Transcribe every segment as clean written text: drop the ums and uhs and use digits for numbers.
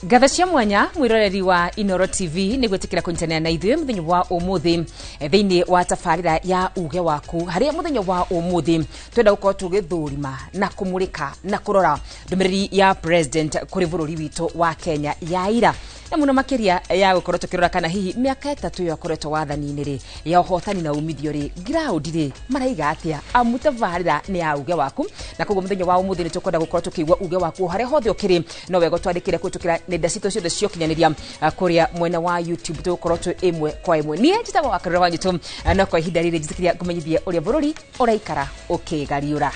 Ngatho cia mwanya mwiroreri wa Inoro TV nĩ gwĩtĩkĩra kũnyitanĩra na ithuĩ mũthenya wa ũmũthĩ thĩinĩ wa tabarĩra ya uge waku, harĩa mũthenya wa ũmũthĩ twenda gũkorwo tũgĩthũrima na kũmũrĩka na kũrora ndũmĩrĩri ya president kũrĩ bũrũri witũ wa Kenya ya ira, na mũno makĩria ya gũkorwo tũkĩrora kana hihi mĩaka 3 ĩyo akoretwo wathani-inĩ rĩ ya ũhotani na umithio rĩ ground rĩ maraiga atĩa, amu tabarĩra nĩ ya uge waku. Na koguo mũthenya wa ũmũthĩ nĩ tũkwenda gũkorwo tũkĩigua uge waku harĩa hothe ũkĩrĩ, no wega twandĩkĩre kũhĩtũkĩra nenda citũ ciothe cia ũkinyanĩria kũrĩa mwena wa YouTube, tũgũkorwo twĩ ĩmwe kwa ĩmwe. Niĩ njĩtagwo Wakarura wa Nyitũ, no kwa ihinda rĩrĩ njĩtĩkĩria ngũmenyithie ũrĩa bũrũri ũraikara ũkĩgariũra.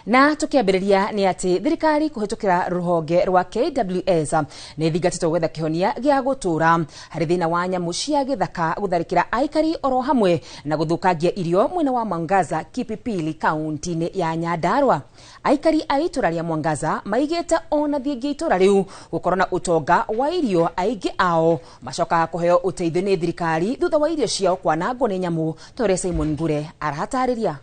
Na tukiambĩrĩria nĩ atĩ thirikari kũhĩtũkĩra rũhonge rwa KWS nĩ thingatĩtwo gwetha kĩhonia gĩa gũtũũra harĩ thĩna wa nyamũ cia gĩthaka gũtharĩkĩra aikari oro hamwe na gũthũkangia irio mwena wa Mwangaza Kipipili kaunti-inĩ ya Nyandarua. Aikari a itũra rĩa Mwangaza maigĩte ona thingi itũra rĩu gũkorwo na ũtonga wa irio, aingĩ ao macokaga kũheo ũteithio nĩ thirikari thutha wa irio ciao kwanangwo nĩ nyamũ, ta ũrĩa Simon Ngure aratarĩria.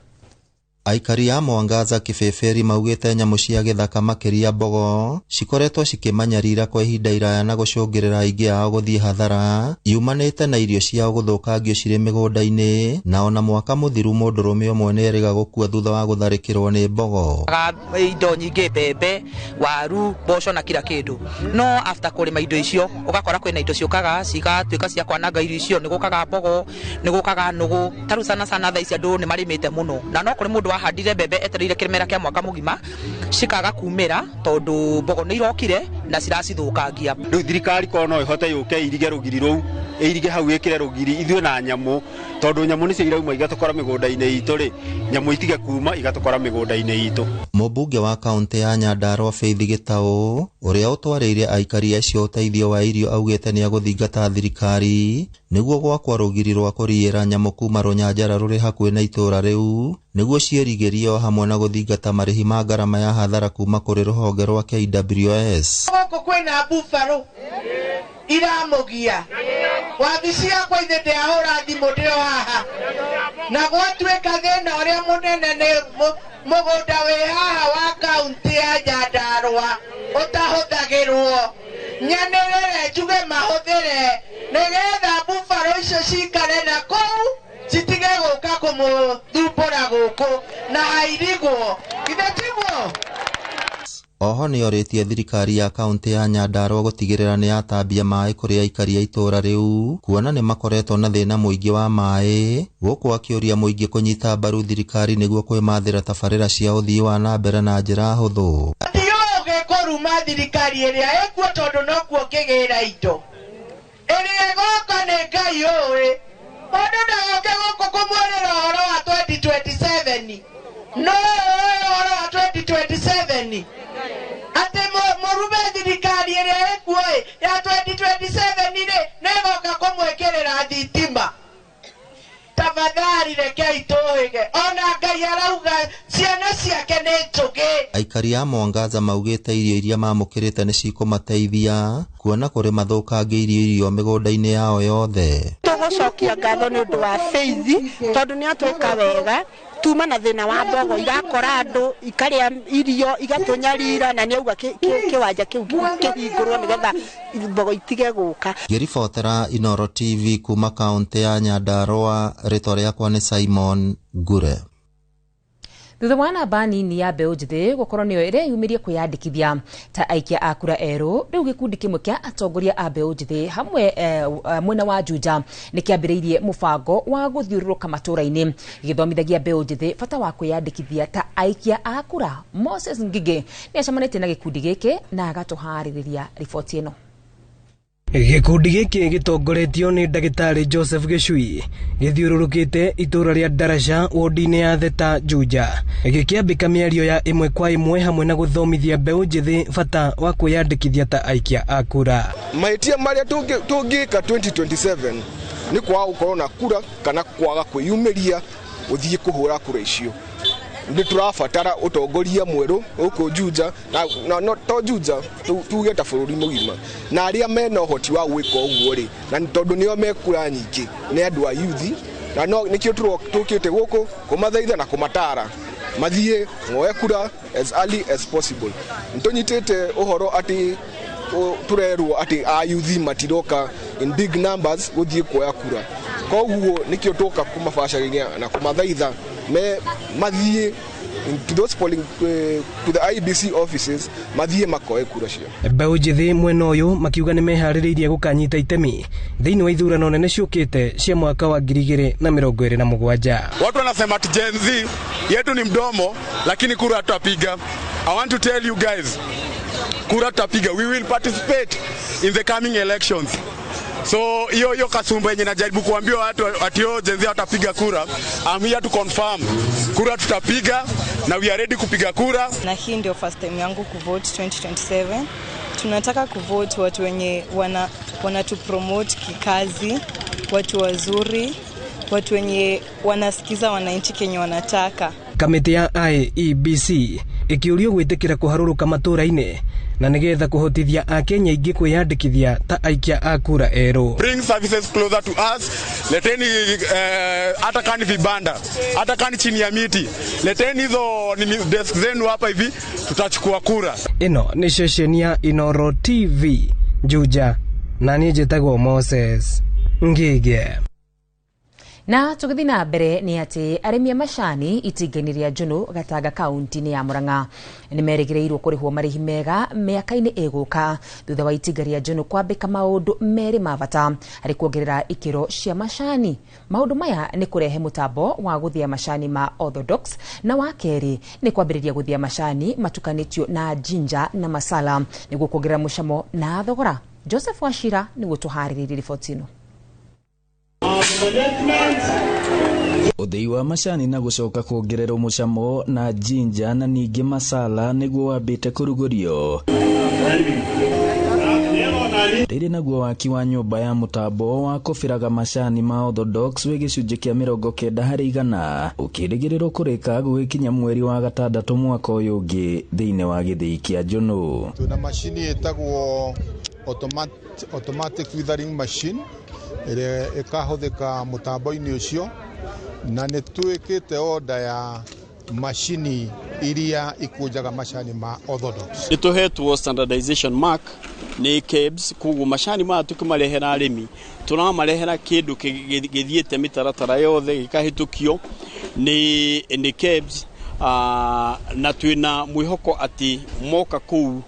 Aikari a Mwangaza Kibibiri maugĩte nyamũ cia gĩthaka makĩria mbogo cikoretwo cikĩmanyarira kwa ihinda iraya na gũcũngĩrĩra aingĩ ao gũthiĩ hathara yumanĩte na irio ciao gũthũkangio cirĩ mĩgũnda-inĩ, na ona mwaka mũthiru mũndũrũme ũmwe nĩerĩga gũkua thutha wa gũtharĩkĩrwo nĩ mbogo. Indo nyingĩ, mbembe, waru, mboco na kila kĩndũ, no after kũrĩma indo icio ũgakora kwĩna indo ciũkaga cigatuĩka cia kwananga irio icio. Nĩ gũkaga mbogo, nĩ gũkaga nũgũ, ta rĩu sana sana thaa ici andũ nĩ marĩmĩte mũno, na no kũrĩ mũndũ wahandire mbembe etereire kĩmera kĩa mwaka mũgima cikaga kumĩra tondũ mbogo nĩ irokire na ciracithũkangia. Rĩu thirikari korwo no ĩhote yũke ĩirige rũgiri rũu, ĩirige hau ĩkĩre rũgiri ithuĩ na nyamũ, tondũ nyamũ nĩcio irauma igatũkora mĩgũnda-inĩ itũ rĩ, nyamũ itige kuma igatũkora mĩgũnda-inĩ itũ. Mũmbunge wa kaunti ya Nyandarua Faith Gĩtaũ ũrĩa ũtwarĩire aikari acio ũteithio wa irio augĩte nĩ agũthingata thirikari nĩguo gwakwo rũgiri rwa kũriĩra nyamũ kuma rũnyanjara rũrĩ hakuhĩ na itũũra rĩu nĩguo ciĩrigĩrio hamwe na gũthingata marĩhi ma ngarama ya hathara kuma kũrĩ rũhonge rwa KWS. Gũkũ kwĩna buffalo iramũgia wabici yakwa ithe ndĩahũra thimũ ndĩ o haha, na gwatuĩka thĩna ũrĩa mũnene nĩ mũgũnda wĩ haha wa kaunti ya Nyandarua ũtahũthagĩrwo, nyanĩrĩre njuge mahũthĩre nĩgetha buffalo icio cikare na kũu citige gũka kũmũthumbũra gũkũ na hairigwo, ithe tiguo? Oho nĩorĩtie thirikari ya kaunti ya Nyandarua gũtigĩrĩra nĩ yatambia maĩ kũrĩ aikari a itũũra rĩu, kuona nĩ makoretwo na thĩna mũingĩ wa maĩ, gũkũ akĩũria mũingĩ kũnyita mbaru thirikari nĩguo kwĩmathĩra tabarĩra cia ũthii wa na mbere na njĩra hũthũ. Ti ũgĩ kũruma thirikari ĩrĩa ĩkuo tondũ nokuo kĩgĩra indo ĩrĩa ĩgoka nĩ Ngai ũĩ. Mũndũ ndagoke gũkũ kũmwĩrĩra ũhoro wa 2027, no ũĩ ũhoro wa 2027 atĩ mũrume thirikari ĩrĩa ĩkuo ĩ ya 2027 rĩ nĩĩgoka kũmwĩkĩrĩra thitima. Tafadhali rekei tũhĩge, ona Ngai arauga ciana ciake nĩ njũgĩ. Aikari a Mwangaza maugĩte irio iria mamũkĩrĩte nĩ cikũmateithia kuona kũrĩ mathũkangĩirio irio mĩgũnda-inĩ yao yothe. Tũgũcokia ngatho nĩ ũndũ wa Faith tondũ nĩ atwĩka wega, tuma na thĩna wa mbogo irakora andũ ikarĩa irio igatũnyarira, na nĩauga kĩwanja kĩu kĩhingũrwo nĩgetha mbogo itige gũka. Ngĩribotera Inoro TV kuma kaunti ya Nyandarua, rĩtwa rĩakwa nĩ Simon Ngure. Thutha wa namba nini ya mbeũ njĩthĩ gũkorwo nĩyo ĩreyumĩria kwĩyandĩkithia ta aikia a kura erũ, rĩu gĩkundi kĩmwe kĩa atongoria a mbeũ njĩthĩ hamwe mwena wa Juja nĩ kĩambĩrĩirie mũbango wa gũthiũrũrũka matũũra-inĩ gĩgĩthomithagia mbeũ njĩthĩ bata wa kwĩyandĩkithia ta aikia a kura. Moses Ngigĩ nĩ acemanĩtie na gĩkundi gĩkĩ na agatũharĩrĩria riboti ĩno. Gĩkundi gĩkĩ gĩtongoretio nĩ ndagĩtarĩ Joseph Gĩcui gĩthiũrũrũkĩte itũũra rĩa Ndaraca wodi-inĩ ya Theta Juja, gĩkĩambĩka mĩario ya ĩmwe kwa ĩmwe hamwe na gũthomithia mbeũ njĩthĩ bata wa kwĩyandĩkithia ta aikia a kura. Mahĩtia marĩa tũngĩka 2027 nĩ kwaga gũkorwo na kura kana kwaga kwĩyumĩria gũthiĩ kũhũra kura icio. Nĩ tũrabatara ũtongoria mwerũ gũkũ Juja na no to Juja, tuge ta bũrũri mũgima, na arĩa mena ũhoti wa gwĩka ũguo rĩ, na tondũ nĩo me kura nyingĩ nĩ andũ a youth, na no nĩkĩo tũkĩte gũkũ kũmathaitha na kũmatara mathiĩ moe kura as early as possible. Nĩtũnyitĩte ũhoro atĩ tũrerwo atĩ a youth matiroka in big numbers gũthiĩ kuoya kura, koguo nĩkĩo tũka kũmabacĩrĩria na kũmathaitha me mathiĩ to those polling, to the IEBC offices, mathiĩ makoe kura cio. Mbeũ njĩthĩ mwena ũyũ makiuga nĩ meharĩrĩirie gũkanyita itemi thĩinĩ wa ithurano nene ciũkĩte cia mwaka wa 2027. Watu wanasema ati Gen Z yetu ni mdomo, lakini kura tutapiga. I want to tell you guys, kura tutapiga. We will participate in the coming elections. So hiyo hiyo kasumba yenye najaribu kuambia watu ati oh, Gen Z watapiga kura, I'm here to confirm kura tutapiga na we are ready kupiga kura. Na hii ndio first time yangu kuvote 2027. Tunataka kuvote watu wenye wana tu promote kikazi, watu wazuri, watu wenye wanasikiza wananchi kenye wanataka. Kamĩtĩ ya IEBC ĩkĩũrio gwĩtĩkĩra kũharũrũka matũũra-inĩ na nĩgetha kũhotithia akenya aingĩ kwĩyandĩkithia ta aikia a kura erũ. Bring services closer to us. Leteni hata kani vibanda, hata kani chini ya miti, leteni hizo nini desk zenu hapa hivi, tutachukua kura. Ĩno nĩ ceceni ya Inoro TV Juja, na niĩ njĩtagwo Moses Ngige. Na tũgĩthiĩ na mbere nĩ atĩ arĩmi a macani itinga-inĩ rĩa Njũnũ Gatanga kaunti-inĩ ya Murang'a nĩ merĩgĩrĩirwo kũrĩhwo marĩhi mega mĩaka-inĩ ĩgũka thutha wa itinga rĩa Njũnũ kwambĩka maũndũ merĩ ma bata harĩ kuongerera ikĩro cia macani. Maũndũ maya nĩ kũrehe mũtambo wa gũthĩa macani ma orthodox, na wa kerĩ nĩ kwambĩrĩria gũthĩa macani matukanĩtio na ginger na masala nĩguo kuongerera mũcamo na thogora. Joseph Wachira nĩguo tũharĩrĩirie riboti ĩno. Ũthĩi wa macani na gũcoka kuongererwo mũcamo na ginger na ningĩ masala nĩguo wambĩte kũrugũrio. Rĩrĩ naguo waki wa nyũmba ya mũtambo wa kũbĩraga macani ma orthodox wĩ gĩcunjĩ kĩa 90% ũkĩrĩgĩrĩrwo kũrĩka gũgĩkinya mweri wa gatandatũ mwaka ũyũ ũngĩ thĩinĩ wa gĩthĩi kĩa Njũnũ. Twĩna macini ĩtagwo automatic withering machine ĩrĩa ĩkahũthĩka mũtambo-inĩ ũcio, na nĩ twĩkĩte order ya macini iria ikũnjaga macani ma orthodox. Nĩ tũhetwo standardization mark nĩ KEBS, koguo macani maya tũkĩmarehera arĩmi tũramarehera kĩndũ gĩthiĩte mĩtaratara yothe gĩkahĩtũkio nĩ KEBS, na twĩna mwĩhoko atĩ moka kũu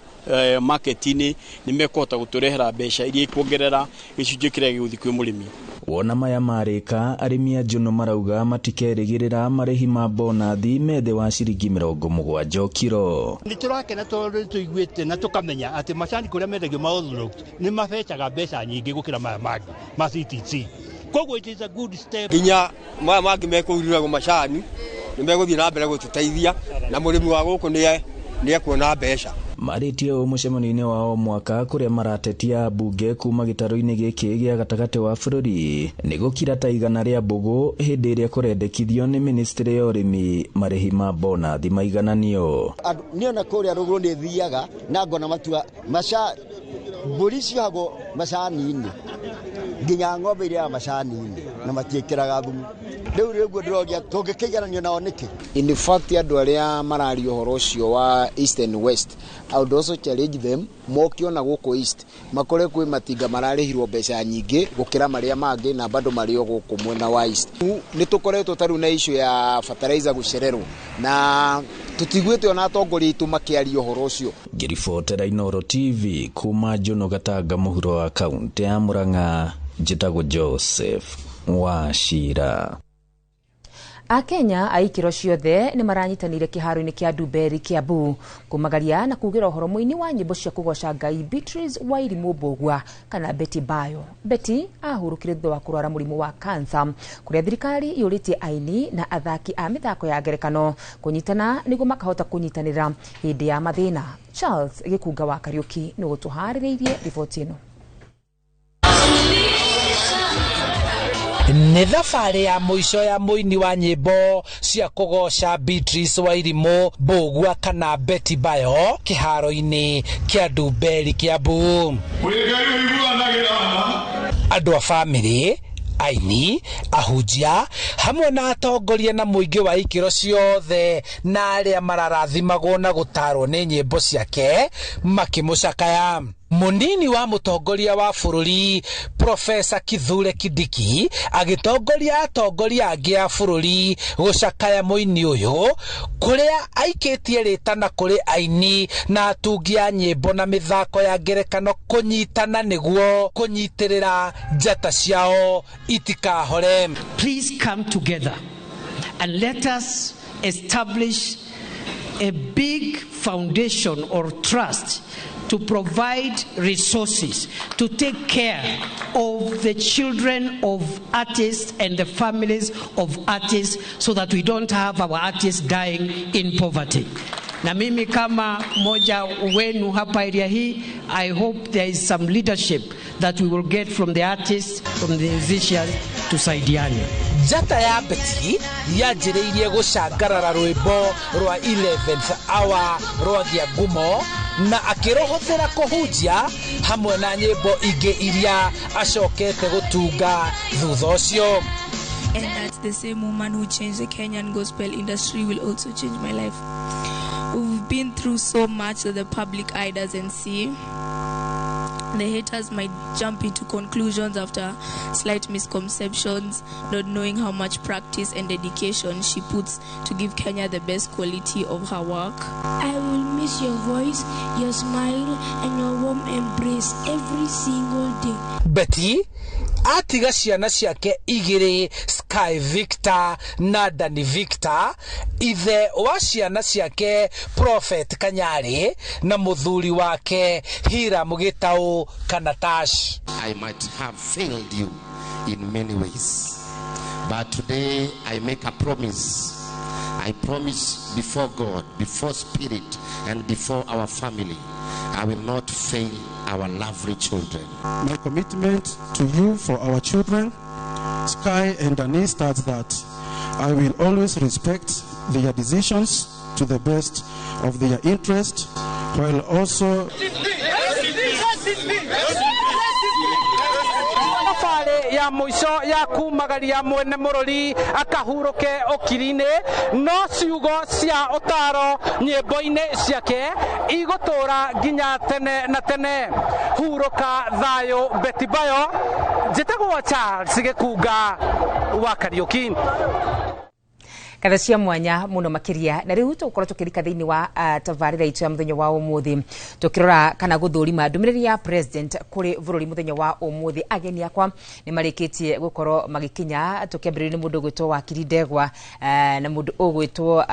market-inĩ nĩ mekũhota gũtũrehera mbeca iria ikuongerera gĩcunjĩ kĩrĩa gĩgũthiĩ kwĩ mũrĩmi. Wona maya marĩka, arĩmi a Njũnũ marauga matikerĩgĩrĩra marĩhi ma bonathi me thĩ wa ciringi 70 o kiro. Nĩ tũrakena tondũ nĩ tũiguĩte na tũkamenya atĩ macani kũrĩa mendagio ma orthodox nĩ mabecaga mbeca nyingĩ gũkĩra maya mangĩ ma CTC. Koguo it is a good step. Nginya maya mangĩ mekũiruragwo macani nĩ megũthiĩ na mbere gũtũteithia na mũrĩmi wa gũkũ nĩ ekuona mbeca. Marĩtie ũũ mũcemanio-inĩ wa o mwaka kũrĩa maratetia mbunge kuma gĩtarũ-inĩ gĩkĩ gĩa gatagatĩ wa bũrũri nĩ gũkira ta 100 rĩa mbũgũ hĩndĩ ĩrĩa kũrendekithio nĩ ministry ya ũrĩmi marĩhi ma bonathi maigananio. Niĩ ona kũrĩa rũgũrũ nĩ thiaga na ngona matua mbũri ciohagwo macani-inĩ nginya ng'ombe irĩaga macani-inĩ na matiĩkĩraga thumu. Rĩu rĩguo ndĩroria tũngĩkĩigananio nao nĩkĩ? In fact andũ arĩa mararia ũhoro ũcio wa East and West, I would also challenge them moke ona gũkũ East makore kwĩ matinga mararĩhirwo mbeca nyingĩ gũkĩra marĩa mangĩ na bado marĩ o gũkũ mwena wa East. Nĩ tũkoretwo ta rĩu na issue ya fertilizer gũcererwo na tũtiguĩte ona atongoria aitũ makĩaria ũhoro ũcio. Ngĩribotera Inoro TV kuma Njũnũ Gatanga mũhuro wa kaũntĩ ya Murang'a, njĩtagwo Joseph Wachira. Akenya a ikĩro ciothe nĩ maranyitanĩire kĩharo-inĩ kĩa Ndumberi Kiambu kũmagaria na kugĩra ũhoro mũini wa nyĩmbo cia kũgoca Ngai Beatrice Wairimu Mbũgua kana Betty Bayo. Betty ahurũkire thutha wa kũrwara mũrimũ wa kansa, kũrĩa thirikari yũrĩtie aini na athaki a mĩthako ya ngerekano kũnyitana nĩguo makahota kũnyitanĩra hĩndĩ ya mathĩna. Charles Gĩkunga wa Kariũki nĩ gũtũharĩrĩirie riboti ĩno. Nĩ thabarĩ ya mũico ya mũini wa nyĩmbo cia kũgoca Beatrice Wairimu Mbũgua kana Betty Bayo kĩharo-inĩ kĩa Ndumberi Kiambu. Andũ a bamĩrĩ, aini, ahunjia hamwe na atongoria na mũingĩ wa ikĩro ciothe na arĩa mararathimagwo na gũtarwo nĩ nyĩmbo ciake makĩmũcakaya. Mũnini wa mũtongoria wa bũrũri Profesa Kithure Kindiki agĩtongoria atongoria angĩ a bũrũri gũcakaya mũini ũyũ, kũrĩa aikĩtie rĩtana kũrĩ aini na atungi a nyĩmbo na mĩthako ya ngerekano kũnyitana nĩguo kũnyitĩrĩra njata ciao itikahore. Please come together and let us establish a big foundation or trust to provide resources to take care of the children of artists and the families of artists so that we don't have our artists dying in poverty. Na mimi kama mmoja wenu hapa area hii, I hope there is some leadership that we will get from the artists, from the musicians, tusaidiane. Njata ya Betty yanjĩrĩirie gũcangarara rwĩmbo rwa 11th hour rwagia ngumo na akĩrũhũthĩra kũhunjia hamwe na nyĩmbo ingĩ iria acokete gũtunga thutha ũcio. And that the same woman who changed the Kenyan gospel industry will also change my life. We've been through so much that the public eye doesn't see. The haters might jump into conclusions after slight misconceptions, not knowing how much practice and dedication she puts to give Kenya the best quality of her work. I will miss your voice, your smile, and your warm embrace every single day. Betty atiga ciana ciake igĩrĩ, Sky Victor na Danny Victor, ithe wa ciana ciake Prophet Kanyari na mũthuri wake Hiram Gitau kana Tash. I might have failed you in many ways, but today I make a promise. I promise before God, before Spirit, and before our family, I will not fail our lovely children. My commitment to you for our children, Sky and Danny, starts that I will always respect their decisions to the best of their interest, while also thabarĩ ya mũico ya kumagaria mwene mũrũri akahurũke ũkiri-inĩ, no ciugo cia ũtaro nyĩmbo-inĩ ciake igũtũra nginya tene na tene. Hurũka thayũ Betty Bayo. Njĩtagwo Charles Gĩkunga wa Kariũki. Katha cia mwanya muno makiria na riu tugukorwo tukirika thiini wa tabarira itu ya muthenya wa umuthi, tukirora kana guthurima ndumiriri ya president kuri bururi muthenya wa umuthi. Ageni akwa ni marikitie gukorwo magikinya, tukiambiriria ni mundu ugwitwo Wakiri Ndegwa na mundu ugwitwo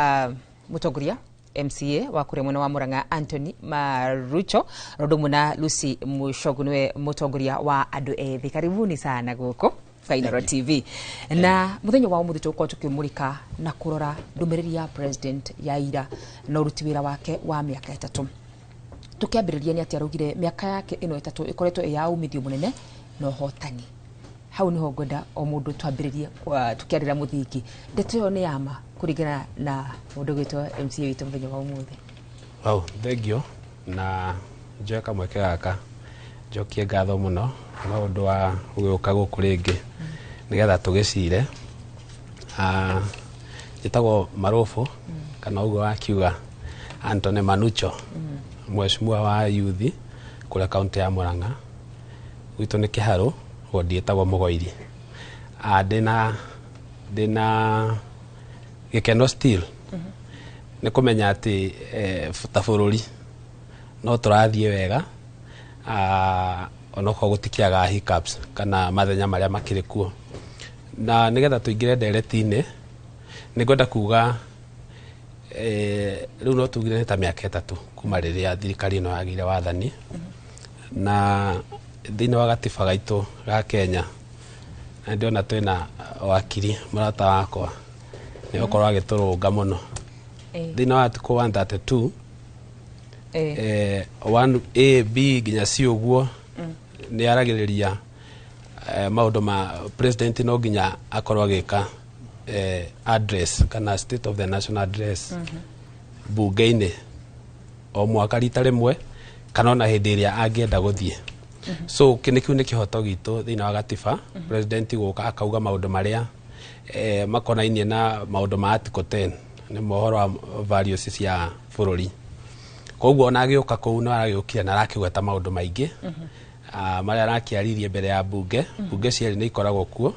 mutongoria MCA wa kuria mwena wa Murang'a Anthony Marucho, undu muna Lucy Mushogu niwe mutongoria wa andu ethi. Karibuni sana guku Inooro TV. Na muthenya wa umuthi tugukorwo tukimurika na kurora ndumiriri ya president ya ira na uruti wira wake wa miaka 3. Tukiambiriria ni ati araugire miaka yake ino 3 ikoretwo ya umithio munene na uhotani. Hau niho ngwenda o mundu twambiririe tukiarira muthingi. Ndeto iyo ni yama kuringana na mundu gwitwo MCA witu muthenya wa umuthi. Wow, thank you. Na njoe kamweke gaka njokie ngatho muno nĩ ũndũ wa gũgĩũka gũkũ rĩngĩ nĩgetha tũgĩcire. Njĩtagwo Marufu kana ũguo wakiuga Anthony Manucho, mheshimiwa wa youth kũrĩa kaunti ya Murang'a. Gwitũ nĩ Kĩharũ, wodi ĩtagwo Mũgoiri. Ndĩna gĩkeno still nĩ kũmenya atĩ ta bũrũri no tũrathiĩ wega, onokorwo gũtikĩaga hiccups kana mathenya marĩa makĩrĩ kuo. Na nĩgetha tũingĩre ndereti-inĩ, Nĩ ngwenda kuga rĩu no tugire nĩ ta mĩaka 3 kuma rĩrĩa thirikari ĩno yagĩire wathani, na thĩinĩ wa gatiba gaitũ ga Kenya, na ndĩrona twĩna wakiri mũrata wakwa nĩ gũkorwo agĩtũrũnga mũno. Thĩinĩ wa article 132 1A B nginya C ũguo, nĩ aragĩrĩria maũndũ ma president no nginya akorwo agĩka address kana state of the national address bunge-inĩ o mwaka rita rĩmwe, kana ona hĩndĩ ĩrĩa angĩenda gũthiĩ. So kĩu nĩ kĩhoto gitũ thĩinĩ wa gatiba, president gũka akauga maũndũ marĩa makonainie na maũndũ ma article 10, nĩ mohoro wa values cia bũrũri. Koguo ona agĩũka kũu no aragĩũkire na arakĩgweta maũndũ maingĩ marĩa arakĩaririe mbere ya bunge. Bunge cierĩ nĩ ikoragwo kuo,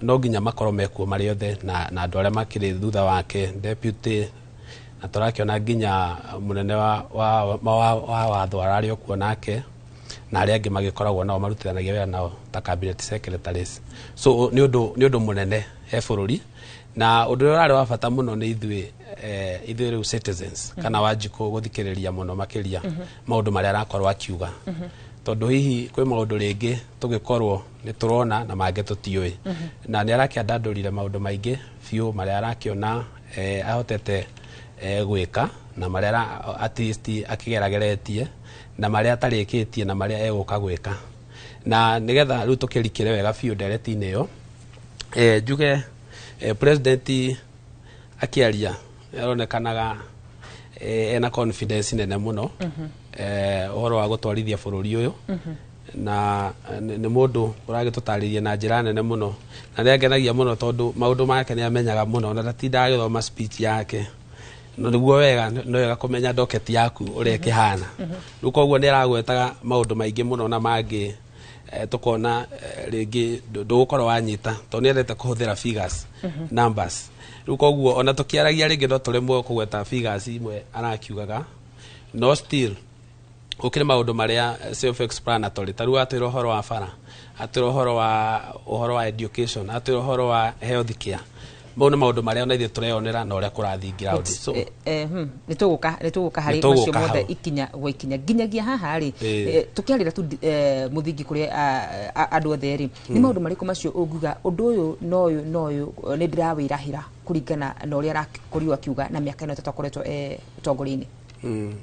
no nginya makorwo mekuo marĩ othe na andũ arĩa makĩrĩ thutha wake, deputy, na tũrakĩona nginya mũnene wa watho ararĩ o kuo nake, na arĩa angĩ magĩkoragwo nao marutithanagia wĩra nao ta cabinet secretaries. So nĩ ũndũ mũnene he bũrũri, na ũndũ ũrĩa ũrarĩ wa bata mũno nĩ ithuĩ ithuĩ rĩu citizens kana Wanjikũ gũthikĩrĩria mũno makĩria maũndũ marĩa arakorwo akiuga, tondũ hihi kwĩ maũndũ rĩngĩ tũgĩkorwo nĩ tũrona na mangĩ tũtiũĩ. Na nĩ arakĩandandũrire maũndũ maingĩ biũ marĩa arakĩona ahotete gwĩka, na marĩa at least akĩgerageretie, na marĩa atarĩkĩtie, na marĩa egũka gwĩka. Na nĩgetha rĩu tũkĩrikĩre wega biũ ndereti-inĩ ĩyo, njuge president akĩaria aronekanaga ena confidence nene mũno ũhoro wa gũtwarithia bũrũri ũyũ, na nĩ mũndũ ũragĩtũtarĩria na njĩra nene mũno, na nĩ angenagia mũno tondũ maũndũ make nĩ amenyaga mũno, na ndatindaga agĩthoma speech yake. No nĩguo wega, no wega kũmenya docket yaku ũrĩa ĩkĩhana. Rĩu koguo nĩ aragwetaga maũndũ maingĩ mũno na mangĩ tũkona rĩngĩ ndũgũkorwo wanyita, tondũ nĩ endete kũhũthĩra figures, numbers. Rĩu koguo ona tũkĩaragia rĩngĩ no tũremwo kũgweta figures imwe arakiugaga, no still gũkĩrĩ maũndũ marĩa self explanatory. Ta rĩu atwĩra ũhoro wa bara, atwĩra ũhoro wa education, atwĩra ũhoro wa health care. Mau nĩ maũndũ marĩa ona ithuĩ tũreyonera na ũrĩa kũrathiĩ ground. So nĩ tũgũka harĩ macio mothe ikinya gwa ikinya nginyagia haha rĩ, tũkĩarĩra tu mũthingi kũrĩ andũ othe rĩ, nĩ maũndũ marĩkũ macio ũngiuga ũndũ ũyũ na ũyũ na ũyũ nĩ ndĩrawĩrahĩra kũringana na ũrĩa arakorirwo akiuga na mĩaka ĩno 3 akoretwo ũtongoria-inĩ?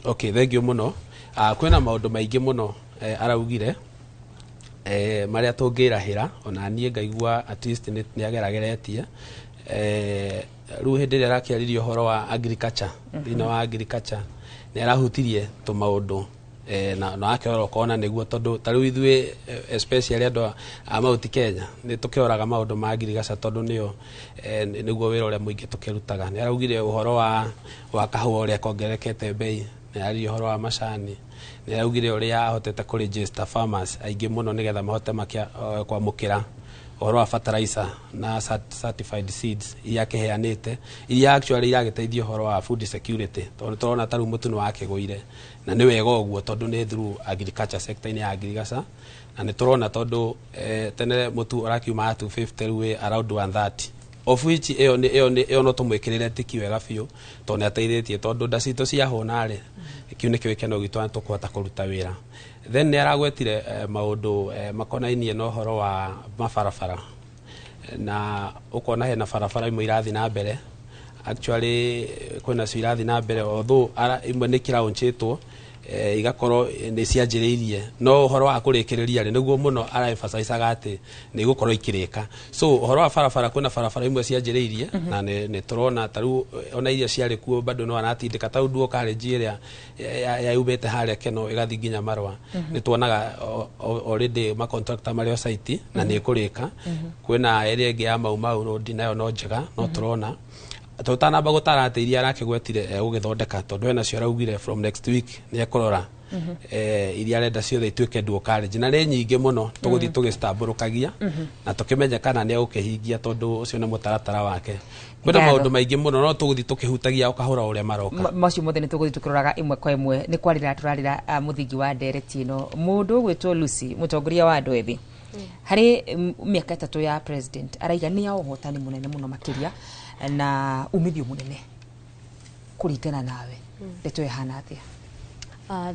Okay, thank you mũno. Kwĩna maũndũ maingĩ mũno araugire marĩa tũngĩrahĩra, ona niĩ ngaigua at least nĩ agerageretie. Rĩu hĩndĩ ĩrĩa arakĩaririe ũhoro wa agriculture, thĩinĩ wa agriculture nĩ arahutirie tũmaũndũ na akĩrora ũkona nĩguo, tondũ ta rĩu ithuĩ especially andũ a Mount Kenya nĩ tũkĩoraga maũndũ ma agriculture, tondũ nĩo nĩguo wĩra ũrĩa mũingĩ tũkĩrutaga. Nĩ araugire ũhoro wa kahũa ũrĩa kongererekete bei, nĩ araririe ũhoro wa macani, nĩ araugire ũrĩa ahotete kũregister farmers aingĩ mũno nĩgetha mahote kwamũkĩra ũhoro wa fertilizer na certified seeds iria akĩheanĩte, iria actually iragĩteithia ũhoro wa food security, tondũ tũrona ta rĩu mũtu nĩ wakĩgũire, na nĩ wega ũguo tondũ nĩ through agriculture sector-inĩ ya agriculture, na nĩ tũrona tondũ tene mũtu ũrakiuma 250 rĩu wĩ around 130, of which ĩyo no tũmwĩkĩrĩre tiki wega biũ tondũ nĩ ateithĩtie, tondũ nda citũ ciahũna rĩ, kĩu nĩkĩo gĩkeno gitũ na tũkũhota kũruta wĩra. Then nĩ aragwetire maũndũ makonainie na ũhoro wa mabarabara, na ũkona hena barabara imwe irathiĩ na mbere, actually kwĩna cio irathiĩ na mbere, although imwe nĩ kĩraunchĩtwo igakorwo nĩ cianjĩrĩirie, no ũhoro wa kũrĩkĩrĩria rĩ nĩguo mũno ara-emphasizaga atĩ nĩ igũkorwo ikĩrĩka. So ũhoro wa barabara, kwĩna barabara imwe cianjĩrĩirie na nĩ tũrona ta rĩu ona iria ciarĩ kuo bado no aratindĩka, ta rĩu duo college ĩrĩa yaumĩte harĩa Keno ĩgathiĩ nginya Marwa, nĩ tuonaga already macontractor marĩ o site na nĩ ĩkũrĩka. Kwĩna ĩrĩa ĩngĩ ya Mau Mau Road nayo no njega, no tũrona tũtanamba gũtara atĩ iria arakĩgwetire gũgĩthondeka, tondũ hena cio araugire from next week nĩ ekũrora iria arenda ciothe ituĩke dual carriage, na nĩ nyingĩ mũno tũgũthiĩ tũgĩcitambũrũkagia na tũkĩmenye kana nĩ egũkĩhingia, tondũ ũcio nĩ mũtaratara wake. Kwĩna maũndũ maingĩ mũno no tũgũthiĩ tũkĩhutagia o kahora ũrĩa maroka. Macio mothe nĩ tũgũthiĩ tũkĩroraga ĩmwe kwa ĩmwe. Nĩ kwarĩra tũrarĩra mũthingi wa ndereti ĩno mũndũ ũgwĩtwo Lucy, mũtongoria wa andũ ethĩ. Harĩ mĩaka 3 ya president araiga nĩ ya ũhotani mũnene mũno makĩria na umithio mũnene kũringana nawe, ndeto ĩhana atĩa?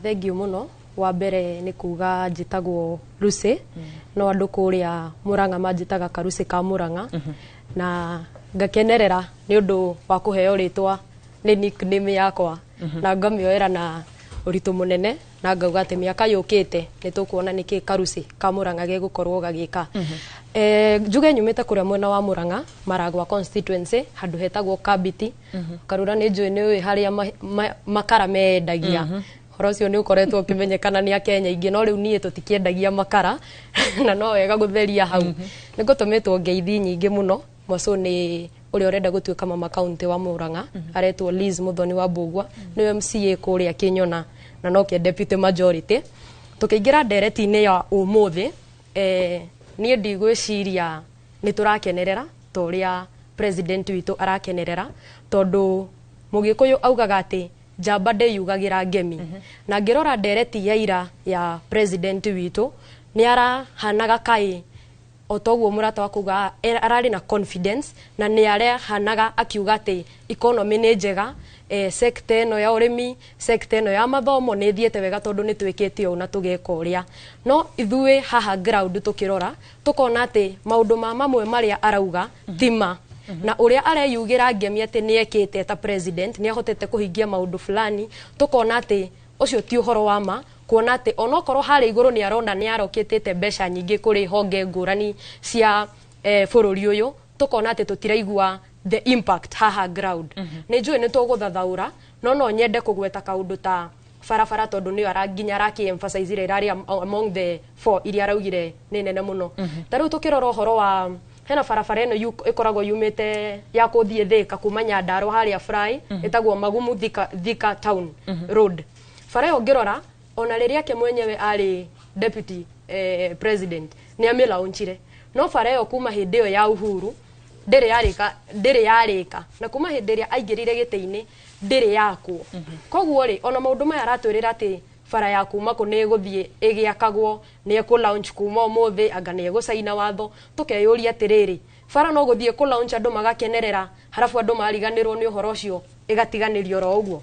Thank you mũno. Wa mbere nĩ kuga njĩtagwo Lucy, no andũ kũrĩa Murang'a manjĩtaga Karuci ka Murang'a, na ngakenerera nĩ ũndũ wa kũheo rĩtwa nĩ nickname yakwa, na ngamĩoera na ũritũ mũnene, na ngauga atĩ mĩaka yũkĩte nĩ tũkuona nĩkĩ Karuci ka Murang'a gegũkorwo gagĩka. Njuge nyumĩte kũrĩa mwena wa Murang'a, Maragwa constituency, handũ hetagwo Kabiti. Karura nĩ njũĩ nĩ ũĩ harĩa makara mendagia. Ũhoro ũcio nĩ ũkoretwo ũkĩmenyekana nĩ Akenya aingĩ, no rĩu niĩ tũtikĩendagia makara na no wega gũtheria hau. Nĩ ngũtũmĩtwo ngeithi nyingĩ mũno mwaco nĩ ũrĩa ũrenda gũtuĩka mama county wa Murang'a, aretwo Liz Muthoni wa Mbugua, nĩwe MCA kũrĩa Kĩnyona na noke deputy majority. Tũkĩingĩra ndereti-inĩ ya ũmũthĩ, niĩ ndigwĩciria nĩ tũrakenerera ta ũrĩa president witũ arakenerera, tondũ Mũgĩkũyũ augaga atĩ njamba ndĩyugagĩra ngemi. Na ngĩrora ndereti ya ira ya president witũ, nĩ arahanaga kaĩ o toguo mũrata wa kuga ararĩ na confidence, na nĩ arehanaga akiuga atĩ economy nĩ njega, sector ĩno ya ũrĩmi, sector ĩno ya mathomo nĩ ĩthiĩte wega tondũ nĩ twĩkĩte ũũ na tũgeka ũrĩa. No ithuĩ haha ground tũkĩrora tũkona atĩ maũndũ ma mamwe marĩa arauga ti ma, na ũrĩa areyugĩra ngemi atĩ nĩ ekĩte ta president, nĩ ahotete kũhingia maũndũ fulani, tũkona atĩ ũcio ti ũhoro wa ma, kuona atĩ onokorwo harĩa igũrũ nĩ arona nĩ arokĩtĩte mbeca nyingĩ kũrĩ honge ngũrani cia bũrũri ũyũ, tũkona atĩ tũtiraigua the impact haha ground. Nĩ njũĩ nĩ tũgũthathaũra, no nyende kũgweta kaũndũ ta barabara, tondũ nĩyo nginya arakĩ emphasize ĩrĩa ĩrarĩ among the 4 iria araugire nĩ nene mũno. Ta rĩu tũkĩrora ũhoro wa hena barabara ĩno ĩkoragwo yumĩte ya kũthiĩ Thika kuma Nyandarua harĩa Fry, ĩtagwo Magumu Thika Town Road. Bara ĩyo ngĩrora ona rĩrĩa ke mwenyewe arĩ deputy president nĩ amĩlaunchire, no bara ĩyo kuma hĩndĩ ĩyo ya Uhuru ndĩrĩ yarĩka, na kuma hĩndĩ ĩrĩa aingĩrire gĩtĩ-inĩ ndĩrĩ yakwo. Koguo rĩ, ona maũndũ maya aratwĩrĩra atĩ bara ya kuma kũ nĩ ĩgũthiĩ ĩgĩakagwo, nĩ ĩkũ launch kuma ũmũthĩ, anga nĩ ĩgũcaina watho, tũkeyũria atĩrĩrĩ, bara no gũthiĩ kũ launch andũ magakenerera, harabu andũ mariganĩrwo nĩ ũhoro ũcio ĩgatiganĩrio oro ũguo.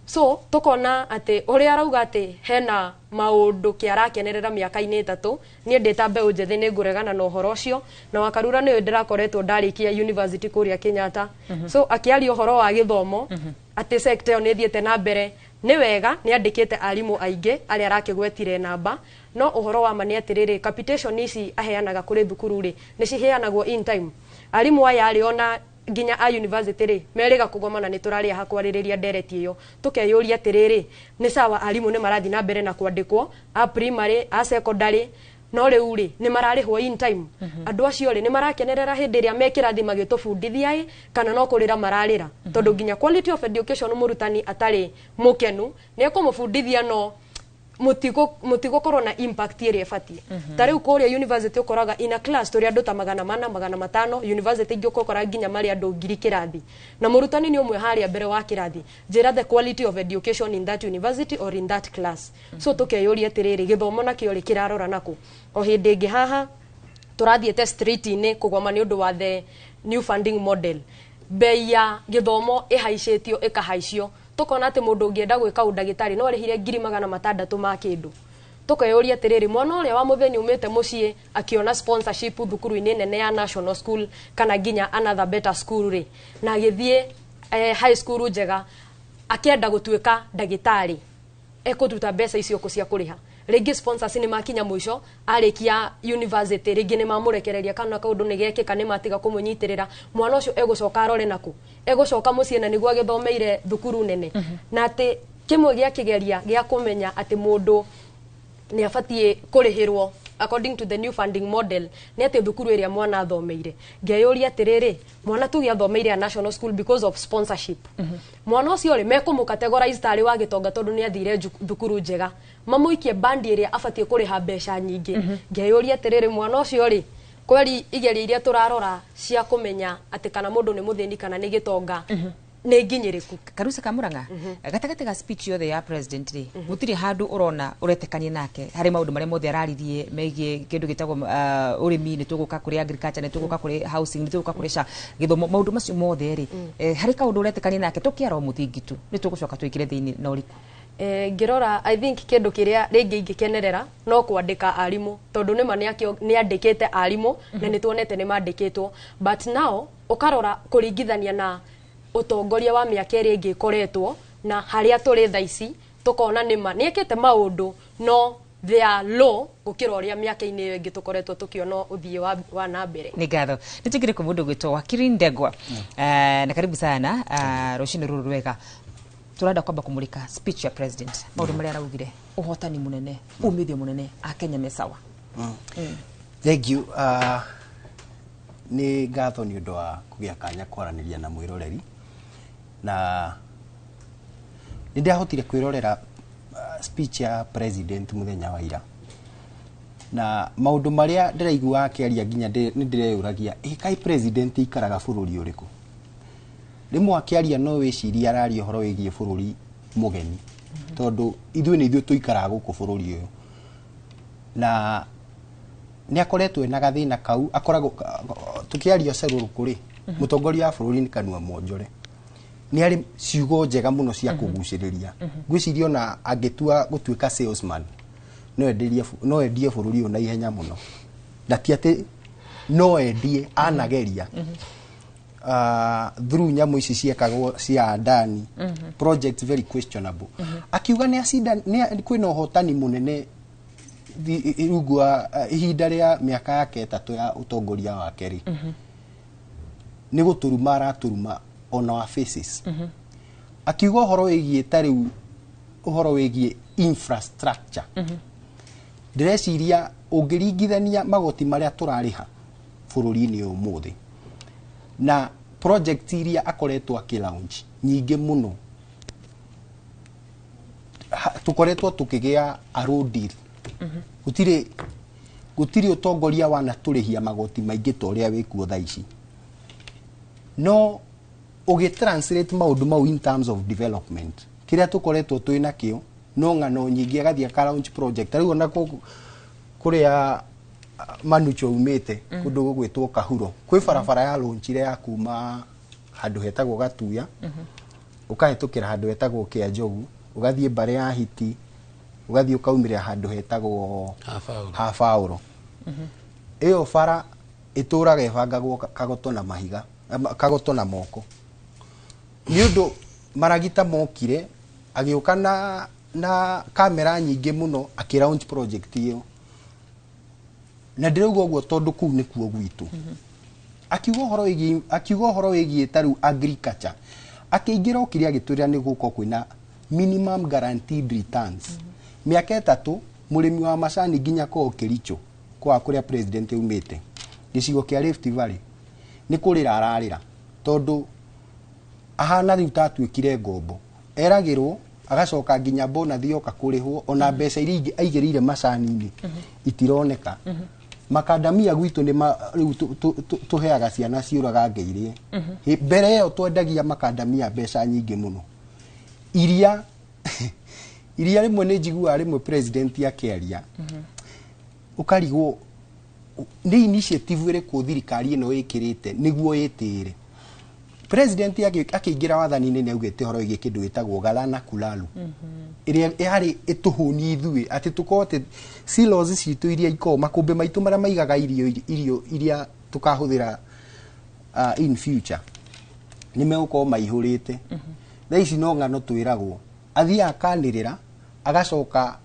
So tukona atĩ ũrĩa arauga atĩ hena maũndũ kĩ arakenerera mĩaka-inĩ 3, niĩ ndĩ ta mbeũ njĩthĩ nĩ ngũregana na ũhoro ũcio, na Wakarura nĩwe ndĩrakoretwo ndarĩkia university kũrĩa Kenyatta. So akĩaria ũhoro wa gĩthomo atĩ sector ĩyo nĩ ĩthiĩte na mbere, nĩ wega nĩ andĩkĩte arimũ aingĩ arĩa arakĩgwetire namba, no ũhoro wa ma nĩ atĩrĩrĩ, capitation ici aheanaga kũrĩ thukuru rĩ nĩ ciheanagwo in time. Arimũ aya rĩ ona nginya a university rĩ merĩga kũgomana nĩ tũrarĩa hakwarĩrĩria ndereti ĩyo, tũkeyũria atĩrĩrĩ, nĩ sawa arimũ nĩ marathiĩ na mbere na kwandĩkwo a primary a secondary, no rĩu rĩ nĩ mararĩhwo in time. Andũ acio rĩ nĩ marakenerera hĩndĩ ĩrĩa me kĩrathi magĩtũbundithia ĩ, kana no kũrĩra mararĩra, tondũ nginya quality of education mũrutani atarĩ mũkenu nĩ ekũmũbundithia, no mũtigũkorwo na impact ĩrĩa ĩbatiĩ. Ta rĩu kũrĩa university ũkoraga in a class tũrĩ andũ ta 400 500, university ingĩ ũgũkora nginya marĩ andũ 1000 kĩrathi, na mũrutani nĩ ũmwe harĩa mbere wa kĩrathi. Njĩra the quality of education in that university or in that class. So tũkeyũria atĩrĩrĩ, gĩthomo nakĩo rĩ kĩrarora nakũ? O hĩndĩ ĩngĩ haha tũrathiĩte street-inĩ kũgoma nĩ ũndũ wa the new funding model, bei ya gĩthomo ĩhaicĩtio ĩkahaicio, tukona atĩ mũndũ ũngĩenda gwĩka ũndagĩtarĩ no arĩhire 600,000 ma kĩndũ. Tukeyũria atĩrĩrĩ, mwana ũrĩa wa mũthĩni umĩte mũciĩ akĩona sponsorship thukuru-inĩ nene ya national school kana nginya another better school rĩ, na agĩthiĩ high school njega akĩenda gũtuĩka ndagĩtarĩ, ekũruta mbeca icio kũ cia kũrĩha? Rĩngĩ sponsors nĩ makinya mũico, arĩkia university rĩngĩ nĩ mamũrekereria kana kaũndũ nĩ gekĩka nĩ matiga kũmũnyitĩrĩra, mwana ũcio egũcoka arore nakũ? Egũcoka mũciĩ na nĩguo agĩthomeire thukuru nene. Na atĩ kĩmwe gĩa kĩgeria gĩa kũmenya atĩ mũndũ nĩ abatiĩ kũrĩhĩrwo according to the new funding model nĩ atĩ thukuru ĩrĩa mwana athomeire. Ngeyũria atĩrĩrĩ, mwana tuge athomeire a national school because of sponsorship, mwana ũcio rĩ mekũmũ-categorize tarĩ wa gĩtonga tondũ nĩ athire thukuru njega, mamũikie bandi ĩrĩa abatiĩ kũrĩha mbeca nyingĩ. Ngeyũria atĩrĩrĩ, mwana ũcio rĩ kweri igeria iria tũrarora cia kũmenya atĩ kana mũndũ nĩ mũthĩni kana nĩ gĩtonga, Nĩ nginyĩrĩku. Karuca ka Murang'a, gatagatĩ ga speech yothe ya president rĩ, gũtirĩ handũ ũrona ũretĩkania nake harĩ maũndũ marĩa mothe araririe megiĩ kĩndũ gĩtagwo ũrĩmi? Nĩ tũgũka kũrĩ agriculture, nĩ tũgũka kũrĩ housing, nĩ tũgũka kũrĩ SHA, gĩthomo, maũndũ macio mothe rĩ, harĩ kaũndũ ũretĩkania nake? Tũkĩara o mũthingi tu, nĩ tũgũcoka twĩkĩre thĩinĩ na ũriku. Ngĩrora, I think kĩndũ kĩrĩa rĩngĩ ingĩkenerera no kwandĩka arimũ, tondũ nĩma nĩ andĩkĩte arimũ na nĩ tuonete nĩ mandĩkĩtwo, but now ũkarora kũringithania na ũtongoria wa mĩaka ĩrĩa ĩngĩ ĩkoretwo na harĩa tũrĩ thaa ici, tũkona nĩma nĩ ekĩte maũndũ, no they are low gũkĩra ũrĩa mĩaka-inĩ ĩyo ĩngĩ tũkoretwo tũkĩona ũthiĩ wa na mbere. Nĩ ngatho. Nĩ tũingĩre kwĩ mũndũ gwĩtwo Wakiri Ndegwa. Na karibu sana rũcinĩ rũrũ rwega. Tũrenda kwamba kũmũrĩka speech ya president, maũndũ marĩa araugire, ũhotani mũnene, umithio mũnene, akenya me sawa. Thank you. Nĩ ngatho nĩ ũndũ wa kũgĩa kanya kwaranĩria na mwĩroreri, na nĩ ndahotire kwĩrorera speech ya president mũthenya wa ira, na maũndũ marĩa ndĩraigua akĩaria, nginya nĩ ndĩreyũragia, ĩ kaĩ president ikaraga bũrũri ũrĩkũ? Rĩmwe akĩaria no wĩcirie araria ũhoro wĩgiĩ bũrũri mũgeni, tondũ ithuĩ nĩ ithuĩ tũikaraga gũkũ bũrũri ũyũ, na nĩ akoretwo ena gathĩna kau akoragwo. Tũkĩaria cerũrũkũ rĩ, mũtongoria wa bũrũri nĩ kanua mwonjore, nĩ arĩ ciugo njega mũno cia kũgucĩrĩria. Ngwĩciria ona angĩtua gũtuĩka salesman no endie bũrũri ũyũ na ihenya mũno, na ti atĩ no endie, anageria through nyamũ ici ciekagwo cia ndani, projects very questionable. Akiuga nĩ acinda, kwĩna ũhotani mũnene rungu wa ihinda rĩa mĩaka yake 3 ya ũtongoria wake rĩ, nĩ gũtũruma aratũruma on our faces. Akiuga ũhoro wĩgiĩ ta rĩu ũhoro wĩgiĩ infrastructure, ndĩreciria ũngĩringithania magoti marĩa tũrarĩha bũrũri-inĩ ũyũ ũmũthĩ na project iria akoretwo akĩ launch nyingĩ mũno, tũkoretwo tũkĩgĩa a road deal. Gũtirĩ ũtongoria wanatũrĩhia magoti maingĩ ta ũrĩa wĩkuo thaa ici, no ũgĩ translate maũndũ mau in terms of development, kĩrĩa tũkoretwo twĩ nakĩo no ng'ano nyingĩ. Agathiĩ aka launch project rĩu ona kũrĩa Manucho umĩte, kũndũ gũgwĩtwo Kahuro, kwĩ barabara ya launchire ya kuma handũ hetagwo Gatuya, ũkahĩtũkĩra handũ hetagwo Kĩanjogu, ũgathiĩ Mbarĩ ya Hiti, ũgathiĩ ũkaumĩrĩra handũ hetagwo Habaũro. Ĩyo bara ĩtũraga ĩbangagwo kagoto na mahiga, kagoto na moko, nĩ ũndũ maragita mokire, agĩũka na kamera nyingĩ mũno akĩ launch project ĩyo. Na ndĩrauga ũguo tondũ kũu nĩkuo gwitũ. Akiuga ũhoro wĩgiĩ ta rĩu agriculture, akĩingĩra okire agĩtwĩra nĩ gũkorwo kwĩna minimum guaranteed returns mĩaka 3, mũrĩmi wa macani nginya kũu Kericho kwa kũrĩa president aumĩte, gĩcigo kĩa Rift Valley, nĩ kũrĩra ararĩra tondũ ahana rĩu tatuĩkire ngombo, eragĩrwo agacoka nginya bonathi yoka kũrĩhwo, ona mbeca iria ingĩ aigĩrĩire macani-inĩ itironeka. Makandamia gwitũ nĩ rĩu tũheaga ciana ciũragange irie. Mbere ĩyo twendagia makandamia mbeca nyingĩ mũno. Iria rĩmwe nĩ njiguaga rĩmwe president akĩaria ũkarigwo nĩ initiative ĩrĩkũ thirikari ĩno ĩkĩrĩte nĩguo ĩtĩĩre. President akĩingĩra wathani-inĩ nĩ augĩte ũhoro wĩgiĩ kĩndũ gĩtagwo Galana Kulalu, ĩrĩa yarĩ ĩtũhũnie ithuĩ, atĩ tũkorwo atĩ silos citũ iria ikoragwo makũmbĩ maitũ marĩa maigaga irio iria tũkahũthĩra in future nĩ megũkorwo maihũrĩte. Thaa ici no ng'ano twĩragwo. Athiaga akanĩrĩra, agacoka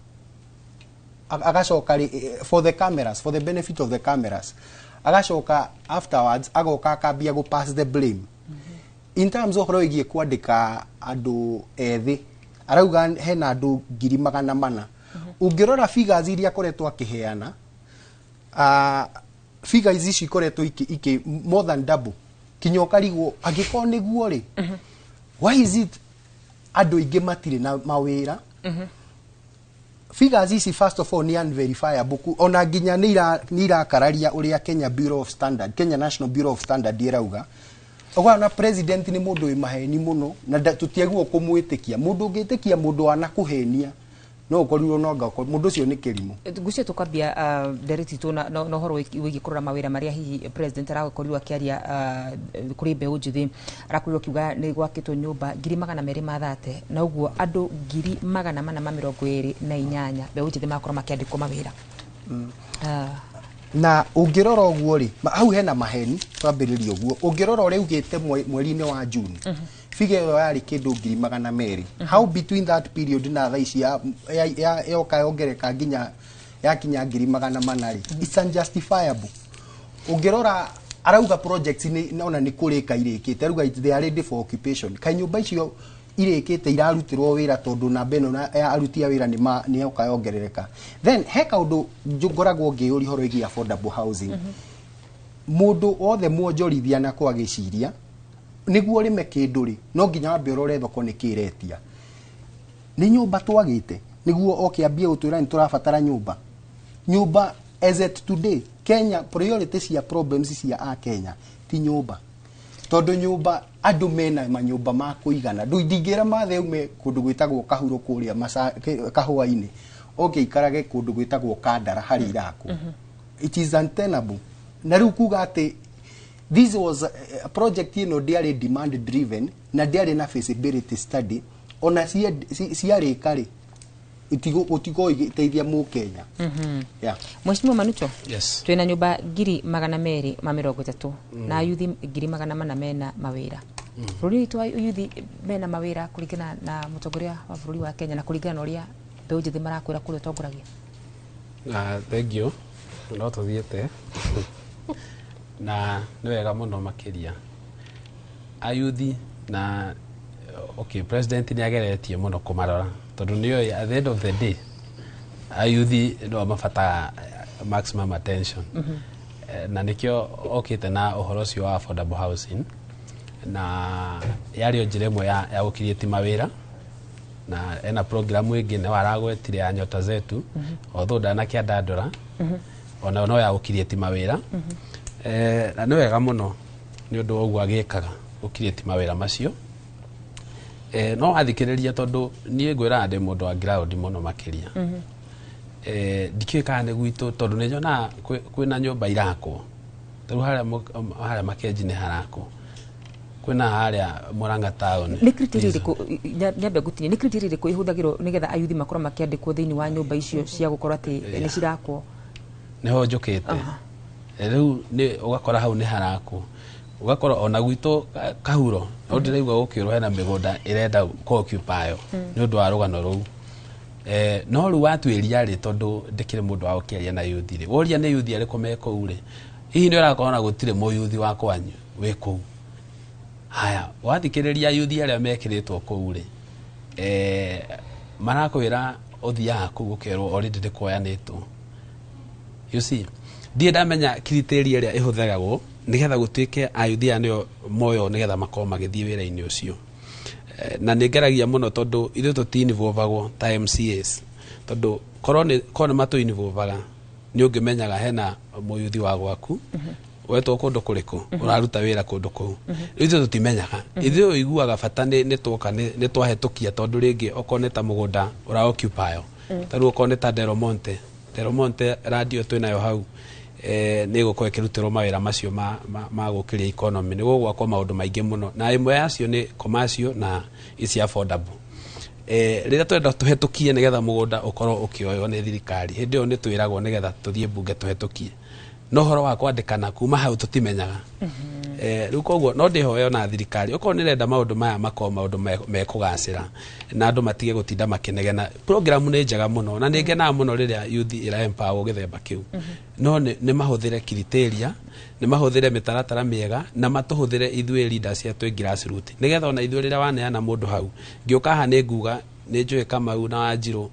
for the cameras, for the benefit of the cameras, agacoka afterwards agoka akambia gũ pass the blame. In terms of ũhoro wĩgiĩ kwandĩka andũ ethĩ, arauga hena andũ 400,000. Ũngĩrora figures iria akoretwo akĩheana, figures ici ikoretwo ikĩ more than double, kinya ũkarigwo angĩkorwo nĩguo rĩ, why is it andũ aingĩ matirĩ na mawĩra? Figures ici, first of all, nĩ unverifiable. Ona nginya nĩ irakararia ũrĩa Kenya Bureau of Standard, Kenya National Bureau of Standard ĩrauga. Ũgona president nĩ mũndũ wĩ maheni mũno na tũtiagĩrĩirwo kũmwĩtĩkia. Mũndũ ũngĩtĩkia mũndũ wanakũhenia no ũkorirwo no anga mũndũ ũcio nĩ kĩrimũ. Ngucio tukambia ndereti itũ na ũhoro wĩgiĩ kũrora mawĩra marĩa hihi president arakorirwo akĩaria kũrĩ mbeũ njĩthĩ. Arakorirwo akiuga nĩ gwakĩtwo nyũmba 230,000 na ũguo andũ 428,000 mbeũ njĩthĩ makorwo makĩandĩkwo mawĩra. Na ũngĩrora ũguo rĩ, hau hena maheni twambĩrĩria ũguo. Ũngĩrora ũrĩa augĩte mweri-inĩ wa June, figure ĩyo yarĩ kĩndũ 200,000. How between that period na thaa ici yoka yongereka nginya yakinya 400,000 rĩ, it's unjustifiable. Ũngĩrora arauga projects nĩ ona nĩ kũrĩka irĩkĩte, arauga they are ready for occupation. Kaĩ nyũmba icio irĩkĩte irarutĩrwo wĩra tondũ namba ĩno ya aruti a wĩra nĩ yoka yongerereka? Then he kaũndũ ngoragwo ngĩyũria ũhoro wĩgiĩ affordable housing. Mũndũ wothe mwonjorithia na kwagĩciria nĩguo ũrĩme kĩndũ rĩ, no nginya wambe ũrore thoko nĩ kĩretia. Nĩ nyũmba twagĩte nĩguo oke ambie gũtwĩra nĩ tũrabatara nyũmba. Nyũmba as at today Kenya, priority cia problems cia a Kenya ti nyũmba, tondũ nyũmba andũ mena manyũmba ma kũigana. Ndingĩra mathe ume kũndũ gwĩtagwo Kahuro kũrĩa Kahũa-inĩ oke ikarage kũndũ gwĩtagwo Kandara harĩa irakwo. It is untenable. Na rĩu kuga atĩ this was a project ĩno ndĩarĩ demand driven na ndĩarĩ na feasibility study, ona ciarĩka rĩ, ũtigũteithia mũkenya. Yeah. Mheshimiwa Manucho. Yes. Twĩna nyũmba 230,000 na yuthi 400,000 mena mawĩra. Bũrũri witũ wa yuthi mena mawĩra kũringana na mũtongoria wa bũrũri wa Kenya na kũringana na ũrĩa mbeũ njĩthĩ marakwĩra kũrĩa ũtongoragia? Na thank you, no tũthiĩte na nĩ wega mũno makĩria ayuthi na okay, president nĩ ageretie mũno kũmarora tondũ nĩoĩ at the end of the day ayuthi no mabataga maximum attention. Na nĩkĩo okĩte na ũhoro ũcio wa affordable housing, na yarĩ o njĩra ĩmwe ya gũcreate mawĩra, na ena program ĩngĩ nĩwe aragwetire ya Nyota Zetu, although ndanakĩandandũra, ona no ya gũcreate mawĩra. Na nĩ wega mũno nĩ ũndũ wa ũguo agĩkaga gũcreate mawĩra macio. No wathikĩrĩria, tondũ niĩ ngwĩraga ndĩ mũndũ wa ground mũno makĩria. Ndikĩũĩ kana nĩ gwitũ, tondũ nĩ nyonaga kwĩna nyũmba irakwo tarĩu harĩa Makenji nĩ harakwo, kwĩna harĩa Murang'a town. Nĩ criteria ĩrĩkũ, nyambe ngũtinie, nĩ criteria ĩrĩkũ ĩhũthagĩrwo nĩgetha ayuthi makorwo makĩandĩkwo thĩinĩ wa nyũmba icio cia gũkorwo atĩ nĩ cirakwo? Nĩho njũkĩte. Rĩu nĩ ũgakora hau nĩ harakwo, ũgakora ona gwitũ Kahuro no ndĩraigua gũkĩrwo hena mĩgũnda ĩrenda kũ-occupy nĩ ũndũ wa rũgano rũu. No rĩu watuĩria rĩ, tondũ ndĩkĩrĩ mũndũ wa gũkĩaria na yuthi rĩ, woria nĩ yuthi arĩkũ me kũu rĩ, hihi nĩ ũrakora ona gũtirĩ mũyuthi wa kwanyu wĩ kũu. Haya, wathikĩrĩria yuthi arĩa mekĩrĩtwo kũu rĩ, marakwĩra ũthiaga kũu ũkerwo already nĩ kuoyanĩtwo. You see, ndirĩ ndamenya criteria ĩrĩa ĩhũthagĩrwo nĩgetha gũtuĩke ayuthi aya nĩo moyo nĩgetha makorwo magĩthiĩ wĩra-inĩ ũcio. Na nĩ ngeragia mũno tondũ ithuĩ tũti-involvagwo ta MCAs, tondũ korwo nĩ matũ-involvaga nĩ ũngĩmenyaga hena mũyuthi wa gwaku wetwo kũndũ kũrĩkũ ũraruta wĩra kũndũ kũu. Rĩu ithuĩ tũtimenyaga, ithuĩ ũiguaga bata nĩ twoka nĩ twahĩtũkia, tondũ rĩngĩ okorwo nĩ ta mũgũnda ũra occupy, ta rĩu okorwo nĩ ta Delomonte, Delomonte radio twĩnayo hau, nĩ ĩgũkorwo ĩkĩrutĩrwo mawĩra macio ma gũkĩria economy. Nĩ gũgwakwo maũndũ maingĩ mũno na ĩmwe yacio nĩ commercial na ici affordable. Rĩrĩa twenda tũhetũkie nĩgetha mũgũnda ũkorwo ũkĩoywo nĩ thirikari, hĩndĩ ĩyo nĩ twĩragwo nĩgetha tũthiĩ mbunge tũhetũkie, no ũhoro wa kwandĩkana kuma hau tũtimenyaga. Rĩu koguo no ndĩhoe ona thirikari okorwo nĩ ĩrenda maũndũ maya makorwo maũndũ mekũgacĩra na andũ matige gũtinda makĩnegena. Program nĩ njega mũno na nĩ ngenaga mũno rĩrĩa youth ĩra empower gĩthemba kĩu, no nĩ mahũthĩre criteria, nĩ mahũthĩre mĩtaratara mĩega na matũhũthĩre ithuĩ leaders cia twĩ grassroots, nĩgetha ona ithuĩ rĩrĩa waneana mũndũ hau ngĩũka haha nĩ nguga nĩ njũĩ Kamau na Wanjirũ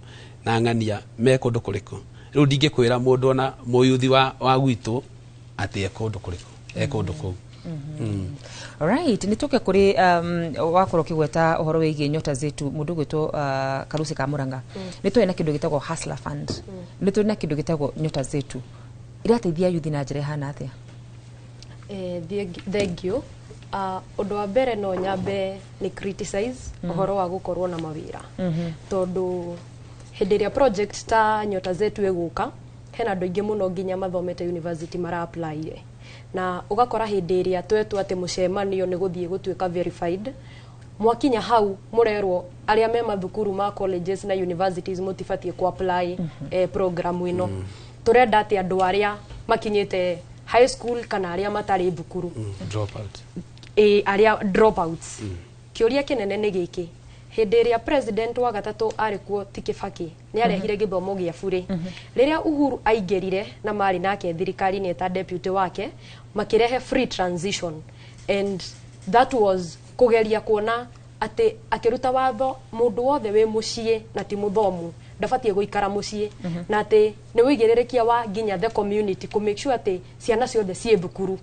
na Ng'ania me kũndũ kũrĩkũ. Rĩu ndingĩkwĩra mũndũ ona mũyuthi wa gwitũ atĩ e kũndũ kũrĩkũ, e kũndũ kũu. Alright, nĩ tũke kũrĩ wakorwo ũkĩgweta ũhoro wĩgiĩ Nyota Zetu, mũndũ ũgwĩtwo Karuci ka Mũrang'a. Nĩ tũrĩ na kĩndũ gĩtagwo Hustler Fund, nĩ tũrĩ na kĩndũ gĩtagwo Nyota Zetu, irateithia yuthi na njĩra ĩhana atĩa? Thank you. Ũndũ wa mbere no nyambe nĩ criticize ũhoro wa gũkorwo na mawĩra, tondũ hĩndĩ ĩrĩa project ta Nyota Zetu ĩgũka, hena andũ aingĩ mũno nginya mathomete university mara apply, na ũgakora hĩndĩ ĩrĩa twetwo atĩ mũcemanio nĩ gũthiĩ gũtuĩka verified, mwakinya hau mũrerwo arĩa me mathukuru ma colleges na universities mũtibatiĩ ku apply program ĩno. Tũrenda atĩ andũ arĩa makinyĩte high school kana arĩa matarĩ thukuru. Dropout. Ĩ, arĩa dropouts. Kĩũria kĩnene nĩ gĩkĩ: hĩndĩ ĩrĩa president wa gatatũ arĩ kuo, ti Kibaki, nĩ arehire gĩthomo gĩa burĩ. Rĩrĩa Uhuru aingĩrire na marĩ nake thirikari-inĩ ta deputy wake, makĩrehe free transition, and that was kũgeria kuona atĩ akĩruta watho mũndũ wothe wĩ mũciĩ na ti mũthomu ndabatiĩ gũikara mũciĩ, na atĩ nĩ wĩigĩrĩrĩkia wa nginya the community kũ make sure atĩ ciana ciothe ciĩ thukuru.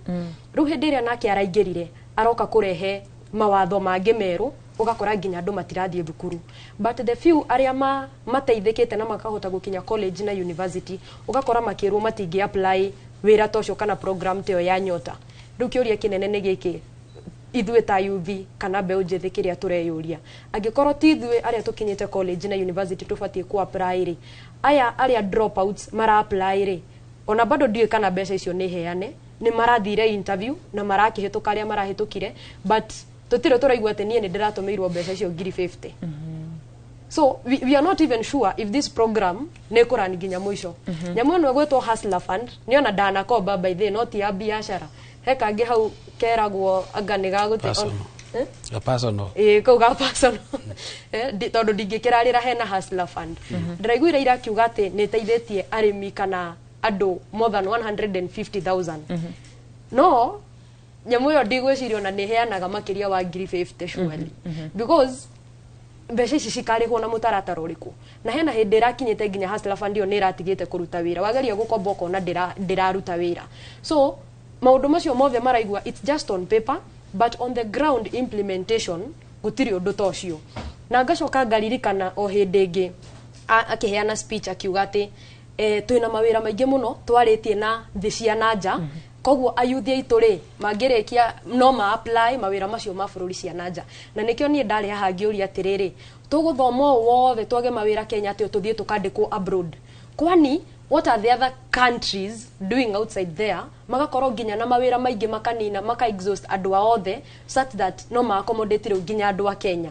Rĩu hĩndĩ ĩrĩa nake araingĩrire, aroka kũrehe mawatho mangĩ merũ, ũgakora nginya andũ matirathiĩ thukuru, but the few arĩa mateithĩkĩte na makahota gũkinya college na university, ũgakora makĩrwo matingĩ apply wĩra ta ũcio kana program ta ĩyo ya Nyota. Rĩu kĩũria kĩnene nĩ gĩkĩ: ithuĩ ta youth kana mbeũ njĩthĩ, kĩrĩa tũreyũria, angĩkorwo ti ithuĩ arĩa tũkinyĩte college na university tũbatiĩ ku apply rĩ, aya arĩa dropouts mara apply rĩ, ona bado ndiũĩ kana mbeca icio nĩ heane, nĩ marathire interview na marakĩhĩtũka arĩa marahĩtũkire, but tũtirĩ tũraigua atĩ niĩ nĩ ndĩratũmĩirwo mbeca icio ngiri 50. So we are not even sure if this program nĩ ĩkũrani nginya mũico. Nyamũ ĩno ĩgwĩtwo Hustler Fund, nĩ ona ndanakomba by the way, no ti ya biacara. He kangĩ hau keragwo anga nĩ gagũte. Personal. Eh? A personal. Ĩĩ, kau ga personal. Tondũ ndingĩkĩrarĩra hena Hustler Fund. Ndĩraiguire irakiuga atĩ nĩ ĩteithĩtie arĩmi kana andũ more than 150,000, no nyamũ ĩyo ndigwĩciria ona nĩ ĩheanaga makĩria wa ngiri 50 surely, because mbeca ici cikarĩhwo na mũtaratara ũrĩkũ? Na hena hĩndĩ ĩrakinyĩte nginya Hustler Fund ĩyo nĩ ĩratigĩte kũruta wĩra, wageria gũkomba ũkona ndĩraruta wĩra. So maũndũ macio mothe maraigua, it's just on paper, but on the ground implementation gũtirĩ ũndũ ta ũcio. Na ngacoka ngaririkana o hĩndĩ ĩngĩ akĩheana speech akiuga atĩ twĩna mawĩra maingĩ mũno twarĩtie na thĩ cia na nja, koguo ayuthi aitũ rĩ, mangĩrĩkia no ma apply mawĩra macio ma bũrũri cia na nja. Na nĩkĩo niĩ ndarĩ haha ngĩũria atĩrĩrĩ, tũgũthoma ũũ wothe twage mawĩra Kenya atĩ tũthiĩ tũkandĩkwo abroad? Kwani what are the other countries doing outside there, magakorwo nginya na mawĩra maingĩ, makanina maka exhaust andũ a othe such that no ma accommodate rĩu nginya andũ a Kenya?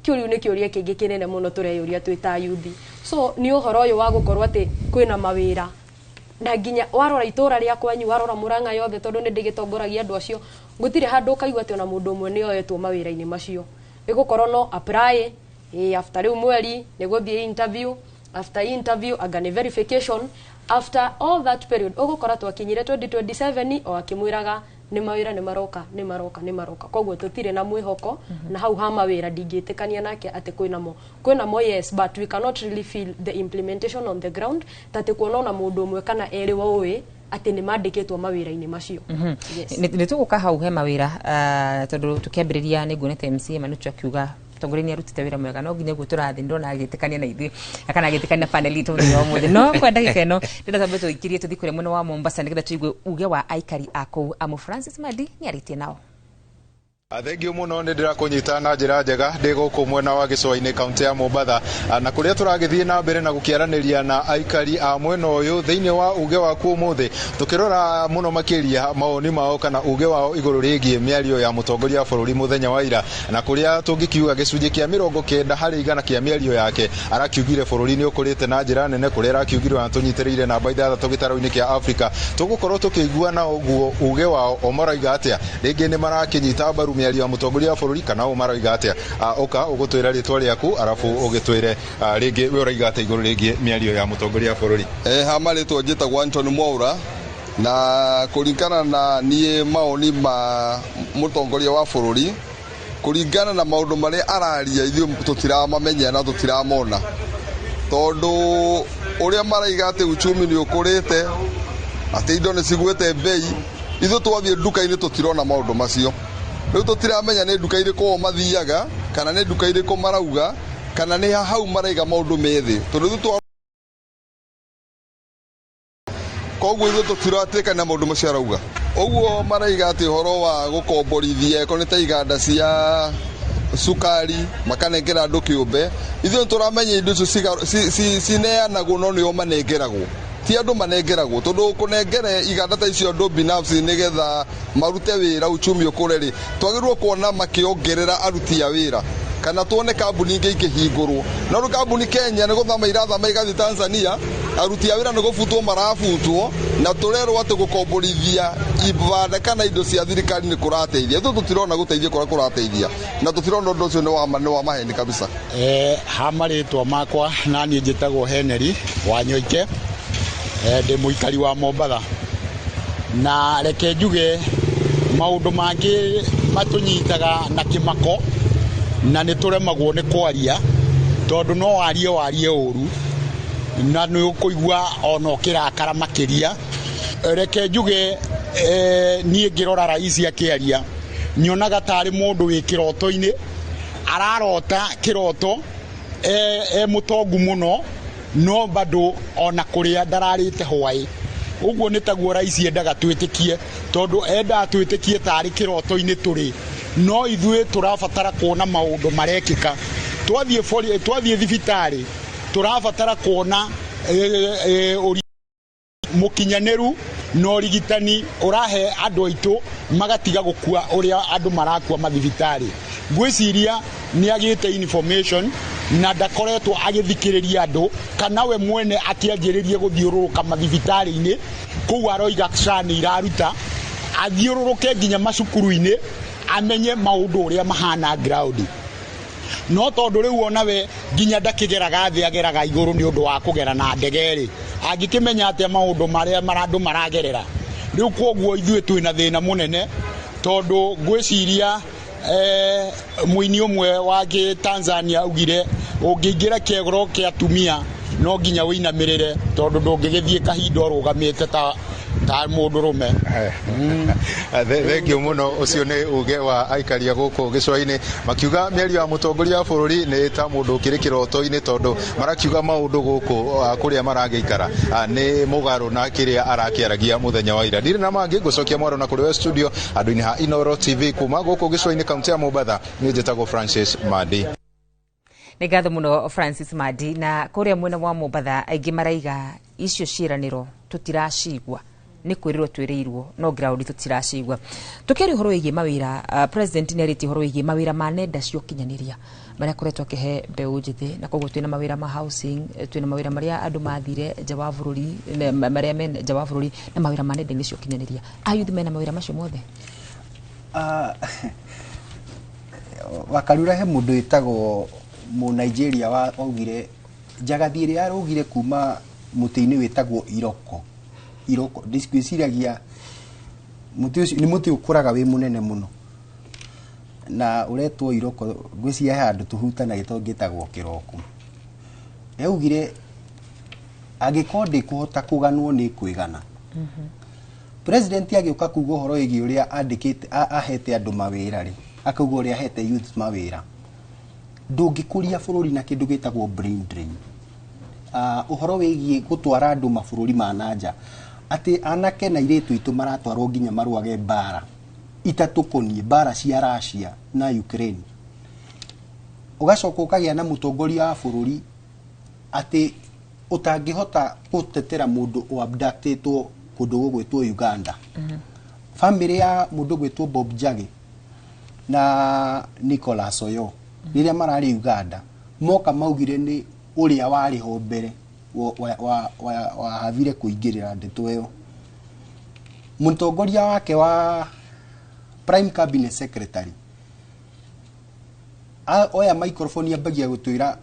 Kĩu rĩu nĩ kĩũria kĩngĩ kĩnene mũno tũreyũria twĩ ta yuthi. So nĩ ũhoro ũyũ wa gũkorwo atĩ kwĩna mawĩra, na nginya warora itũra rĩa kwanyu, warora Mũrang'a yothe, tondũ nĩ ndĩgĩtongoragia andũ acio, gũtirĩ handũ ũkaigua atĩ ona mũndũ ũmwe nĩ oetwo mawĩra-inĩ macio. Ĩgũkorwo no apply, after rĩu mweri nĩ gũthiĩ interview, after interview anga nĩ verification, after all that period ũgũkora twakinyire 2027 o akĩmwĩraga nĩ mawĩra nĩ maroka, nĩ maroka, nĩ maroka. Koguo tũtirĩ na mwĩhoko na hau ha mawĩra. Ndingĩtĩkania nake atĩ kwĩnamo. Kwĩnamo, yes, but we cannot really feel the implementation on the ground, ta atĩ kuona ona mũndũ ũmwe kana erĩ woĩ atĩ nĩ mandĩkĩtwo mawĩra-inĩ macio. Yes. Nĩ tũgũka hau he mawĩra, tondũ tũkĩambĩrĩria nĩ nguonete MCA Manucho akiuga mũtongoria nĩ arutĩte wĩra mwega, no nginya ũguo tũrathiĩ ndona agĩtĩkania na ithuĩ kana agĩtĩkania na panel itũ mũthenya wa ũmũthĩ. No kwa ndagĩka ĩno ndĩrenda twambe tũikirie tũthiĩ kũrĩa mwena wa Mombasa nĩgetha tũigue uge wa aikari a kũu, amu Francis Madi nĩ arĩtie nao. Thengiũ mũno, nĩ ndĩrakũnyita na njĩra njega ndĩ gũkũ mwena wa gĩcũa-inĩ, kaunti ya Mombatha, na kũrĩa tũragĩthiĩ na mbere na gũkĩaranĩria na aikari a mwena ũyũ thĩinĩ wa uge waku ũmũthĩ, tũkĩrora mũno makĩria mawoni mao kana uge wao igũrũ rĩgiĩ mĩario ya mũtongoria wa bũrũri mũthenya wa ira, na kũrĩa tũngĩkiuga gĩcunjĩ kĩa 90% kĩa mĩario yake arakiugire bũrũri nĩ ũkũrĩte na njĩra nene, kũrĩa arakiugire ona tũnyitĩrĩire namba 6 gĩtarũ-inĩ kĩa Afrika. Tũgũkorwo tũkĩigua na ũguo uge wao o maroiga atĩa, rĩngĩ nĩ marakĩnyita mbaru mĩario ya mũtongoria wa bũrũri kana o maroiga atĩa. Ũka ũgũtwĩra rĩtwa rĩaku, arabu ũgĩtwĩre rĩngĩ we ũroiga atĩa igũrũ rĩgiĩ mĩario ya mũtongoria wa bũrũri. Ha marĩtwa njĩtagwo Anthony Mwaura, na kũringana na niĩ maoni ma mũtongoria wa bũrũri, kũringana na maũndũ marĩa araria, ithuĩ tũtiramamenya na tũtiramona, tondũ ũrĩa maraiga atĩ uchumi nĩ ũkũrĩte, atĩ indo nĩ cigwĩte mbei, ithuĩ twathiĩ nduka-inĩ tũtirona maũndũ macio. Rĩu tũtiramenya nĩ nduka irĩkũ o mathiaga, kana nĩ nduka irĩkũ marauga, kana nĩ hau maraiga maũndũ methĩ, tondũ ithuĩ twa koguo ithuĩ tũtiratĩkania maũndũ macio arauga. Ũguo maraiga atĩ ũhoro wa gũkomborithia eko nĩ ta iganda cia cukari makanengera andũ kĩũmbe, ithuĩ nĩ tũramenya indo icio cineanagwo no nĩo manengeragwo, ti andũ manengeragwo, tondũ kũnengere iganda ta icio andũ binafsi nĩgetha marute wĩra uchumi ũkũre rĩ, twagĩrĩirwo kuona makĩongerera aruti a wĩra kana tuone kambuni ingĩ ikĩhingũrwo. No rĩu kambuni Kenya nĩ gũthama irathama igathiĩ Tanzania, aruti a wĩra nĩ gũbutwo marabutwo, na tũrerwo atĩ gũkomborithia ibanda kana indo cia thirikari nĩ kũrateithia. Ithuĩ tũtirona gũteithia kũrĩa kũrateithia, na tũtirona ũndũ ũcio nĩ wa maheni kabisa. Ha marĩtwa makwa na niĩ njĩtagwo Henry Wanyoike, ndĩ mũikari wa Mombatha, na reke njuge maũndũ mangĩ matũnyitaga na kĩmako na nĩ tũremagwo nĩ kwaria, tondũ no warie warie ũru na nĩ ũkũigua ona ũkĩrakara makĩria. Reke njuge niĩ ngĩrora rais akĩaria nyonaga tarĩ mũndũ wĩ kĩroto-inĩ, ararota kĩroto e mũtongu mũno no bado ona kũrĩa ndararĩte hwaĩ. Ũguo nĩ taguo rais endaga twĩtĩkie, tondũ endaga twĩtĩkie tarĩ kĩroto-inĩ tũrĩ, no ithuĩ tũrabatara kuona maũndũ marekĩka. Twathiĩ thibitarĩ tũrabatara kuona mũkinyanĩru na ũrigitani ũrahe andũ aitũ magatiga gũkua ũrĩa andũ marakua mathibitarĩ. Ngwĩciria nĩ agĩte information na ndakoretwo agĩthikĩrĩria andũ, kana we mwene akĩanjĩrĩrie gũthiũrũrũka mathibitarĩ-inĩ kũu aroiga SHA nĩ iraruta, athiũrũrũke nginya macukuru-inĩ amenye maũndũ ũrĩa mahana ground. No tondũ rĩu ona we nginya ndakĩgeraga thĩ, ageraga igũrũ nĩ ũndũ wa kũgera na ndege rĩ, angĩkĩmenya atĩa maũndũ marĩa andũ maragerera. Rĩu kwoguo ithuĩ twĩna thĩna mũnene, tondũ ngwĩciria mũini ũmwe wa Tanzania augire ũngĩingĩra kĩgoro kĩa atumia no nginya ũinamĩrĩre, tondũ ndũngĩgĩthiĩ kahinda ũrũgamĩte ta mũndũrũme. Thengio mũno. Ũcio nĩ uge wa aikaria gũkũ gĩcũa-inĩ, makiuga mĩario ya mũtongoria wa bũrũri nĩ ta mũndũ ũkĩrĩ kĩroto-inĩ, tondũ marakiuga maũndũ gũkũ kũrĩa maragĩikara nĩ mũgarũ na kĩrĩa arakĩaragia mũthenya wa ira. Ndirĩ na mangĩ, ngũcokia mwaro na kũrĩ we studio andũ-inĩ ha Inooro TV kuma gũkũ gĩcũa-inĩ kaunti ya Mombatha. Niĩ njĩtagwo Francis Mandi. Nĩ ngatho mũno Francis Mandi. Na kũrĩa mwena wa Mombatha aingĩ maraiga icio ciĩranĩro tũtiracigua, nĩ kwĩrĩrwo twĩrĩirwo no ground tũtiracigua. Tũkĩaria ũhoro wĩgiĩ mawĩra, president nĩ arĩtie ũhoro wĩgiĩ mawĩra ma nenda cia ũkinyanĩria marĩa akoretwo akĩhe mbeũ njĩthĩ, na koguo twĩna mawĩra ma housing, twĩna mawĩra marĩa andũ mathire nja wa bũrũri, marĩa me nja wa bũrũri, na mawĩra ma nenda-inĩ cia ũkinyanĩria. Ayuthi mena mawĩra macio mothe? Wakarura he mũndũ wĩtagwo mu Nigeria waugire njagathi ĩrĩa araugire kuma mũtĩ-inĩ wĩtagwo iroko. Iroko ndiciragia mũtĩ ũcio nĩ mũtĩ ũkũraga wĩ mũnene mũno na ũretwo iroko, ngwĩciria he handũ tũhutanagia tondũ ngĩtagwo kĩroko. Yaugire angĩkorwo ndĩkũhota kũganwo nĩ kwĩgana. President agĩũka kuga ũhoro wĩgiĩ ũrĩa andĩkĩte ahete andũ mawĩra rĩ, akauga ũrĩa ahete youth mawĩra. Ndũngĩkũria bũrũri na kĩndũ gĩtagwo brain drain. Ũhoro wĩgiĩ gũtwara andũ mabũrũri ma nanja, atĩ anake na airĩtu aitũ maratwarwo nginya marũage mbara itatũkoniĩ, mbara cia Russia na Ukraine. Ũgacoka ũkagĩa na mũtongoria wa bũrũri atĩ ũtangĩhota gũtetera mũndũ o-abductĩtwo kũndũ gũgwĩtwo Uganda. Family ya mũndũ gwĩtwo Bob Njagi na Nicholas Oyo rĩrĩa mararĩ Uganda moka maugire nĩ ũrĩa warĩ ho mbere wahavire kũingĩrĩra ndeto ĩyo. Mũtongoria wake wa Prime Cabinet Secretary oya microphone ambagia gũtwĩra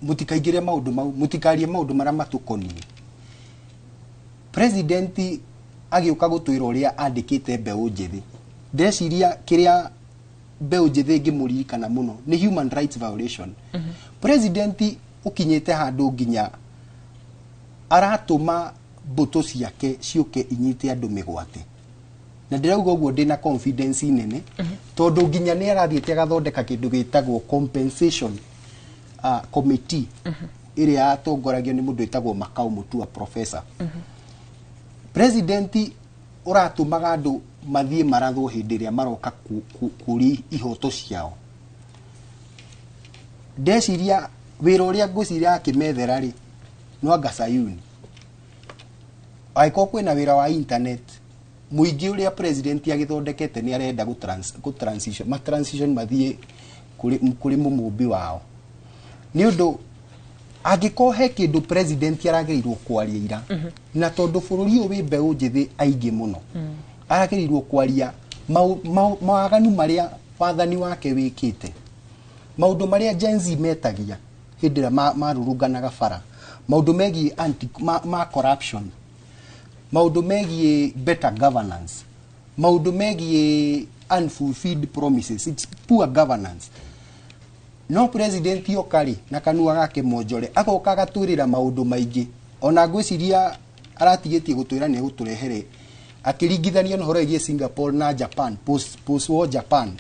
mũtikaingĩre maũndũ mau, mũtikarie maũndũ marĩa matũkoniĩ. President agĩũka gũtwĩra ũrĩa andĩkĩte mbeũ njĩthĩ. Ndĩreciria kĩrĩa mbeũ njĩthĩ ngĩmũririkana mũno nĩ human rights violation. President ũkinyĩte handũ nginya aratũma mbũtũ ciake ciũke inyite andũ mĩgwate. Na ndĩrauga ũguo ndĩna confidence nene, tondũ nginya nĩ arathiĩte agathondeka kĩndũ gĩtagwo compensation committee ĩrĩa yatongoragio nĩ mũndũ wĩtagwo Makau Mutua professor. President Ũratũmaga andũ mathiĩ marathwo hĩndĩ ĩrĩa maroka kũria ihoto ciao. Ndeciria wĩra ũrĩa ngwĩciria akĩmethera rĩ, no anga Sayuni angĩkorwo kwĩna wĩra wa internet mũingĩ ũrĩa president agĩthondekete, nĩ arenda gũ transition, ma transition mathiĩ kũrĩ mũmũmbi wao, nĩ ũndũ angĩkorwo he kĩndũ president aragĩrĩirwo kwaria ira, na tondũ bũrũri ũyũ wĩ mbeũ njĩthĩ aingĩ mũno, aragĩrĩirwo kwaria mawaganu marĩa wathani wake wĩkĩte, maũndũ marĩa Gen Z metagia hĩndĩ ĩrĩa marũrũnganaga bara, maũndũ megiĩ anti, ma corruption, maũndũ megiĩ better governance, maũndũ megiĩ unfulfilled promises, it's poor governance. No president oka rĩ na kanua gake monjore, agoka agatwĩrĩra maũndũ maingĩ. Ona ngwĩciria aratigĩtie gũtwĩra nĩ egũtũrehere, akĩringithania na ũhoro wĩgiĩ Singapore na Japan, post war Japan,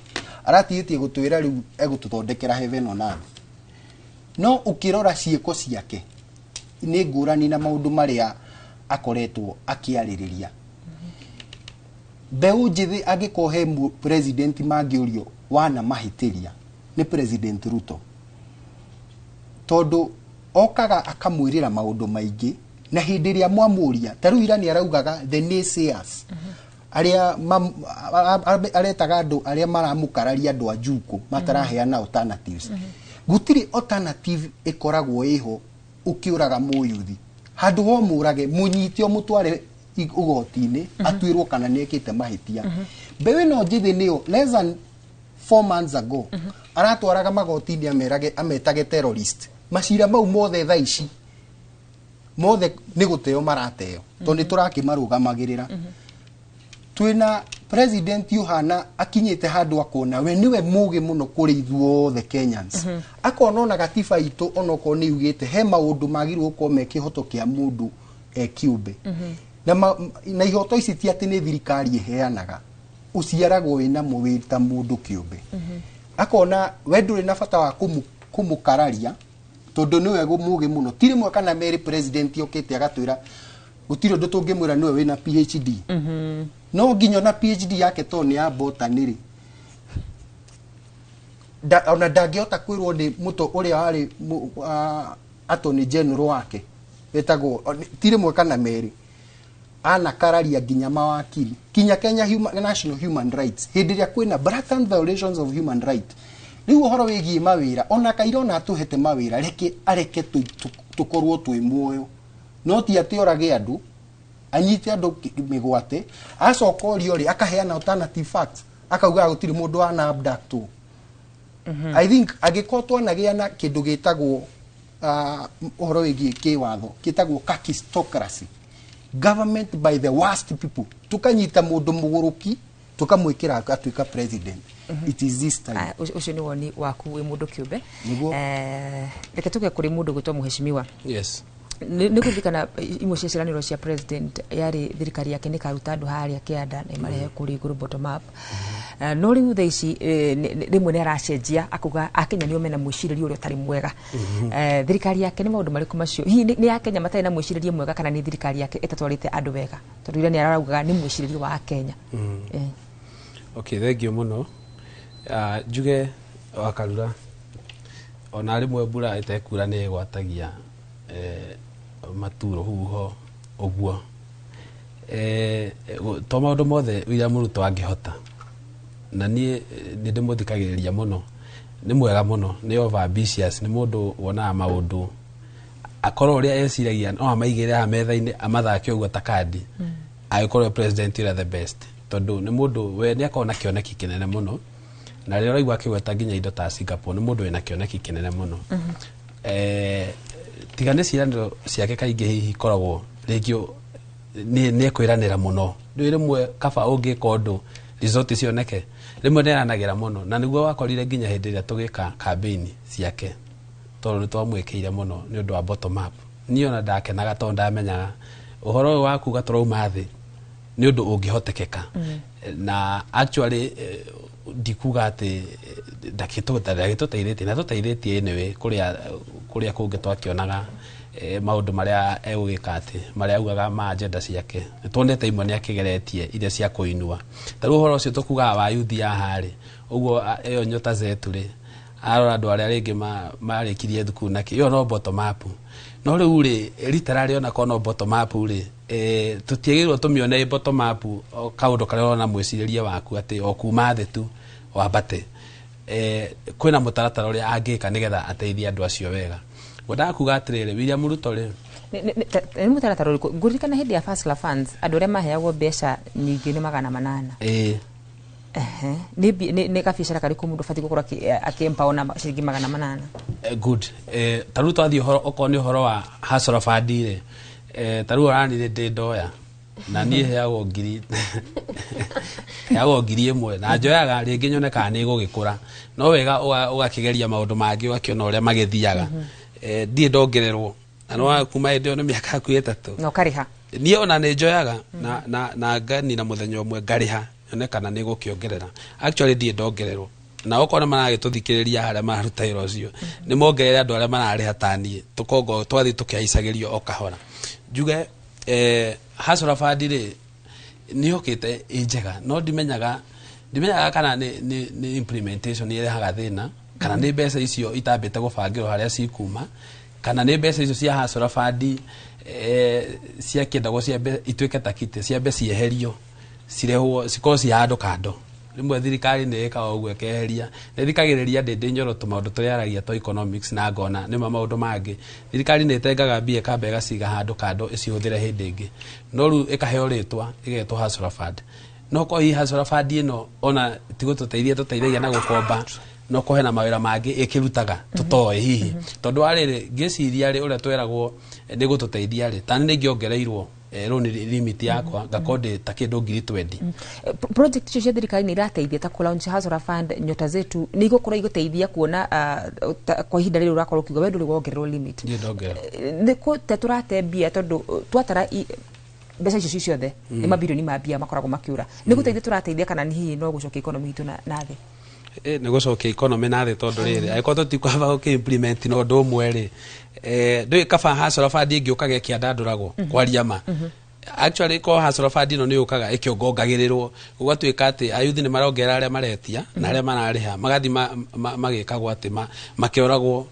aratigĩtie gũtwĩra rĩu egũtũthondekera heaven on earth. No ũkĩrora ciĩko ciake nĩ ngũrani na maũndũ marĩa akoretwo akĩarĩrĩria mbeũ njĩthĩ. Angĩkorwo he president mangĩũrio wana mahĩtĩria, nĩ President Ruto, tondũ okaga akamwĩrĩra maũndũ maingĩ, na hĩndĩ ĩrĩa mwamũria, ta rĩu ira nĩ araugaga the naysayers arĩa aretaga andũ arĩa maramũkararia, andũ a Juko mataraheana alternatives. Gũtirĩ alternative ĩkoragwo ĩho. Ũkĩũraga mũyuthi, handũ ho mũrage, mũnyite, ũmũtware ũgoti-inĩ, atuĩrwo kana nĩ ekĩte mahĩtia. Mbeũ ĩno njĩthĩ nĩyo less than 4 months ago aratwaraga magoti-inĩ amerage, ametage terrorist. Macira mau mothe thaa ici mothe nĩ gũteo marateo, tondũ nĩ tũrakĩmarũgamagĩrĩra. Twĩna president ũhana akinyĩte handũ akona we nĩwe mũgĩ mũno kũrĩ ithuothe Kenyans, akona ona gatiba itũ onokorwo nĩ yugĩte he maũndũ magĩrĩirwo gũkorwo me kĩhoto kĩa mũndũ e kĩũmbe, na ihoto ici ti atĩ nĩ thirikari ĩheanaga, ũciaragwo wĩnamo wĩ ta mũndũ kĩũmbe. Akona we ndũrĩ na bata wa kũmũkararia tondũ nĩwe mũgĩ mũno. Ti rĩmwe kana merĩ president okĩte agatwĩra gũtirĩ ũndũ tũngĩmwĩra, nĩwe wĩna PhD. No nginya ona PhD yake to nĩ ya botany rĩ, ona ndangĩhota kwĩrwo nĩ mũto ũrĩa warĩ attorney general wake wetagwo ti rĩmwe kana merĩ anakararia nginya mawakiri, kinya Kenya National Human Rights hĩndĩ ĩrĩa kwĩna blatant violations of human right. Rĩu ũhoro wĩgiĩ mawĩra, ona kaira ona atũhete mawĩra, reke areke tũkorwo twĩ muoyo, no ti atĩ orage andũ, anyite andũ mĩgwate, acoka orio rĩ, akaheana alternative facts, akauga gũtirĩ mũndũ wana abductwo. I think angĩkorwo twanagĩa na kĩndũ gĩtagwo ũhoro wĩgiĩ kĩwatho gĩtagwo kakistocracy, government by the worst people, tukanyita mũndũ mũgũrũki tukamwĩkĩra atuĩka president, it is this time. Ah, ũcio nĩ woni waku wĩ mũndũ kĩũmbe. Nĩguo. Reke tũke kũrĩ mũndũ gwĩtwo mũheshimiwa. Yes. Nĩ kũririkana imwe cia ciĩranĩro cia president yarĩ thirikari yake nĩ karuta andũ harĩa kĩanda na ĩmarehe kũrĩ igũrũ, bottom up. No rĩu thaa ici rĩmwe nĩ aracenjia, akauga akenya nĩo mena mwĩcirĩrie ũrĩa ũtarĩ mwega. Thirikari yake nĩ maũndũ marĩkũ macio? Hihi nĩ akenya matarĩ na mwĩcirĩrie mwega, kana nĩ thirikari yake ĩtatwarĩte andũ wega? Tondũ ira nĩ araugaga nĩ mwĩcirĩrie wa akenya. Okay, thank you mũno. Njuge wakarura ona rĩmwe mbura ĩtekura nĩ ĩgwatagia matu rũhuho ũguo. To maũndũ mothe William Ruto angĩhota, na niĩ nĩ ndĩmũthikagĩrĩria mũno, nĩ mwega mũno, nĩ over ambitious, nĩ mũndũ wonaga maũndũ akorwo ũrĩa eciragia no amaigĩre haha metha-inĩ, amathake ũguo ta kandi, agĩkorwo president ũrĩa the best, tondũ nĩ mũndũ we nĩ akoragwo na kĩoneki kĩnene mũno, na rĩrĩa ũraigua akĩgweta nginya indo ta Singapore, nĩ mũndũ wĩna kĩoneki kĩnene mũno. Tiga nĩ ciĩranĩro ciake kaingĩ hihi ikoragwo rĩngĩ nĩ ekwĩranĩra mũno, rĩu rĩmwe kaba ũngĩka ũndũ result cioneke, rĩmwe nĩ eranagĩra mũno, na nĩguo wakorire nginya hĩndĩ ĩrĩa tũgĩka campaign ciake, tondũ nĩ twamwĩkĩire mũno nĩ ũndũ wa bottom up. Niĩ ona ndakenaga tondũ ndamenyaga ũhoro ũyũ wa kuga tũrauma thĩ nĩ ũndũ ũngĩhotekeka. Na actually ndikuga atĩ ndagĩtũteithĩtie, na tũteithĩtie anyway kũrĩa kũngĩ twakĩonaga. Maũndũ marĩa egũgĩka atĩ marĩa augaga ma agenda ciake nĩ tuonete imwe nĩ akĩgeretie iria cia kũinua. Ta rĩu ũhoro ũcio tũkugaga wa yuthi haha rĩ, ũguo ĩyo Nyota Zetu rĩ, arora andũ arĩa rĩngĩ marĩkirie thukuru na kĩ, ĩyo no bottom up. No rĩu rĩ, literally ona korwo no bottom up rĩ, tũtiagĩrĩirwo tũmĩone ĩ bottom up o kaũndũ karĩa ũrona mwĩcirĩrie waku atĩ o kuma thĩ tu wambate. Kwĩna mũtaratara ũrĩa angĩka nĩgetha ateithie andũ acio wega. Ngwendaga kuga atĩrĩrĩ, William Ruto rĩ, Nĩ mũtaratara ũrĩkũ? Ngũririkana hĩndĩ ya Hustler Funds andũ arĩa maheagwo mbeca nyingĩ nĩ 800. Ehe. Nĩ gabiacara karĩkũ mũndũ ũbatiĩ gũkorwo akĩempawo na ciringi 800? Good. Ta rĩu twathiĩ ũhoro okorwo nĩ ũhoro wa Hustler Fund rĩ, ta rĩu ũranire ndĩ ndoya na niĩ heagwo 1000 na njoyaga rĩngĩ nyone kana nĩ ĩgũgĩkũra. No wega ũgakĩgeria maũndũ mangĩ ũgakĩona ũrĩa magĩthiaga. Ndirĩ ndongererwo na no kuma hĩndĩ ĩyo nĩ mĩaka hakuhĩ 3. Na ũkarĩha? Niĩ ona nĩ njoyaga na nganina mũthenya ũmwe ngarĩha nyone kana nĩ gũkĩongerera. Actually ndirĩ ndongererwo, na okorwo nĩ maragĩtũthikĩrĩria harĩa mararuta wĩra ũcio, nĩ mongerere andũ arĩa mararĩha ta niĩ, tũkongo twathiĩ tũkĩhaicagĩrio o kahora. Njuge Hustler Fund rĩ, nĩ yũkĩte ĩ njega, no ndimenyaga kana nĩ implementation ĩrehaga thĩna, kana nĩ mbeca icio itambĩte gũbangĩrwo harĩa cikuma, kana nĩ mbeca icio cia Hustler Fund ciakĩendagwo ciambe ituĩke ta kite, ciambe cieherio cirehwo cikorwo ci handũ kando. Rĩmwe thirikari nĩ ĩkaga ũguo ĩkeheria. Nĩ thikagĩrĩria Ndĩndĩ Nyoro tũmaũndũ tũrĩa aragia twa economics na ngona nĩma maũndũ mangĩ. Thirikari nĩ ĩtengaga mbia ĩkamba ĩgaciga handũ kando ĩcihũthĩre hĩndĩ ĩngĩ, no rĩu ĩkaheo rĩtwa ĩgetwo Hustler Fund. No korwo hihi Hustler Fund ĩno ona ti gũtũteithia tũteithagia na gũkomba, no korwo hena mawĩra mangĩ ĩkĩrutaga tũtoĩ hihi, tondũ wa rĩrĩ ngĩciria rĩ ũrĩa tweragwo nĩ gũtũteithia rĩ, tani nĩ ingĩongereirwo loan limit yakwa ngakorwo ndĩ ta kĩndũ 20,000. Project icio cia thirikari nĩ irateithia ta kũ-launch Hustler Fund, Nyota Zetu, nĩ igũkorwo igũteithia kuona kwa ihinda rĩrĩ ũrakorwo ũkiuga we ndũrĩ wongererwo limit? Niĩ ndongererwo. Nĩ kũte tũrate mbia tondũ twatara mbeca icio ci ciothe nĩ mabirioni ma mbia makoragwo makĩũra. Nĩ gũteithia tũrateithia kana nĩ hihi no gũcokia economy itũ na thĩ? Nĩ gũcokia economy na thĩ, tondũ rĩrĩ angĩkorwo tũtikwamba gũkĩ-implement na ũndũ ũmwe rĩ, ndũĩ kaba Hustler Fund ĩngĩũkaga ĩkĩandandũragwo kwaria ma. Actually ko Hustler Fund ĩno nĩ yũkaga ĩkĩongongagĩrĩrwo, gũgatuĩka atĩ ayuthi nĩ marongerera arĩa maretia na arĩa mararĩha magathiĩ magĩkagwo atĩ makĩoragwo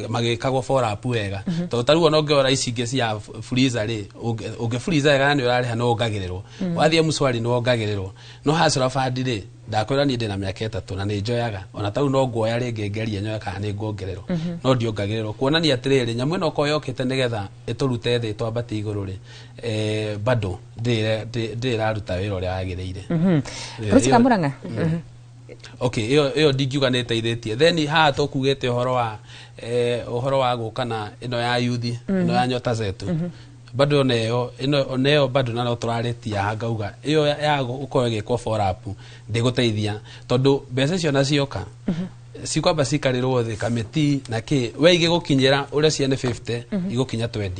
magĩkagwo follow up wega. Tondũ ta rĩu ona ũngĩora ici ingĩ cia freezer rĩ, ũngĩ freezer wega na nĩ ũrarĩha no wongagĩrĩrwo. Wathiĩ M-Shwari nĩ wongagĩrĩrwo. No Hustler Fund rĩ, ndakwĩra niĩ ndĩna mĩaka 3 na nĩ njoyaga, ona ta rĩu no nguoya rĩngĩ ngerie nyoe kana nĩ nguongererwo. No ndiongererwo. Kuonania atĩrĩrĩ, nyamũ ĩno okorwo yokĩte nĩgetha ĩtũrute thĩ twambate igũrũ rĩ, bado ndĩrĩ ĩraruta wĩra ũrĩa wagĩrĩire. Ruth Kamurang'a. Okay, ĩyo ndingiuga nĩ ĩteithĩtie. Then haha tũkugĩte ũhoro wa gũka na ĩno ya yuthi, ĩno ya Nyota Zetu. Bado ona ĩyo, ĩno ona ĩyo bado na no tũrarĩtia haha ngauga ĩyo ya gũkorwo ĩgĩkwo follow up ndĩgũteithia, tondũ mbeca icio na cioka cikwamba cikarĩrwo thĩ kamĩti na kĩ we igĩgũkinyĩra ũrĩa ciene 50 igũkinya 20.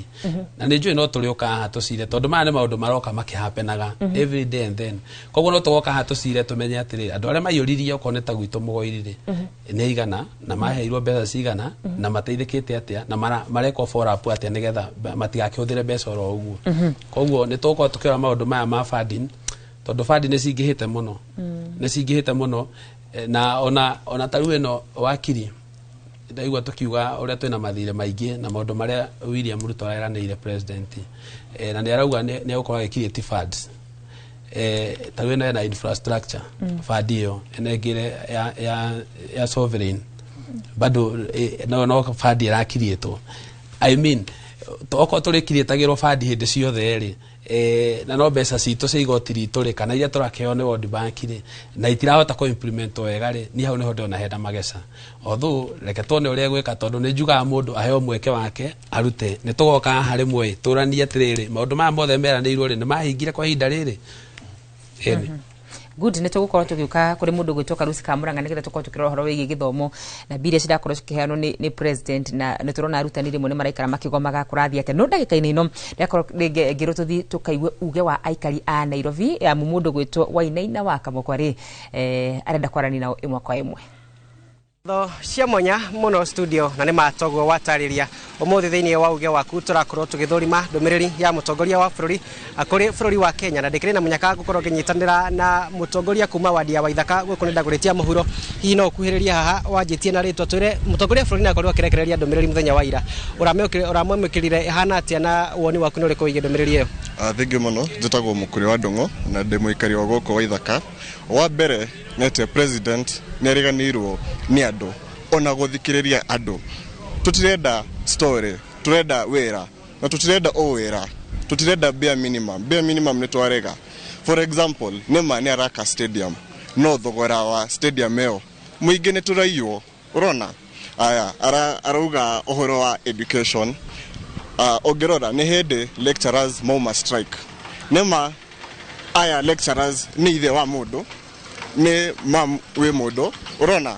Na nĩ njũĩ no tũrĩũka haha tũcire, tondũ maya nĩ maũndũ maroka makĩhapenaga every day and then koguo no tũgoka haha tũcire tũmenye atĩrĩrĩ, andũ arĩa maiyũririe okorwo nĩ ta gwitũ Mũgoiri rĩ, nĩ aigana na maheirwo mbeca cigana na mateithĩkĩte atĩa na marekwo follow up atĩa nĩgetha matigakĩhũthĩre mbeca oro ũguo. Koguo nĩ tũgũkorwo tũkĩrora maũndũ maya ma funding, tondũ funding nĩ cingĩhĩte mũno. Nĩ cingĩhĩte mũno. Na ona ta rĩu ĩno wakiri ndaigua tũkiuga ũrĩa twĩna mathirĩ maingĩ na maũndũ marĩa William Ruto areranĩire president, na nĩ arauga nĩ egũkorwo agĩ create funds. Ta rĩu ĩno ĩna infrastructure fund ĩyo ĩno ĩngĩ ya sovereign bado, no fund ĩrakiriĩtwo. I mean, okorwo tũrĩkiriĩtagĩrwo fund hĩndĩ ciothe rĩ, na no mbeca citũ cia igoti ritũ rĩ, kana iria tũrakĩheo nĩ World Bank rĩ, na itirahota kũ implement wega rĩ, niĩ hau nĩho ndĩrona hena mageca. Although reke tuone ũrĩa egwĩka, tondũ nĩ njugaga mũndũ aheo mweke wake arute. Nĩ tũgoka haha rĩmwe tũranie atĩrĩrĩ, maũndũ maya mothe meranĩirwo rĩ, nĩ mahingire kwa ihinda rĩrĩ? Ĩni. Good, nĩ tũgũkorwo tũgĩũka kũrĩ mũndũ ũgwĩtwo Karusi ka Murang'a nĩgetha tũkorwo tũkĩrora ũhoro wĩgiĩ gĩthomo na mbia iria cirakorwo cikĩheanwo nĩ president, na nĩ tũrona arutani rĩmwe nĩ maraikara makĩgomaga kũrathiĩ atĩa. No ndagĩka-inĩ ĩno ndĩrakorwo rĩngĩ ngĩrwo tũthiĩ tũkaigue uge wa aikari a Nairobi, amu mũndũ ũgwĩtwo Wainaina wa Kamũkwa rĩ, arenda kwaranĩria nao ĩmwe kwa ĩmwe. Tho cia mwanya muno studio na nĩ matoguo watarĩria ũmũthĩ thĩinĩ wa uge waku tũrakorwo tũgĩthũrima ndũmĩrĩri ya mũtongoria wa bũrũri kũrĩ bũrũri wa Kenya na ndĩkĩrĩ na mũnyaka gũkorwo ngĩnyitanĩra na mũtongoria kuma wadi ya Waithaka gũkũ nĩ ndagũrĩtia mũhuro. Hihi no ũkuhĩrĩrie haha wanjĩtie na rĩtwa twĩre mũtongoria wa bũrũri nĩ akorirwo akĩrekereria ndũmĩrĩri mũthenya wa ira, ũramwamũkĩrire ĩhana atĩa na woni waku nĩ ũrĩkũ wĩgiĩ ndũmĩrĩri ĩyo? Thengiũ mũno, njĩtagwo Mũkũrĩ wa Ndũng'o na ndĩ mũikari wa gũkũ Waithaka. Wa mbere nĩ atĩ president nĩ ariganĩirwo nĩ andũ ona gũthikĩrĩria andũ. Tũtirenda story, tũrenda wĩra na tũtirenda o wĩra, tũtirenda bare minimum. Bare minimum nĩ twarega. For example, nĩma nĩ araka stadium, no thogora wa stadium ĩyo mũingĩ nĩ tũraiywo, ũrona? Aya, arauga ũhoro wa education. Ũngĩrora nĩ hĩndĩ lecturers mauma strike. Nĩma aya lecturers nĩ ithe wa mũndũ, nĩ mam wĩ mũndũ, ũrona?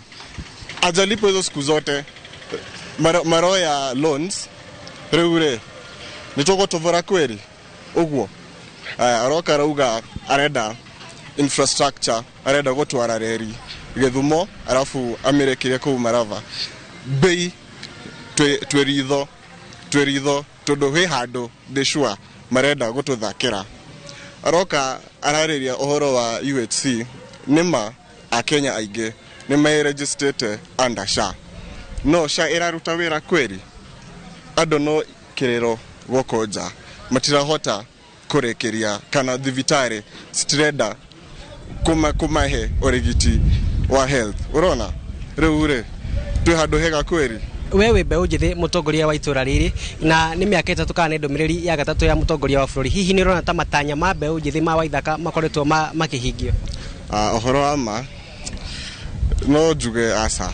Ajalipwo hizo siku zote maroya loans rĩu rĩ nĩ tũgũtũbora kweri ũguo. Aya, aroka arauga arenda infrastructure, arenda gũtwara reri Gĩthumo arafu amĩrekerie kũu Marava. Bei twĩ ritho tondũ hĩ handũ ndĩ sure marenda gũtũthakĩra. Aroka ararĩria ũhoro wa UHC, nĩma akenya aingĩ nĩ meregistrĩte under SHA, no SHA ĩraruta wĩra kweri? Andũ no kĩrĩro gũkũ nja matirahota kũrĩkĩria kana thibitarĩ citirenda kũmahe ũrigiti wa health, ũrona? Rĩu rĩ twĩ handũ hega kweri? We wĩ mbeũ njĩthĩ mũtongoria wa itũra rĩrĩ na nĩ mĩaka 3 kana nĩ ndũmĩrĩri ya gatatũ ya mũtongoria wa bũrũri, hihi nĩ ũrona ta matanya ma mbeũ njĩthĩ ma Waithaka makoretwo makĩhingio? Ũhoro wa ma no njuge aca.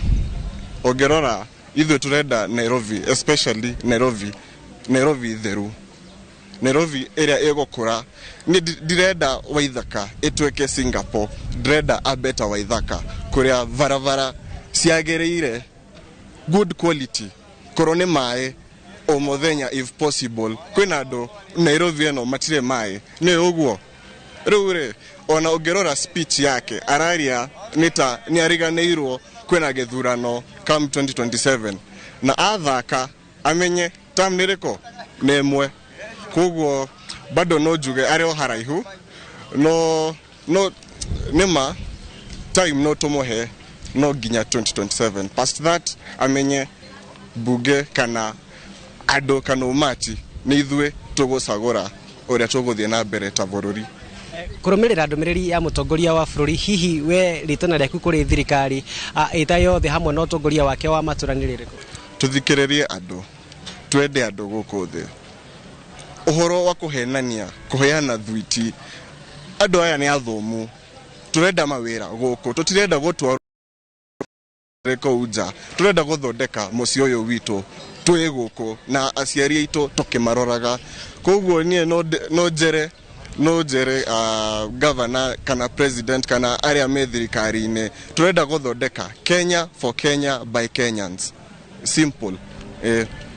Ũngĩrora ithuĩ tũrenda Nairobi, especially Nairobi, Nairobi theru, Nairobi ĩrĩa ĩgũkũra. Nĩ ndirenda Waithaka ĩtuĩke Singapore, ndĩrenda a better Waithaka kũrĩa barabara ciagĩrĩire, good quality, korwo nĩ maĩ o mũthenya if possible. Kwĩna andũ Nairobi ĩno matirĩ maĩ, nĩ ũguo? Rĩu rĩ ona ũngĩrora speech yake araria nĩ ta nĩ ariganĩirwo kwĩna gĩthurano come 2027 na athaka amenye term nĩ ĩrĩkũ, nĩ ĩmwe. Koguo bado no njuge arĩ o haraihu, no nĩma time no tũmũhe no nginya 2027. Past that amenye bunge kana andũ kana ũmati nĩ ithuĩ tũgũcagũra ũrĩa tũgũthiĩ na mbere ta bũrũri. Kũrũmĩrĩra ndũmĩrĩri ya mũtongoria wa bũrũri, hihi we rĩtana rĩaku kũrĩ thirikari ĩta yothe hamwe na ũtongoria wake wa matũra nĩ rĩrĩkũ? Tũthikĩrĩrie andũ, twende andũ gũkũ thĩ. Ũhoro wa kũhenania, kũheana thwiti, andũ aya nĩ athomu, tũrenda mawĩra gũkũ, tũtirenda gũtwarwo kũu nja, tũrenda gũthondeka mũciĩ ũyũ witũ twĩ gũkũ na aciari aitũ tũkĩmaroraga. Koguo niĩ no njere governor kana president kana arĩa me thirikari-inĩ, tũrenda gũthondeka Kenya for Kenya by Kenyans, simple.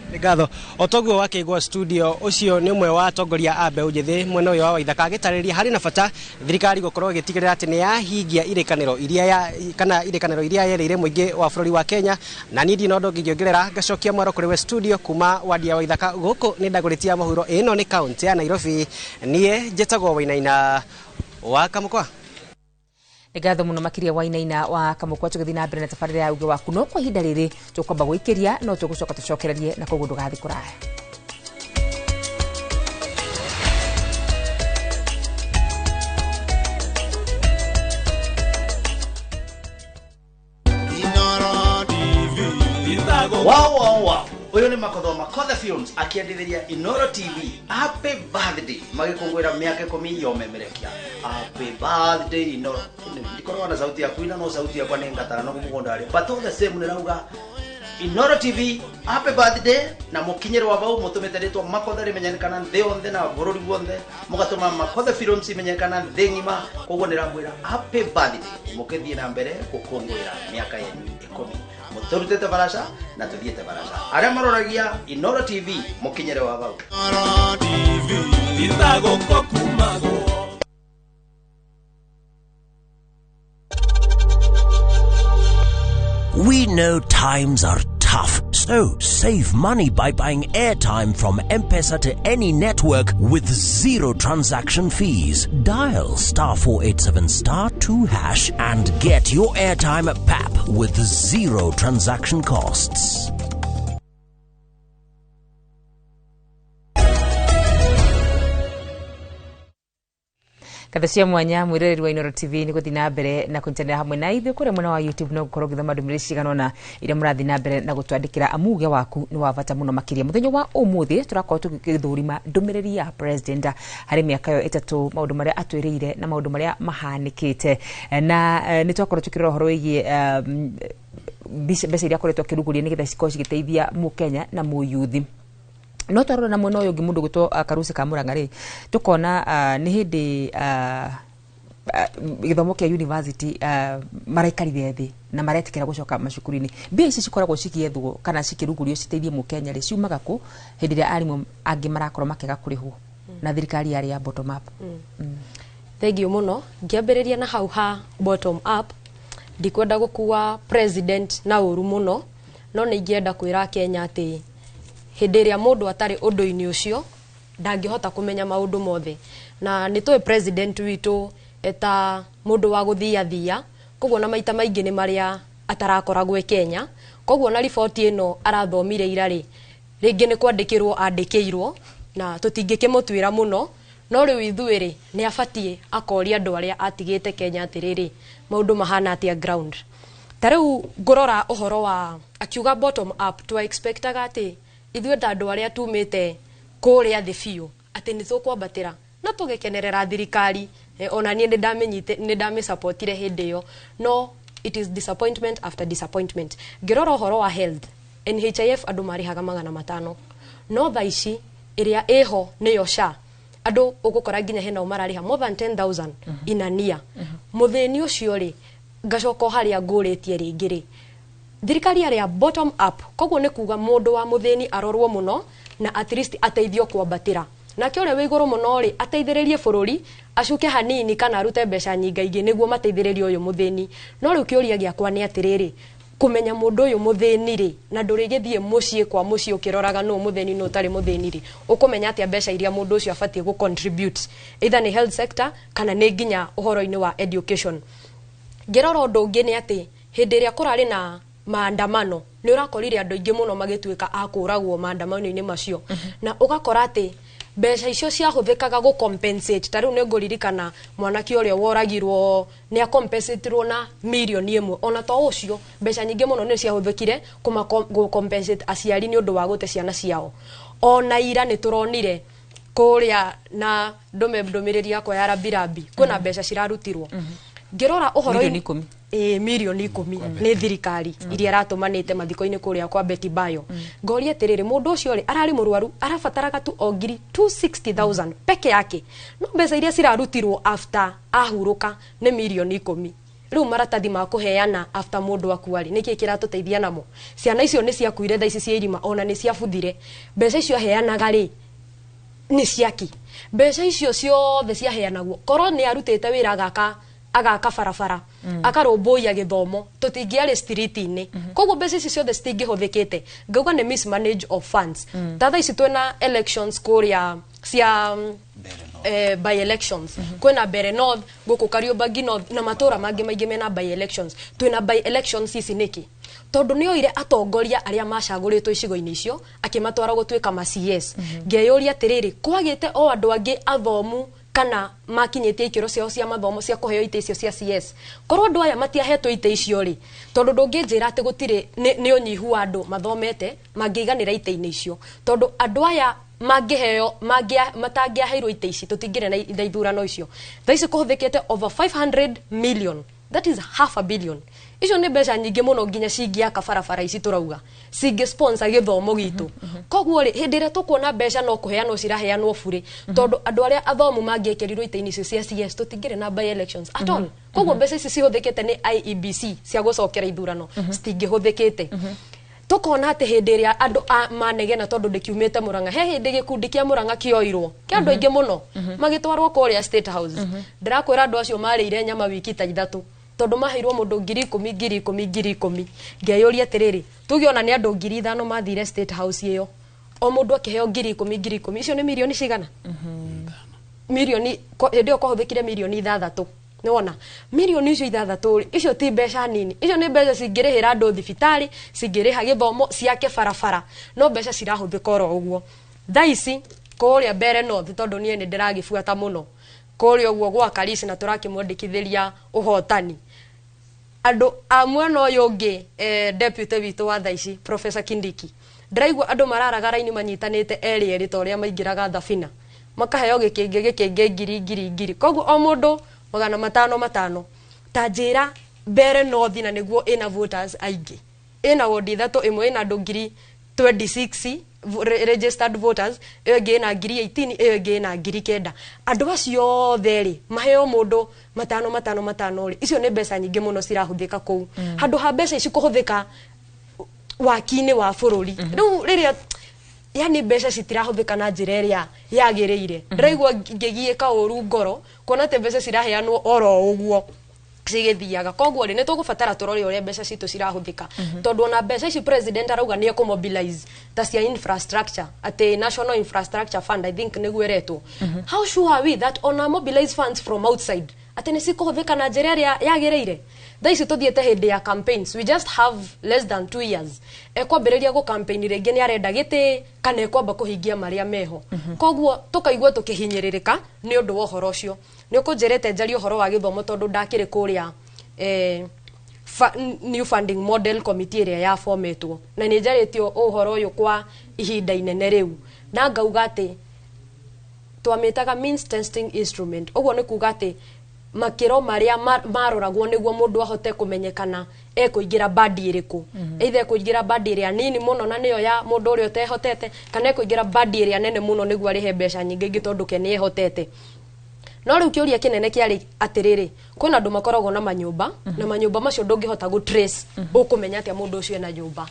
Nĩ ngatho. O toguo wakĩigua studio, ũcio nĩ ũmwe wa atongoria a mbeũ njĩthĩ mwena ũyũ wa Waithaka agĩtarĩria harĩ na bata thirikari gũkorwo ĩgĩtigĩrĩra atĩ nĩ yahingia irĩkanĩro iria kana irĩkanĩro iria yerĩire mũingĩ wa bũrũri wa Kenya. Na niĩ ndina ũndũ ngĩongerera, ngacokia mwaro kũrĩ we studio kuma wadi ya Waithaka gũkũ nĩ ndagũrĩtia mũhuro, ĩno nĩ kaunti ya Nairobi. Niĩ njĩtagwo Wainaina wa Kamũkwa. Nĩ ngatho mũno makĩria Wainaina wa Kamũkwa. Tũgĩthiĩ na mbere na tabarĩra ya uge waku, no kwa ihinda rĩrĩ tũkwamba gũikĩria no tũgũcoka tũcokererie na koguo ndũgathiĩ kũraya. Wow, wow, wow. Uyu ni Makotho Makotha Films akiendithiria Inoro TV happy birthday magikungwira miaka 10 ya umemerekia. Happy birthday Inoro. Ndikorwo na sauti ya kuina no sauti yakwa ni ngatana no mugunda ari, but all the same nirauga Inoro TV happy birthday na mukinyirwa bau mutumite ritwa Makotha rimenyekana nthi yonthe na bururi guothe, mugatuma Makotha Films imenyekana nthi ng'ima. Koguo niramwira happy birthday mukithie na mbere gukungwira miaka yenyu 10 muturutite barasha na tuthiete barasha. Aria maroragia Inoro TV mukinyire wa bau. Inoro TV itagokokumago. We know know times are tough, so save money by buying airtime from M-Pesa to any network with zero transaction fees. Dial star 487 star 2 hash and get your airtime at PAP with zero transaction costs. Ngatho cia mwanya mwiroreri wa Inooro TV nĩ gũthiĩ na mbere na kũnyitanĩra hamwe na ithuĩ kũrĩa mwena wa YouTube no gũkorwo ũgĩthoma ndũmĩrĩri cigana ũna iria mũrathiĩ na mbere na gũtwandĩkĩra amu uge waku nĩ wa bata mũno makĩria. Mũthenya wa ũmũthĩ tũrakorwo tũgĩthũrima ndũmĩrĩri ya president harĩ mĩaka ĩyo ĩtatũ, maũndũ marĩa atwĩrĩire na maũndũ marĩa mahanĩkĩte, na nĩ twakorwo tũkĩrora ũhoro wĩgiĩ mbeca iria akoretwo akĩrugũria nĩgetha cikorwo cigĩteithia mũkenya na mũyuthi. No twarora na mwena ũyũ ũngĩ mũndũ gwĩtwo Karuci ka Murang'a rĩ, tũkona nĩ hĩndĩ gĩthomo kĩa university maraikarire thĩ na maretĩkĩra gũcoka macukuru-inĩ. Mbia ici cikoragwo cigĩethwo kana cikĩrugũrio citeithie mũkenya rĩ, ciumaga kũ hĩndĩ ĩrĩa arimũ angĩ marakorwo makĩaga kũrĩhwo na thirikari yarĩ ya bottom up? Thengiũ mũno. Ngĩambĩrĩria na hau ha bottom up, ndikwenda gũkua president na ũru mũno, no nĩ ingĩenda kwĩra Kenya atĩ hĩndĩ ĩrĩa mũndũ atarĩ ũndũ-inĩ ũcio ndangĩhota kũmenya maũndũ mothe. Na nĩ tũĩ president witũ eta mũndũ wa gũthiathia, koguo na maita maingĩ nĩ marĩa atarakoragwo e Kenya, koguo na riboti ĩno arathomire ira rĩ, rĩngĩ nĩ kwandĩkĩrwo andĩkĩirwo na tũtingĩkĩmũtuĩra mũno, no rĩu ithuĩ rĩ nĩ abatiĩ akoria andũ arĩa atigĩte Kenya atĩrĩrĩ, maũndũ mahana atĩa ground. Ta rĩu ngũrora ũhoro wa akiuga bottom up, twa expectaga atĩ ithuĩ ta andũ arĩa tumĩte kũrĩa thĩ biũ atĩ nĩ tũkwambatĩra na tũgĩkenerera thirikari. Ona niĩ nĩ ndamĩsupportire hĩndĩ ĩyo, no it is disappointment after disappointment. Ngĩrora ũhoro wa health, NHIF andũ marĩhaga 500, no thaa ici ĩrĩa ĩho nĩyo SHA, andũ ũgũkora nginya hena o mararĩha more than 10,000 inania. Mũthĩni ũcio rĩ, ngacoka o harĩa ngũrĩtie rĩngĩ rĩ, thirikari yarĩ ya bottom up, koguo nĩ kuga mũndũ wa mũthĩni arorwo mũno na at least ateithio kwambatĩra, nake ũrĩa wĩ igũrũ mũno rĩ ateithĩrĩrie bũrũri acuke hanini kana arute mbeca nyingaingĩ nĩguo mateithĩrĩrie ũyũ mũthĩni. No rĩu kĩũria gĩakwa nĩ atĩrĩrĩ, kũmenya mũndũ ũyũ mũthĩni rĩ, na ndũrĩgĩthiĩ mũciĩ kwa mũciĩ ũkĩroraga nũ mũthĩni nũ ũtarĩ mũthĩni rĩ, ũkũmenya atĩa mbeca iria mũndũ ũcio abatiĩ gũ contribute either nĩ health sector kana nĩ nginya ũhoro-inĩ wa education. Ngĩrora ũndũ ũngĩ nĩ atĩ hĩndĩ ĩrĩa kũrarĩ na maandamano nĩ ũrakorire andũ aingĩ mũno magĩtuĩka a kũragwo maandamano-inĩ macio, na ũgakora atĩ mbeca icio ciahũthĩkaga gũ compensate. Ta rĩu nĩ ngũririkana mwanake ũrĩa woragirwo nĩ acompensatirwo na mirioni 1, ona to ũcio mbeca nyingĩ mũno nĩ ciahũthĩkire gũ compensate aciari nĩ ũndũ wa gũte ciana ciao. Ona ira nĩ tũronire kũrĩa na ndũmĩrĩri yakwa ya rambirambi kwĩna mbeca cirarutirwo. Ngĩrora ũhoro Mirioni 10. Mirioni 10 nĩ thirikari iria ĩratũmanĩte mathiko-inĩ kũrĩa kwa Betty Bayo. Ngoria atĩrĩrĩ, mũndũ ũcio rĩ ararĩ mũrwaru, arabataraga tu o ngiri 260,000 peke yake, no mbeca iria cirarutirwo after ahurũka nĩ mirioni 10. Rĩu maratathi ma kũheana after mũndũ akua rĩ, nĩkĩ kĩratũteithia namo? Ciana icio nĩ ciakuire thaa ici cia irima, ona nĩ ciabuthire. Mbeca icio aheanaga rĩ nĩ ciaki? Mbeca icio ciothe ciaheanagwo korwo nĩ arutĩte wĩra agaka barabara, akarũmbũiya gĩthomo, tũtingĩarĩ street-inĩ. Koguo mbeca ici ciothe citingĩhũthĩkĩte. Ngauga nĩ mismanage of funds. Ta thaa ici twĩna elections kũrĩa cia by elections, kwĩna Mbere North, gũkũ Kariobangi North na matũra mangĩ maingĩ mena by elections. Twĩna by elections ici nĩkĩ? Tondũ nĩ oire atongoria arĩa macagũrĩtwo icigo-inĩ icio akĩmatwara gũtuĩka ma CS. Ngeyũria atĩrĩrĩ, kwagĩte o andũ angĩ athomu kana makinyĩtie ikĩro ciao cia mathomo cia kũheo itĩ icio cia CS? Korwo andũ aya matiahetwo itĩ icio rĩ, tondũ ndũngĩnjĩra atĩ gũtirĩ nĩ ũnyihu wa andũ mathomete mangĩiganĩra itĩ-inĩ icio, tondũ andũ aya mangĩheo matangĩaheirwo itĩ ici tũtingĩrĩ na ithurano icio. Thaa ici kũhũthĩkĩte over 500 million, that is half a billion. Icio nĩ mbeca nyingĩ mũno nginya cingĩaka barabara ici tũrauga, cingĩ sponsor gĩthomo gitũ. Koguo rĩ, hĩndĩ ĩrĩa tũkuona mbeca no kũheanwo ciraheanwo burĩ, tondũ andũ arĩa athomu mangĩekĩrirwo itĩ-inĩ icio cia CS tũtingĩrĩ na by elections at all. Koguo mbeca ici cihũthĩkĩte nĩ IEBC cia gũcokera ithurano citingĩhũthĩkĩte. Tukona atĩ hĩndĩ ĩrĩa andũ a manegena tondũ ndĩkiumĩte Murang'a, he hĩndĩ gĩkundi kĩa Murang'a kĩoirwo kĩa andũ aingĩ mũno magĩtwarwo kũrĩa State House. Ndĩrakwĩra andũ acio marĩire nyama wiki ta 3. Tondu maheirwo mundu 10,000 10,000 10,000. Ngeyũria atiriri, tuge ona ni andu 5,000 mathire State House iyo, o mundu akiheo 10,000 10,000, icio ni mirioni cigana? Mirioni hĩndĩ ĩyo kwahũthĩkire mirioni 6. Nĩwona mirioni icio 6 icio ti mbeca nini, icio nĩ mbeca cingĩrĩhĩra andũ thibitarĩ, cingĩrĩha gĩthomo, ciake barabara, no mbeca cirahũthĩka oro ũguo. Thaa ici kũrĩa Mbere North, tondũ niĩ nĩ ndĩragĩbuata mũno kũrĩa ũguo gwa Karisi na tũrakĩmwandĩkithĩria ũhotani, andũ a mwena ũyũ ũngĩ, deputy witũ wa thaa ici Professor Kindiki, ndĩraigua andũ mararaga raini manyitanĩte erĩ erĩ ta ũrĩa maingĩraga thabina, makaheo gĩkĩngĩ gĩkĩngĩ ngiri ngiri ngiri, koguo o mũndũ 500 500. Ta njĩra, Mbere North na nĩguo ĩna voters aingĩ, ĩna wodi 3, ĩmwe ĩna andũ 26,000 registered voters, ĩyo ĩngĩ ĩna 18,000, ĩyo ĩngĩ ĩna 9,000. Andũ acio othe rĩ, maheo mũndũ 5 5 5 rĩ, icio nĩ mbeca nyingĩ mũno cirahũthĩka kũu, handũ ha mbeca ici kũhũthĩka waki-inĩ wa bũrũri. Rĩu rĩrĩa yani mbeca citirahũthĩka na njĩra ĩrĩa yagĩrĩire, ndĩraigua ngĩgiĩka ũru ngoro kuona atĩ mbeca ciraheanwo oro ũguo cigĩthiaga. Koguo rĩ, nĩ tũgũbatara tũrore ũrĩa mbeca citũ cirahũthĩka, tondũ ona mbeca ici president arauga nĩ ekũmobilize ta cia infrastructure, atĩ National Infrastructure Fund, I think nĩguo ĩretwo, how sure are we that ona mobilize funds from outside atĩ nĩ cikũhũthĩka na njĩra ĩrĩa yagĩrĩire? Thaa ici tũthiĩte hĩndĩ ya campaigns, we just have less than 2 years. Ekwambĩrĩria gũ campaign rĩngĩ, nĩ arenda gĩtĩ kana ekwamba kũhingia marĩa meho? Koguo tũkaigua tũkĩhinyĩrĩrĩka nĩ ũndũ wa ũhoro ũcio. Nĩ ũkũnjĩrĩte njarie ũhoro wa gĩthomo, tondũ ndakĩrĩ kũrĩa new funding model committee ĩrĩa yabometwo, na nĩ njarĩtio ũhoro ũyũ kwa ihinda inene rĩu, na ngauga atĩ twamĩtaga means testing instrument. Ũguo nĩ kuga atĩ makĩro marĩa maroragwo nĩguo mũndũ ahote kũmenyekana ekũingĩra bandi ĩrĩkũ, either ekũingĩra bandi ĩrĩa nini mũno na nĩyo ya mũndũ ũrĩa ũtehotete, kana ekũingĩra bandi ĩrĩa nene mũno nĩguo arĩhe mbeca nyingĩ ingĩ tondũ ke nĩ ehotete. No rĩu kĩũria kĩnene kĩarĩ atĩrĩrĩ, kwĩna andũ makoragwo na manyũmba, na manyũmba macio ndũngĩhota gũ trace, ũkũmenya atĩa mũndũ ũcio ena nyũmba?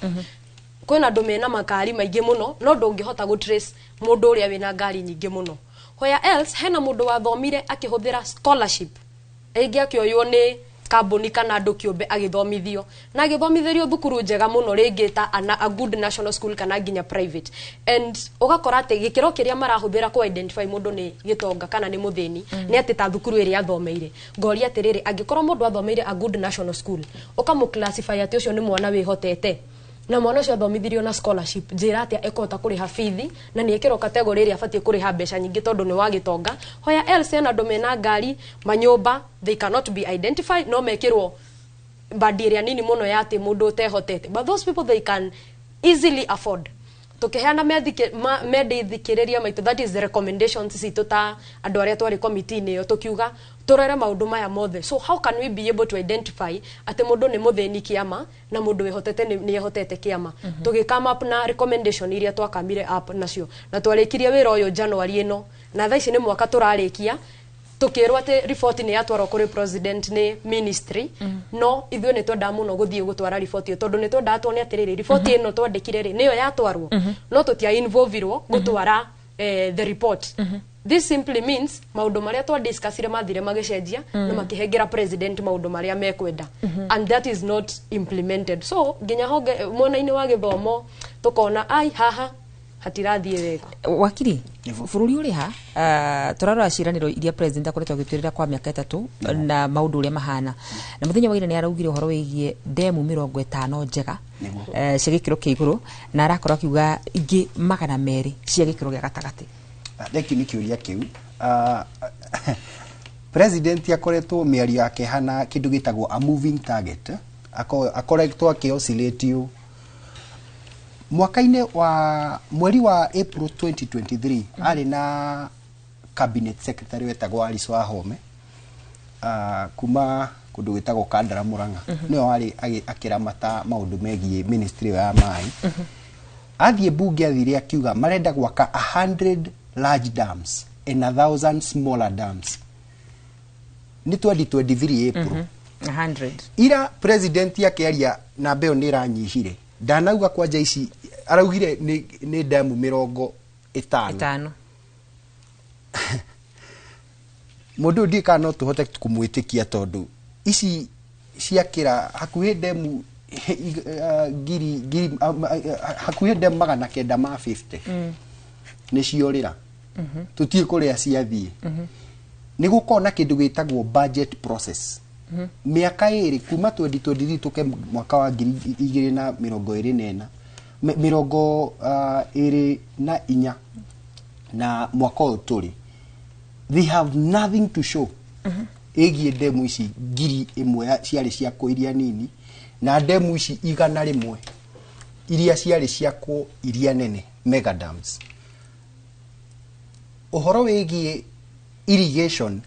Kwĩna andũ mena makari maingĩ mũno, no ndũngĩhota gũ trace mũndũ ũrĩa wĩna ngari nyingĩ mũno. Where else hena mũndũ wathomire akĩhũthĩra scholarship, rĩngĩ akĩoywo nĩ kambuni kana andũ kĩũmbe, agĩthomithio na agĩthomithĩrio thukuru njega mũno, rĩngĩ ta a good national school kana nginya private, and ũgakora atĩ gĩkĩro kĩrĩa marahũthĩra kũ identify mũndũ nĩ gĩtonga kana nĩ mũthĩni nĩ atĩ ta thukuru ĩrĩa athomeire. Ngoria atĩrĩrĩ, angĩkorwo mũndũ athomeire a good national school, ũkamũ classify atĩ ũcio nĩ mwana wĩhotete, na mwana ũcio athomithirio na scholarship, njĩra atĩa ekũhota kũrĩha bithi na nĩ ĩkĩrwo category ĩrĩa abatiĩ kũrĩha mbeca nyingĩ tondũ nĩ wa gĩtonga? Hoya else hena andũ mena ngari, manyũmba, they cannot be identified, no mekĩrwo bandi ĩrĩa nini mũno ya atĩ mũndũ ũtehotete, but those people, they can easily afford. Tukiheana mendithikĩrĩria maitũ, that is the recommendations citũ ta andũ arĩa twarĩ committee-inĩ ĩyo, tũkiuga tũrore maũndũ maya mothe. So how can we be able to identify atĩ mũndũ nĩ mũthĩni kĩama na mũndũ wĩhotete nĩ ehotete kĩama? Tũgĩ come up na recommendation iria twakamire up nacio, na twarĩkirie wĩra ũyũ January ĩno, na thaa ici nĩ mwaka tũrarĩkia. Tukirwo atĩ riboti nĩ yatwarwo kũrĩ president nĩ ministry, no ithuĩ nĩ twendaga mũno gũthiĩ gũtwara riboti ĩyo, tondũ nĩ twendaga tuone atĩrĩrĩ, riboti ĩno twandĩkire rĩ, nĩyo yatwarwo? No tũtia involvirwo gũtwara the report. This simply means maũndũ marĩa twa discussire mathire magĩcenjia na makĩhengera president maũndũ marĩa mekwenda, and that is not implemented. So nginya honge mwena-inĩ wa gĩthomo tũkona ai haha hatirathiĩ wega. Wakiri, bũrũri ũrĩ ha tũrarora ciĩranĩro iria president akoretwo agĩtwĩrĩra kwa mĩaka 3 na maũndũ ũrĩa mahana? Na mũthenya wa ira nĩ araugire ũhoro wĩgiĩ ndemu 50 njega cia gĩkĩro kĩa igũrũ, na arakorwo akiuga ingĩ 200 cia gĩkĩro gĩa gatagatĩ. Thank you nĩ kĩũria kĩu. President akoretwo mĩario yake hana kĩndũ gĩtagwo a moving target. Akoretwo akĩ oscillate. Mwaka-inĩ wa mweri wa April 2023, arĩ na cabinet secretary wetagwo Alice Wahome, kuma kũndũ gwĩtagwo Kandara, Murang'a, nĩwe warĩ akĩramata maũndũ megiĩ ministry ĩyo ya maĩ. Athiĩ bunge, athire akiuga marenda gwaka 100 large dams and 1,000 smaller dams. Nĩ 2023 April. 100. Ira president akĩaria, namba ĩyo nĩ ĩranyihire, ndanauga kwanja ici, araugire nĩ ndemu 50. Ĩtano. Mũndũ ũyũ ndiũĩ kana no tũhote kũmwĩtĩkia, tondũ ici Ciakĩra hakuhĩ ndemu ngiri ngiri hakuhĩ ndemu 950 nĩ ciorĩra, tũtiĩ kũrĩa ciathiĩ. Nĩ gũkorwo na kĩndũ gĩtagwo budget process mĩaka 2 kuma 2023 tũke mwaka wa 2024, 24 na mwaka ũyũ tũrĩ, they have nothing to show ĩgiĩ ndemu ici 1000 ciarĩ ciakwo iria nini na ndemu ici 100 iria ciarĩ ciakwo iria nene, mega dams. Ũhoro wĩgiĩ irrigation,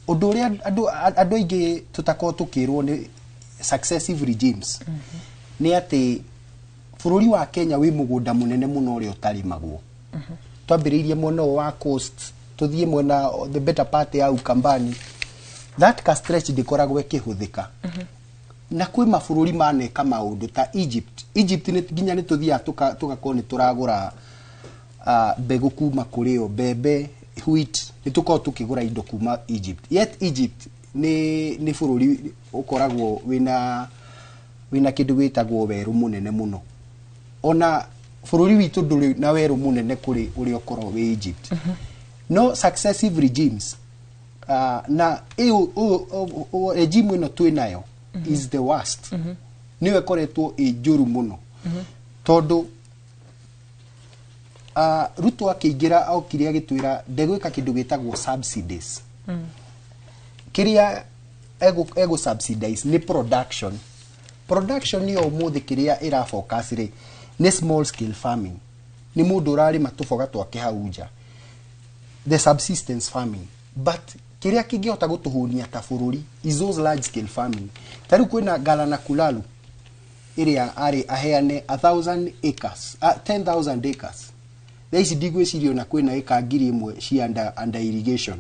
ũndũ ũrĩa andũ aingĩ tũtakorwo tũkĩrwo nĩ successive regimes nĩ atĩ bũrũri wa Kenya wĩ mũgũnda mũnene mũno ũrĩa ũtarĩmagwo. Twambĩrĩirie mwena ũyũ wa coast, tũthiĩ mwena the better part ya Ukambani, that ka stretch ndĩkoragwo ĩkĩhũthĩka. Na kwĩ mabũrũri maneka maũndũ ta Egypt. Egypt nĩ nginya nĩ tũthiaga tũgakorwo nĩ tũragũra mbegũ kuma kũrĩ o, mbembe, wheat, nĩ tũkoragwo tũkĩgũra indo kuma Egypt. Yet Egypt nĩ bũrũri ũkoragwo wĩna kĩndũ gĩtagwo werũ mũnene mũno. Ona bũrũri witũ ndũrĩ na werũ mũnene kũrĩ ũrĩa ũkoragwo wĩ Egypt. No successive regimes na ĩyo regime ĩno twĩ nayo is the worst, nĩyo ĩkoretwo ĩ njũru mũno, tondũ Ruto akĩingĩra okire agĩtwĩra ndegwĩka kĩndũ gĩtagwo subsidies. Kĩrĩa egũ subsidize nĩ production. Production yo ũmũthĩ kĩrĩa ĩra focus rĩ nĩ small scale farming, nĩ mũndũ ũrarĩma tũboga twake hau nja, the subsistence farming. But kĩrĩa kĩngĩhota gũtũhũnia ta bũrũri is those large scale farming. Ta rĩu kwĩna Galana Kulalu ĩrĩa arĩ aheane 1000 acres, 10,000 acres. Thaa ici ndigwĩciria ona kwĩna ĩka 1000 cia under irrigation.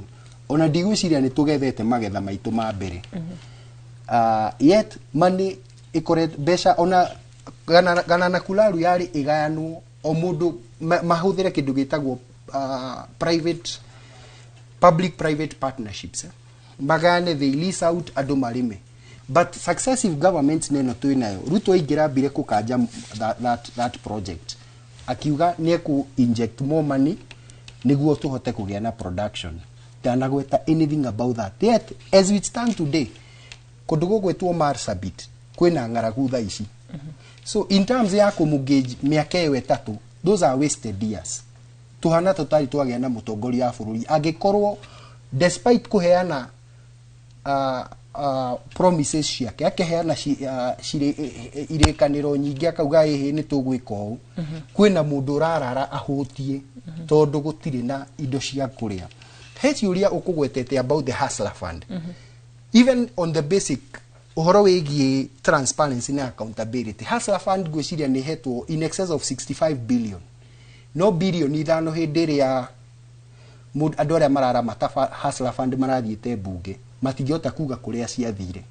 Ona ndigwĩciria nĩ tũgethete magetha maitũ ma mbere. Yet money ĩkoretwo, mbeca ona Galana Kulalu yarĩ ĩgayanwo o mũndũ mahũthĩre kĩndũ gĩtagwo private public private partnerships, eh? Magayane, they lease out, andũ marĩme. But successive governments neno twĩ nayo, Ruto aingĩra ambire kũkanja that project, akiuga nĩ ekũ inject more money nĩguo tũhote kũgĩa na production. Ndanagweta anything about that. Yet as we stand today, kũndũ gũgwĩtwo Marsabit kwĩna ng'aragu thaa ici. So in terms ya kũmũgauge mĩaka ĩyo 3, those are wasted years. Tuhana tũtarĩ twagĩa na mũtongoria wa bũrũri angĩkorwo despite kũheana promises ciake, akeheana irĩkanĩro nyingĩ, akauga ĩhĩ nĩ tũgwĩka ũũ, kwĩna mũndũ ũrarara ahũtiĩ tondũ gũtirĩ na indo cia kũrĩa. He ciũria ũkũgwetete about the Hustler Fund. Even on the basic ũhoro wĩgiĩ transparency na accountability, Hustler Fund ngwĩciria nĩ hetwo in excess of 65 billion, no bilioni 5 hĩndĩ ĩrĩa andũ arĩa mararamata Hustler Fund marathiĩte mbunge matingĩhota kuga kũrĩa ciathire.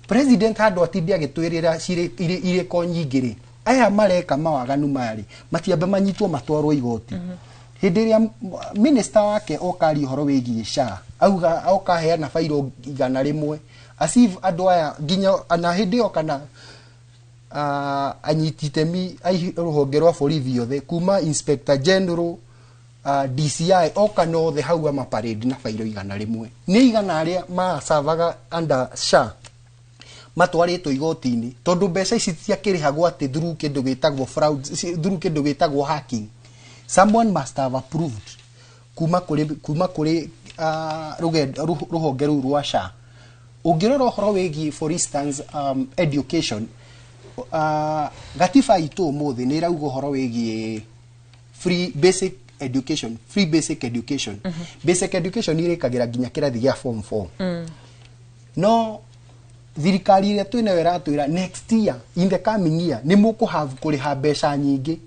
President handũ atinde agĩtwĩrĩra irĩko nyingĩ rĩ, aya mareka mawaganu maya rĩ, matiambe manyitwo matwarwo igoti. Hĩndĩ ĩrĩa minister wake okaria ũhoro wĩgiĩ SHA, auga oka heana bairo 100 as if andũ aya nginya na hĩndĩ ĩyo kana anyiti itemi a rũhonge rwa borithi othe kuma inspector general, DCI, oka na othe hau ama parade na bairo 100, nĩ igana arĩa macavaga under SHA matwarĩtwo igoti-inĩ, tondũ mbeca ici ciakĩrĩhagwo atĩ through kĩndũ gĩtagwo fraud, through kĩndũ gĩtagwo hacking. Someone must have approved kuma kũrĩ rũhonge rũu rwa SHA. Ũngĩrora ũhoro wĩgiĩ, for instance, education, gatiba itũ ũmũthĩ nĩ ĩrauga ũhoro wĩgiĩ free basic education, free basic education. Basic education irĩkagĩra nginya kĩrathi gĩa form 4. No thirikari ĩrĩa twĩnayo ĩratwĩra next year, in the coming year, nĩ mũkũ have kũrĩha mbeca nyingĩ.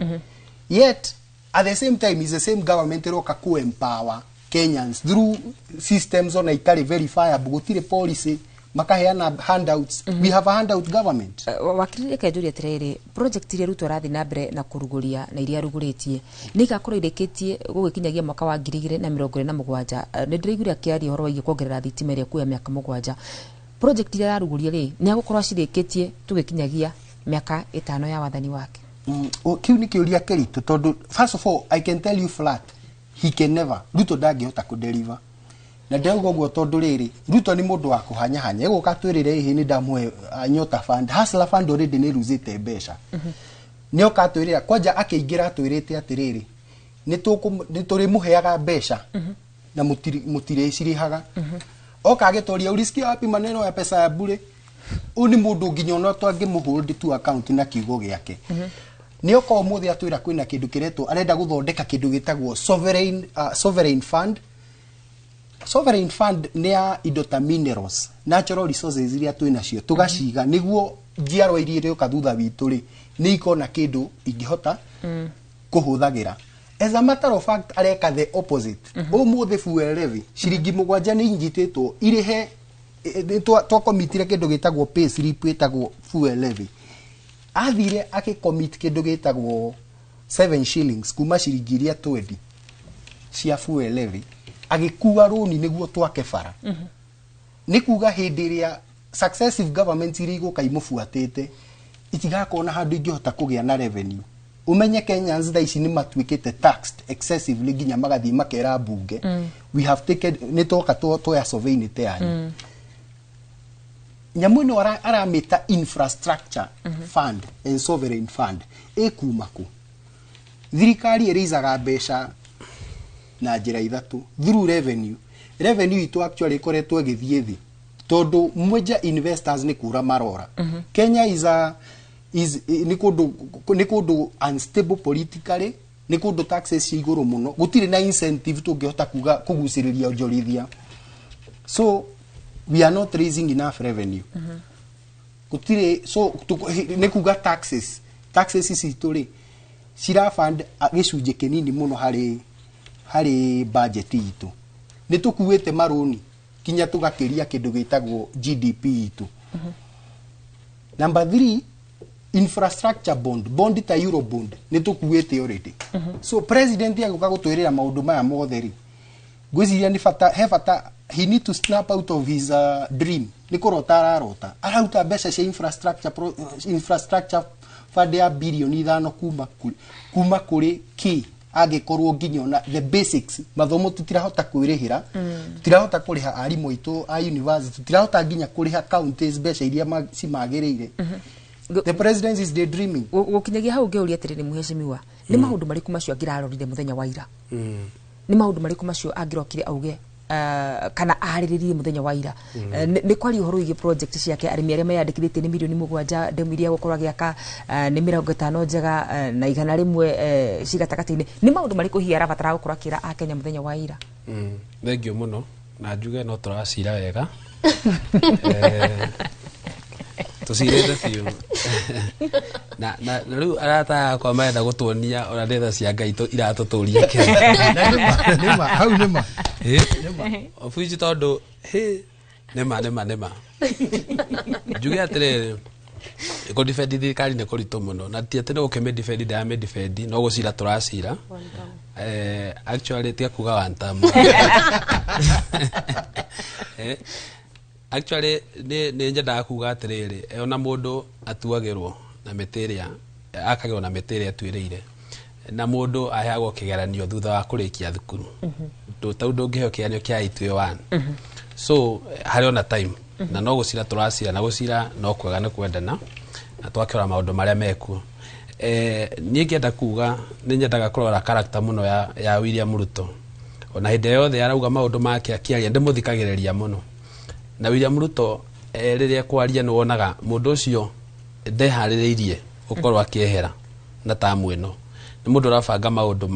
Yet at the same time is the same government ĩroka ku empower Kenyans through systems ona itarĩ verifiable, gũtirĩ policy, makaheana handouts. We have a handout government. Wakiri, reke njũrie atĩrĩrĩ, project iria Ruto arathiĩ na mbere na kũrugũria na iria arugũrĩtie nĩ igakorwo irĩkĩtie gũgĩkinyagia mwaka wa 2027? Nĩ ndĩraiguire akĩaria ũhoro wĩgiĩ kuongerera thitima ĩrĩa kuoya mĩaka 7. Project iria ararugũria rĩ, nĩ agũkorwo acirĩkĩtie tũgĩkinyagia mĩaka 5 ya wathani wake? Kĩu nĩ kĩũria kĩritũ, tondũ first of all, I can tell you flat, he can never. Ruto ndangĩhota kũdeliver, na ndĩrauga ũguo tondũ rĩrĩ, Ruto nĩ mũndũ wa kũhanyahanya. Ĩgũka twĩrĩre ĩhĩ nĩ ndamũhe Nyota Fund, Hustler Fund, already nĩ ruzĩte mbeca. Nĩ oka atwĩrĩra kwanja akĩingĩra atwĩrĩte atĩrĩrĩ, nĩ tũrĩmũheaga mbeca na mũtirĩcirĩhaga. Oka agĩtũria, "Ulisikia wapi maneno ya pesa ya bure?" Ũyũ nĩ mũndũ nginya ona twangĩmũhold to account na kiugo gĩake. Nĩ oka ũmũthĩ atwĩra kwĩna kĩndũ kĩretwo, arenda gũthondeka kĩndũ gĩtagwo sovereign fund. Sovereign fund nĩ ya indo ta minerals, natural resources iria twĩ nacio, tũgaciga nĩguo njiarwa iria irĩũka thutha witũ rĩ, nĩ ikona kĩndũ ingĩhota kũhũthagĩra. As a matter of fact, areka the opposite. Ũmũthĩ fuel levy ciringi 7 nĩ inyitĩtwo irĩhe. Twakomitire kĩndũ gĩtagwo pay slip ĩtagwo fuel levy. Athire agĩcommit kĩndũ gĩtagwo 7 shillings kuma ciringi iria 20 cia fuel levy, agĩkua rũni nĩguo twake bara. Nĩ kuga hĩndĩ ĩrĩa successive governments iria igũka imũbuatĩte itigakorwo na handũ ingĩhota kũgĩa na revenue. Umenye Kenyans thaa ici nĩ matuĩkĩte taxed excessively, nginya magathiĩ makera mbunge, "We have taken, nĩ twoka twoya sovereignty yanyu." Nyamũ ĩno aramĩta infrastructure fund and sovereign fund ĩkuma kũ? Thirikari ĩrĩicaga mbeca na njĩra ithatũ: through revenue. Revenue itũ actually ĩkoretwo ĩgĩthiĩ thĩ tondũ major investors nĩ kũra marora. Kenya is a is nĩ kũndũ unstable politically, nĩ kũndũ taxes ci igũrũ mũno, gũtirĩ na incentive tũngĩhota kuga kũgucĩrĩria onjorithia. So we are not raising enough revenue, gũtirĩ. So nĩ kuga taxes citũ rĩ, cirafund gĩcunjĩ kĩnini mũno harĩ budget itũ. Nĩ tũkuĩte marũni kinya tũgakĩria kĩndũ gĩtagwo GDP itũ. Number three, infrastructure bond ta eurobond nĩ tũkuĩte already. So president agũka gũtwĩrĩra maũndũ maya mothe rĩ, ngwĩciria nĩ bata, he bata, he need to snap out of his dream. Nĩ kũrota ararota. Araruta mbeca cia infrastructure fund ya birioni 5 kuma kũrĩ kĩ, angĩkorwo nginya ona the basics, mathomo, tũtirahota kwĩrĩhĩra, tũtirahota kũrĩha arimũ aitũ a university, tũtirahota nginya kũrĩha counties mbeca iria cimagĩrĩire. The president is daydreaming. Gũkinyagia hau ngĩũria atĩrĩrĩ, mũhecimiwa, nĩ maũndũ marĩkũ macio angĩrarorire mũthenya wa ira? Nĩ maũndũ marĩkũ macio angĩrokire auge kana arĩrĩrie mũthenya wa ira? Nĩ kwaria ũhoro wĩgiĩ project ciake, arĩmi arĩa meyandĩkithĩtie nĩ mirioni 7, ndemu iria gũkorwo agĩaka nĩ 50 njega na 100 ci gatagatĩ-inĩ. Nĩ maũndũ marĩkũ hihi arabatara gũkorwo akĩra akenya mũthenya wa ira? Thengiũ mũno, na njuge no tũracira wega. Tũcirĩte biũ na rĩu arata akwa marenda gũtuonia ona nĩ tha cia Ngai iratũtũria. Nĩma, hau nĩma. Obuici tondũ hĩ nĩma nĩma nĩma njuge atĩrĩrĩ, kũdefend thirikari nĩ kũritũ mũno, na ti atĩ nĩ gũkĩmĩdefend, ndĩramĩdefend, no gũcira tũracira. Actually tiga kuga one term. Actually nĩ nyendaga kuga atĩrĩrĩ, ona mũndũ atuagĩrwo na mĩtĩ ĩrĩa akagĩrwo na mĩtĩ ĩrĩa atuĩrĩire, na mũndũ aheagwo kĩgeranio thutha wa kũrĩkia thukuru. Tau ndũngĩheo kĩgeranio kĩa 8 so harĩ ona time na no gũcira tũracira, na gũcira no kwega nĩ kwendana na twakĩrora maũndũ marĩa mekuo. Niĩ ngĩenda kuga nĩ nyendaga kũrora character mũno ya William Ruto. Ona hĩndĩ yothe arauga maũndũ make akĩaria, ndĩmũthikagĩrĩria mũno. Na William Ruto rĩrĩa ekwaria nĩ wonaga mũndũ ũcio ndeharĩrĩirie gũkorwo akĩehera na tamu ĩno. Nĩ mũndũ ũrabanga maũndũ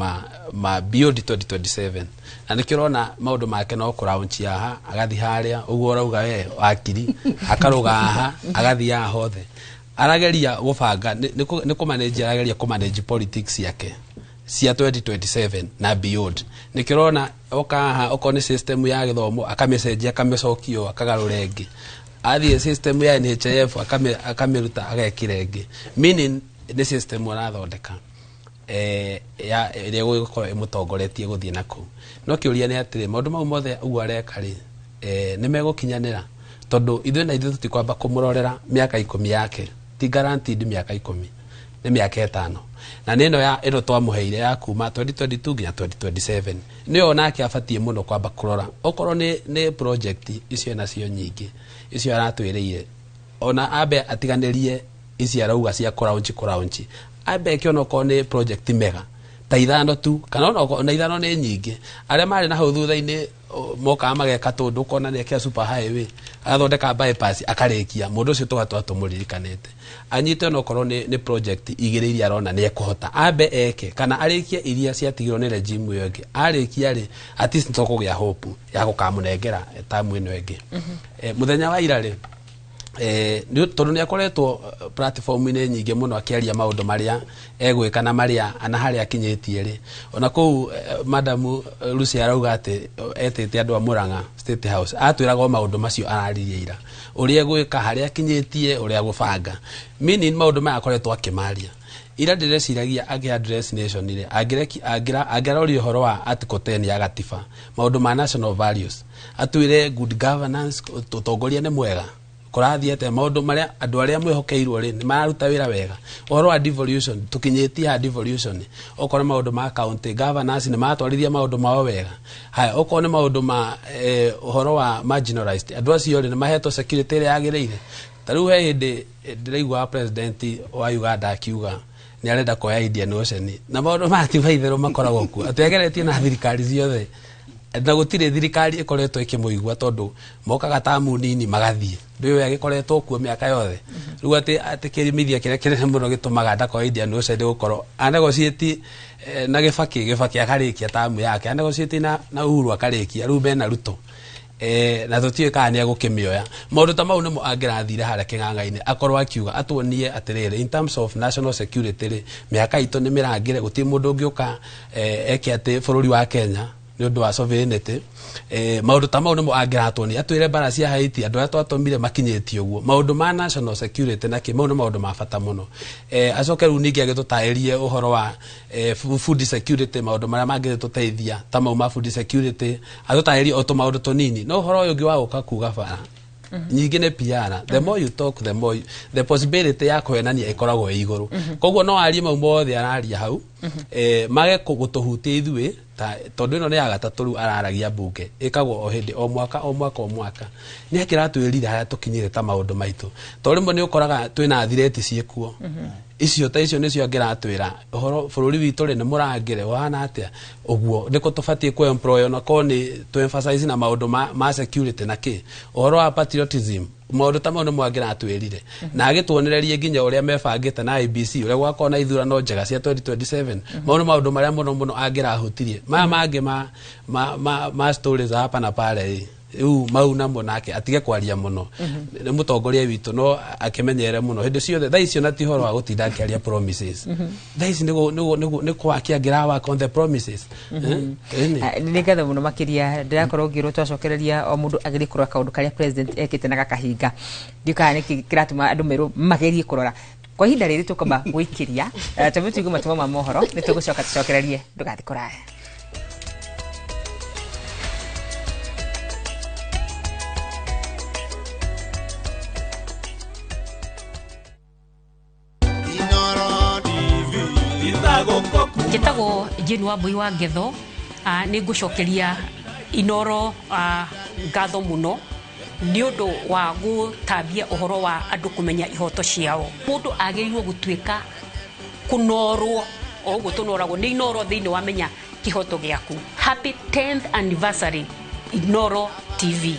ma beyond 2027, na nĩkĩo ũrona maũndũ make no kũraunchi haha agathiĩ harĩa ũguo ũrauga we wakiri, akarũga haha agathiĩ haha hothe. Arageria gũbanga nĩ kũmanage, arageria kũmanage politics ciake cia 2027 na beyond. Nĩkĩo ũrona oka haha, okorwo nĩ system ya gĩthomo akamĩcenjia, akamĩcokia, akagarũra ĩngĩ, athiĩ system ya NHIF akamĩruta agekĩra ĩngĩ, meaning nĩ system arathondeka ya ĩrĩa ĩgũkorwo ĩmũtongoretie gũthiĩ na kũu. No kĩũria nĩ atĩrĩ, maũndũ mau mothe ũguo areka rĩ, nĩ megũkinyanĩra? Tondu ithuĩ na ithuĩ tũtikwamba kũmũrorera mĩaka 10 yake, ti guaranteed mĩaka 10, nĩ mĩaka 5, na nĩ ĩno ya ĩno twamũheire ya kuma 2022 nginya 2027, nĩyo nake abatiĩ mũno kwamba kũrora okorwo nĩ project icio nacio nyingĩ icio aratwĩrĩire, ona ambe atiganĩrie ici arauga cia kũraunchi, ambe eke onokorwo nĩ project mega ta 5 tu, kana ona 5 nĩ nyingĩ. Arĩa marĩ na hau thutha-inĩ mokaga mageka tũndũ, ũkona nĩ ekĩra super highway, agathondeka bypass, akarĩkia mũndũ ũcio tũgatũra tũmũririkanĩte. Anyite onokorwo nĩ project 2 iria arona nĩ ekũhota, ambe eke kana arĩkie iria ciatigirwo nĩ regime ĩyo ĩngĩ. Arĩkia rĩ, at least nĩtũkũgĩa hope ya gũkamũnengera tamu ĩno ĩngĩ. Mũthenya wa ira rĩ, tondũ nĩ akoretwo platform-inĩ nyingĩ mũno akĩaria maũndũ marĩa egwĩka na marĩa na harĩa akinyĩtie rĩ, ona kũu Madam Lucy arauga atĩ etĩte andũ a Murang'a State House, atwĩraga o maũndũ macio araririe ira, ũrĩa egwĩka, harĩa akinyĩtie, ũrĩa gũbanga, meaning maũndũ maya akoretwo akĩmaria ira. Ndĩreciragia agĩ address nation rĩ, angĩaroria ũhoro wa article 10 ya gatiba, maũndũ ma national values, atwĩre good governance, ũtongoria nĩ mwega, kũrathiĩ atĩa, maũndũ marĩa andũ arĩa mwĩhokeirwo rĩ nĩ mararuta wĩra wega, ũhoro wa devolution tũkinyĩtie ha devolution, okorwo nĩ maũndũ ma county governance nĩ maratwarithia maũndũ mao wega, haya okorwo nĩ maũndũ ma ũhoro wa marginalized andũ acio rĩ nĩ mahetwo security ĩrĩa yagĩrĩire. Ta rĩu he hĩndĩ ndĩraigua president wa Uganda akiuga nĩ arenda kuoya Indian Ocean, na maũndũ maya ti maitherũ makoragwo kuo, atĩ ageretie na thirikari ciothe na gũtirĩ thirikari ĩkoretwo ĩkĩmũigua, tondũ mokaga tamu nini magathiĩ, ndũĩ agĩkoretwo kuo mĩaka yothe. Rĩu atĩ kĩrimithia kĩrĩa kĩnene mũno gĩtũmaga ndakoya Indian Ocean nĩ gũkorwo anegotiate na Gĩbaki akarĩkia tamu yake, anegotiate na Uhuru akarĩkia, rĩu mena Ruto na tũtiũĩ kana nĩ egũkĩmĩoya. Maũndũ ta mau nĩmo angĩrathire harĩa kĩng'ang'a-inĩ akorwo akiuga atuonie atĩrĩrĩ, in terms of national security rĩ, mĩhaka itũ nĩ mĩrangĩre, gũtirĩ mũndũ ũngĩũka eke atĩ bũrũri wa Kenya nĩ ũndũ wa sovereignty. Maũndũ ta mau nĩmo angĩratuonia, atwĩre mbara cia Haiti andũ arĩa twatũmire makinyĩtie ũguo, maũndũ ma national security na kĩ, mau nĩ maũndũ ma bata mũno. Acoke rĩu ningĩ agĩtũtarĩrie ũhoro wa food security, maũndũ marĩa mangĩtũteithia ta mau ma food security, atũtarĩrie o tũmaũndũ tũnini. No ũhoro ũyũ ũngĩ wa gũka kuga bara nyingĩ nĩ PR, the more you talk the more the possibility ya kũhenania ĩkoragwo ĩ igũrũ. Koguo no arie mau mothe araria hau, mage gũtũhutia ithuĩ, tondũ ĩno nĩ ya gatatũ rĩu araragia mbunge, ĩkagwo o hĩndĩ o mwaka o mwaka o mwaka, nĩ akĩratwĩrire harĩa tũkinyĩte ta maũndũ maitũ, tondũ rĩmwe nĩ ũkoraga twĩna thireti ciĩkuo icio ta icio nĩcio angĩratwĩra ũhoro bũrũri witũ rĩ nĩ mũrangĩre ũhana atĩa, ũguo nĩkũ tũbatiĩ kũ employ, onakorwo nĩ tũ emphasize na maũndũ ma security na kĩ, ũhoro wa patriotism, maũndũ ta mau nĩmo angĩratwĩrire, na agĩtuonererie nginya ũrĩa mebangĩte na IBC, ũrĩa gwakorwo na ithurano njega cia 2027. Mau nĩ maũndũ marĩa mũno mũno angĩrahutirie. Maya mangĩ ma stories hapa na pale rĩu mau namo nake atige kwaria mũno, nĩ mũtongoria witũ no akĩmenyere mũno hĩndĩ ciothe. Thaa icio na ti ũhoro wa gũtinda akĩaria promises, thaa ici nĩ kwaki angĩra work on the promises. Nĩ ngatho mũno makĩria, ndĩrakorwo ngĩrwo twacokereria o mũndũ agerie kũrora kaũndũ karĩa president ekĩte na gakahinga, ndiũ kana nĩkĩ kĩratũma andũ merwo magerie kũrora. Kwa ihinda rĩrĩ tũkwamba gwĩkĩria twambe tũigue matũmo ma mohoro, nĩ tũgũcoka tũcokererie, ndũgathiĩ kũraya. Njĩtagwo Jane Wambui wa Ngetho, nĩ ngũcokeria Inoro ngatho mũno nĩ ũndũ wa gũtambia ũhoro wa andũ kũmenya ihoto ciao. Mũndũ agĩrĩirwo gũtuĩka kũnorwo o ũguo tũnoragwo nĩ Inoro thĩinĩ wa menya kĩhoto gĩaku. Happy 10th anniversary Inoro TV.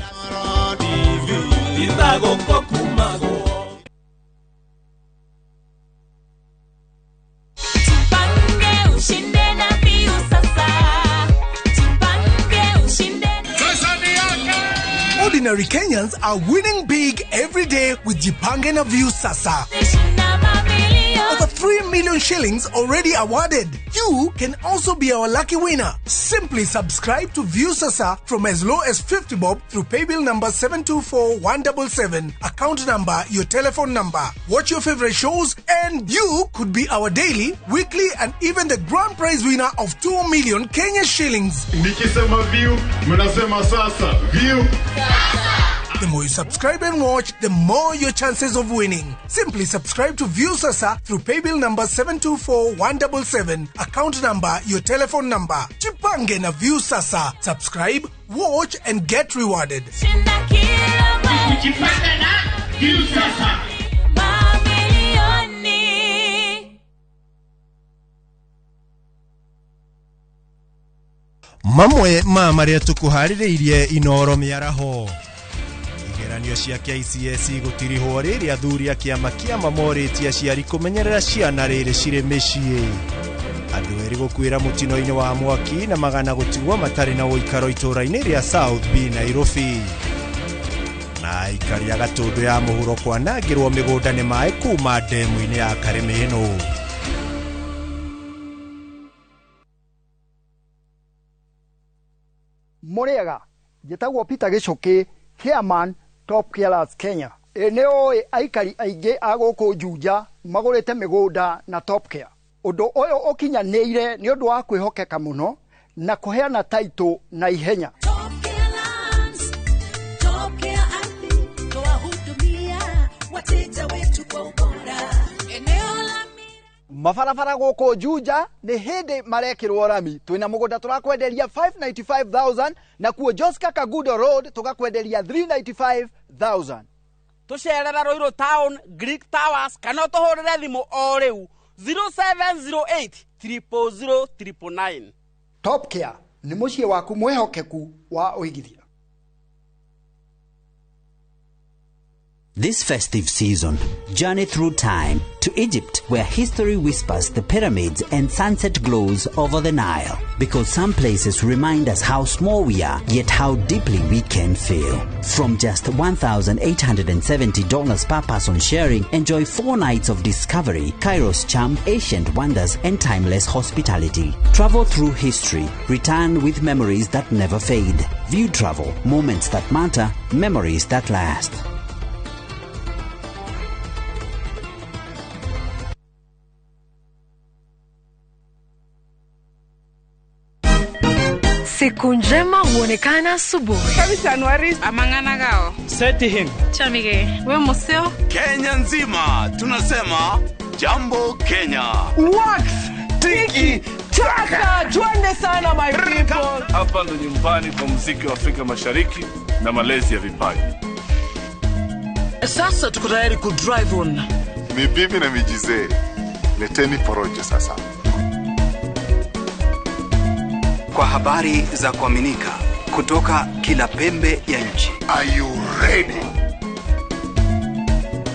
Ordinary Kenyans are winning big every day with Jipange na Viusasa. Over 3 million shillings already awarded. You can also be our lucky winner. Simply subscribe to Viusasa from as low as 50 bob through paybill number 724177, account number, your telephone number. Watch your favorite shows and you could be our daily, weekly and even the grand prize winner of 2 million Kenya shillings. Nikisema view, mnasema sasa. View. The more you subscribe and watch, the more your chances of winning. Simply subscribe to Viusasa through paybill number 724177, account number, your telephone number. Jipange na Viusasa. Subscribe, watch and get rewarded. Jipange na Viusasa. Mamwe ma marĩa tũkũharĩrĩirie Inoro mĩaraho. Igeranio cia KCSE gũtirihwo rĩrĩa athuri a kĩama kĩama morĩtie aciari kũmenyerera ciana rĩrĩ cirĩ mĩciĩ. Andũ erĩ gũkuĩra mũtino-inĩ wa mwaki na magana gũtigwo matarĩ na ũikaro itũũra-inĩ rĩa South B Nairobi. Na aikari a Gatũndũ ya mũhuro kwanangĩrwo mĩgũnda nĩ maĩ kuma ndemu-inĩ ya Karĩmĩnũ. Mũrĩega, njĩtagwo Peter Gĩcũkĩ, chairman Top Carers Kenya. Ĩ nĩ ũĩ aikari aingĩ a gũkũ Juja magũrĩte mĩgũnda na Top Care. Ũndũ ũyũ ũkinyanĩire nĩ ũndũ wa kwĩhokeka mũno na kũheana taitũ na ihenya. Mabarabara gũkũ Juja nĩ hĩndĩ marekĩrwo rami. Twĩna mũgũnda tũrakwenderia 595,000 na kuo Joska Kagudo Road tũgakwenderia 395,000. Tũcerera Ruiru Town, Greek Towers kana ũtũhũrĩre thimũ o rĩu 0708 000 999. Top Care nĩ mũciĩ waku mwĩhokeku wa ũigithia. This festive season, journey through time to Egypt, where history whispers the pyramids and sunset glows over the Nile. Because some places remind us how small we are, yet how deeply we can feel. From just $1,870 per person sharing, enjoy 4 nights of discovery, Cairo's charm, ancient wonders, and timeless hospitality. Travel through history, return with memories that never fade. View travel, moments that matter, memories that last. Siku njema huonekana asubuhi. Amang'ana Seti him. Chamige. We museo. Kenya nzima tunasema jambo Kenya. Wax tiki taka, twende sana my people. Hapa ndo nyumbani kwa muziki wa Afrika Mashariki na malezi ya vipaji. Sasa tuko tayari ku drive on. Ni bibi na mijizee. Leteni porojo sasa. Kwa habari za kuaminika kutoka kila pembe ya nchi. Are you ready?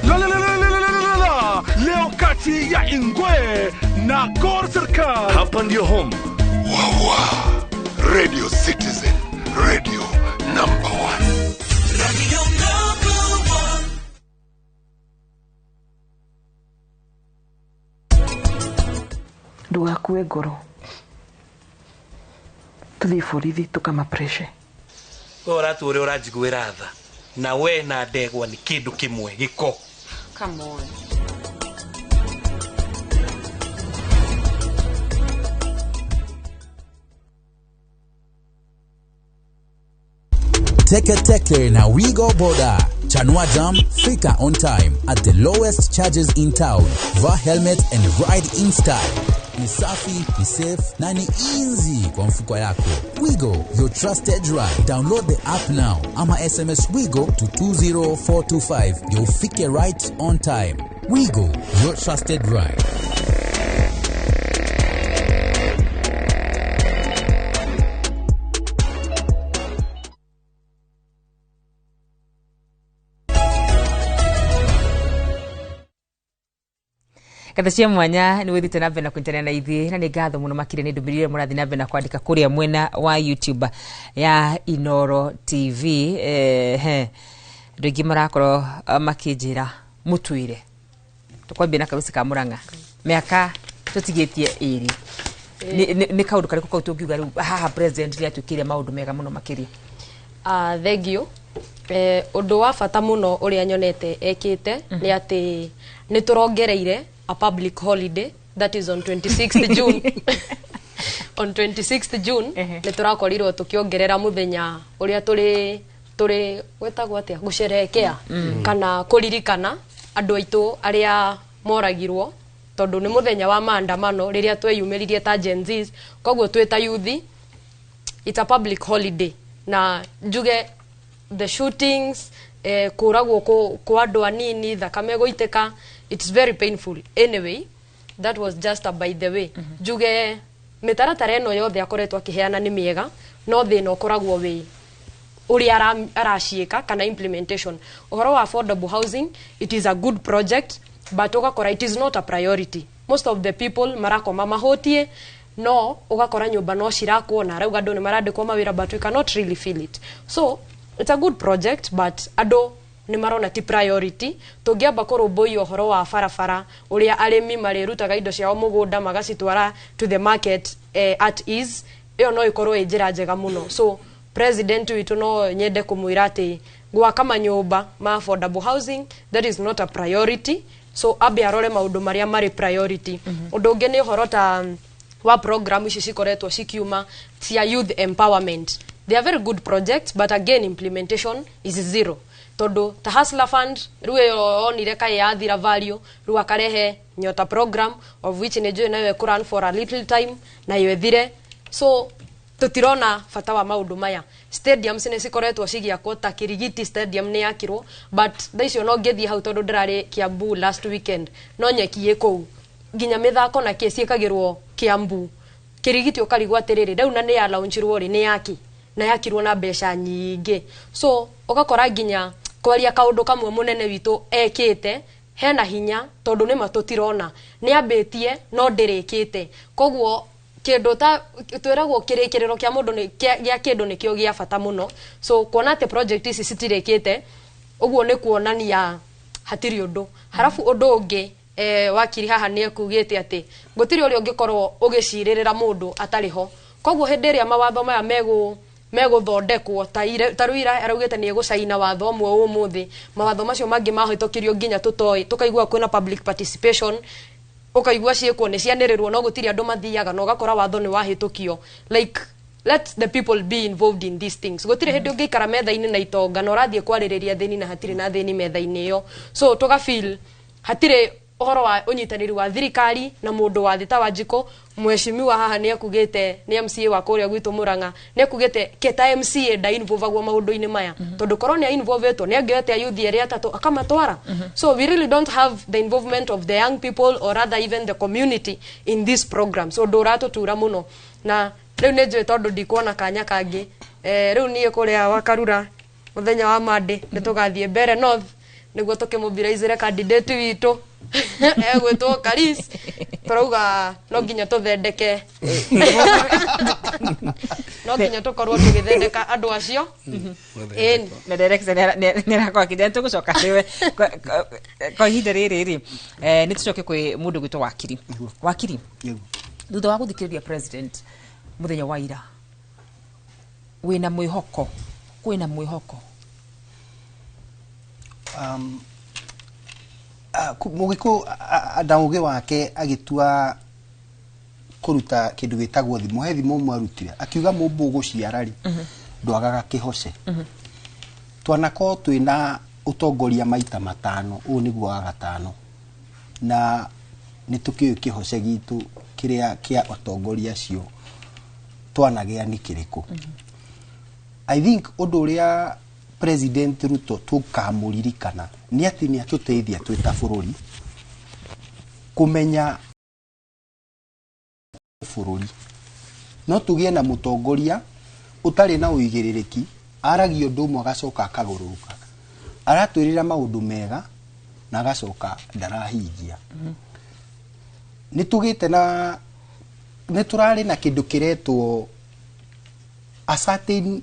La la la la la la la. Leo kati ya Ingwe na Gor Serikal. Hapa ndio home. Wawa. Radio Citizen, radio number 1. Radio number 1. Ndugakue ngoro. Tuthi borithi tukamapreshe. We ũratua ũrĩa ũranjiguĩra tha na we na ndegwa nĩ kĩndũ kĩmwe gĩko. Come on. Teke Teke na Wigo Boda. Chanua Jam, fika on time at the lowest charges in town. Vaa helmet and ride in style. Ni safi, ni safe na ni easy kwa mfuko yako. Wigo, your trusted ride. Download the app now ama SMS Wigo to 20425. You'll fike right on time. Wigo, your trusted ride. Ngatho cia mwanya nĩ wĩthiĩte na mbere na kũnyitanĩra na ithuĩ na nĩ ngatho mũno makĩria nĩ ndũmĩrĩri ĩrĩa mũrathiĩ na mbere na kwandĩka kũrĩa mwena wa YouTube ya Inoro TV. Andũ aingĩ marakorwo makĩnjĩra mũtwĩre tũkwambia na Karusi ka Murang'a mĩaka tũtigĩtie ĩrĩ nĩ kaũndũ karĩkũ kau tũngiuga rĩu haha president nĩ atwĩkĩire maũndũ mega mũno makĩria? Thank you. Ũndũ wa bata mũno ũrĩa nyonete ekĩte nĩ atĩ nĩ tũrongereire a public holiday that is on 26th June. On 26th June nĩ tũrakorirwo tũkĩongerera mũthenya ũrĩa tũrĩ Tũrĩ gwĩtagwo atĩa, gũcerehekea kana kũririkana andũ aitũ arĩa moragirwo, tondũ nĩ mũthenya wa maandamano rĩrĩa tweyumĩririe ta Gen Zs. Koguo twĩ ta youth, it's a public holiday, na njuge the shootings, kũragwo kwa andũ anini, thakame gũitĩka, it's very painful. Anyway, that was just a by the way. Njuge mĩtaratara ĩno yothe akoretwo akĩheana nĩ mĩega, no thĩna ũkoragwo wĩ ũrĩa araciĩka kana implementation. Ũhoro wa affordable housing, it is a good project, but ũgakora it is not a priority. Most of the people marakoma mahũtie, no ũgakora nyũmba no cirakwo na arauga andũ nĩ marandĩkwo mawĩra, but we cannot really feel it. So it's a good project, but andũ nĩ marona ti priority. Tũngĩamba kũrũmbũiya ũhoro wa barabara, ũrĩa arĩmi marĩrutaga indo ciao mũgũnda magacitwara to the market at ease, ĩyo no ĩkorwo ĩ njĩra njega mũno. So president witũ, no nyende kũmwĩra atĩ gwaka manyũmba ma affordable housing, that is not a priority, so ambe arore maũndũ marĩa marĩ priority. Ũndũ ũngĩ nĩ ũhoro ta wa program ici cikoretwo cikiuma cia youth empowerment. They are very good projects, but again implementation is zero, tondu ta Hustler Fund rĩu ĩyo onire kaĩ yathira value, rĩu akarehe Nyota program, of which nĩ njũĩ nayo ĩkũ run for a little time nayo ĩthire. So tutirona bata wa maundu maya. Stadiums nĩ cikoretwo cigĩakwo, ta Kirigiti Stadium nĩ yakirwo, but thaa icio no ngĩthiĩ hau, tondũ ndĩrarĩ Kiambu last weekend, no nyeki ĩ kũu, nginya mĩthako na kĩ ciĩkagĩrwo Kiambu Kirigiti, ũkarigwo atĩrĩrĩ, rĩu na nĩ ya launchirwo rĩ, nĩ yaki na yakirwo na mbeca nyingĩ. So ũgakora nginya kwaria kaũndũ kamwe mũnene witũ ekĩte hena hinya, tondũ nĩma tũtirona nĩ ambĩtie no ndĩrĩkĩte. Koguo kĩndũ ta twĩragwo kĩrĩkĩrĩro kĩa mũndũ nĩ gĩa kĩndũ nĩkĩo gĩa bata mũno. So kuona atĩ project ici citirĩkĩte ũguo nĩ kuonania hatirĩ ũndũ. Harabu ũndũ ũngĩ, wakiri haha nĩ ekugĩte atĩ gũtirĩ ũrĩa ũngĩkorwo ũgĩcirĩrĩra mũndũ atarĩ ho. Koguo hĩndĩ ĩrĩa mawatho maya megũ megũthondekwo, ta rĩu ira araugĩte nĩ egũcaina watho ũmwe ũmũthĩ, mawatho macio mangĩ mahĩtũkirio nginya tũtoĩ, tũkaigua kwĩna public participation, ũkaigua ciĩkwo nĩ cianĩrĩrwo no gũtirĩ andũ mathiaga, na ũgakora watho nĩ wahĩtũkio. Like, let the people be involved in these things. Gũtirĩ hĩndĩ ũngĩikara metha-inĩ na itonga na ũrathiĩ kwarĩrĩria thĩni na hatirĩ na thĩni metha-inĩ ĩyo. So tũga feel hatirĩ ũhoro wa ũnyitanĩri wa thirikari na mũndũ wa thĩ. Ta Wanjikũ mheshimiwa haha nĩ ekugĩte, nĩ MCA wa kũrĩa gwitũ Murang'a, nĩ ekugĩte ke ta MCA nda-involvagwo maũndũ-inĩ maya, tondũ korwo nĩ involvetwo nĩ angĩoete ayuthi erĩ atatũ akamatwara. So we really don't have the involvement of the young people, or rather even the community, in this program. So ũndũ ũratũtura mũno. Na rĩu nĩ njũĩ, tondũ ndikuona kanya kangĩ, rĩu niĩ kũrĩa Wakarura mũthenya wa Monday nĩ tũgathiĩ mbere north nĩguo tũkĩmobilize candidate witũ egwĩtwo Karis. Tũrauga no nginya tũthendeke, no nginya tũkorwo tũgĩthendeka andũ acio. Ĩni. Na director nĩ arakorwo akĩnjĩra tũgũcoka rĩwe kwa ihinda rĩrĩ rĩ, nĩ tũcoke kwĩ mũndũ gwĩtwo wakiri. Wakiri, thutha wa gũthikĩrĩria president mũthenya wa ira, wĩna mwĩhoko, kwĩna mwĩhoko? Mũgĩkũyũ na ũgĩ wake agĩtua kũruta kĩndũ gĩtagwo thimo, he thimo ũmwe arutire akiuga mũmbũ gũciara rĩ, ndwagaga kĩhoce. Twanakorwo twĩna ũtongoria maita 5, ũyũ nĩguo wa gatano, na nĩ tũkĩũĩ kĩhoce gitũ kĩrĩa kĩa atongoria acio twanagĩa nĩ kĩrĩkũ. I think ũndũ ũrĩa President Ruto tũkamũririkana nĩ atĩ nĩ atũteithia twĩ ta bũrũri kũmenya bũrũri no tũgĩe na mũtongoria ũtarĩ na ũigĩrĩrĩki, aragia ũndũ ũmwe agacoka akagũrũka, aratwĩrĩra maũndũ mega na agacoka ndarahingia. Nĩ tũgĩte na nĩ tũrarĩ na kĩndũ kĩretwo a certain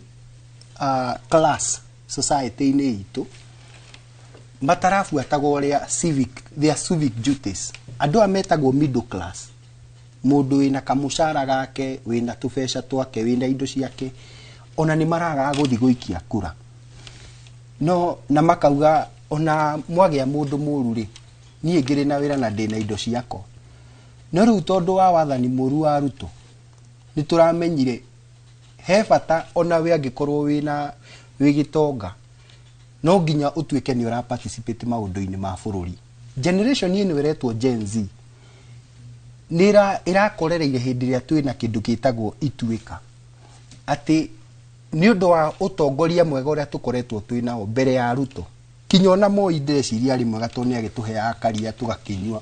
class society-inĩ itũ matarabuataga ũrĩa civic, their civic duties. Andũ aya metagwo middle class, mũndũ wĩna kamũcara gake, wĩna tũbeca twake, wĩna indo ciake, ona nĩ maragaga gũthiĩ gũikia kura, no na makauga ona mwagĩa mũndũ mũru rĩ, niĩ ngĩrĩ na wĩra na ndĩna indo ciakwa. No rĩu tondũ wa wathani mũru wa Ruto, nĩ tũramenyire he bata ona we angĩkorwo wĩna Wĩ gĩtonga, no nginya ũtuĩke nĩ ũra participate maũndũ-inĩ ma bũrũri. Generation ĩno ĩretwo Gen Z nĩ ĩrakorereire hĩndĩ ĩrĩa twĩna kĩndũ gĩtagwo ituĩka, atĩ nĩ ũndũ wa ũtongoria mwega ũrĩa tũkoretwo twĩ nao mbere ya Ruto, kinya ona Moi ndĩreciria arĩ mwega tondũ nĩ agĩtũheaga karia tũgakĩnyua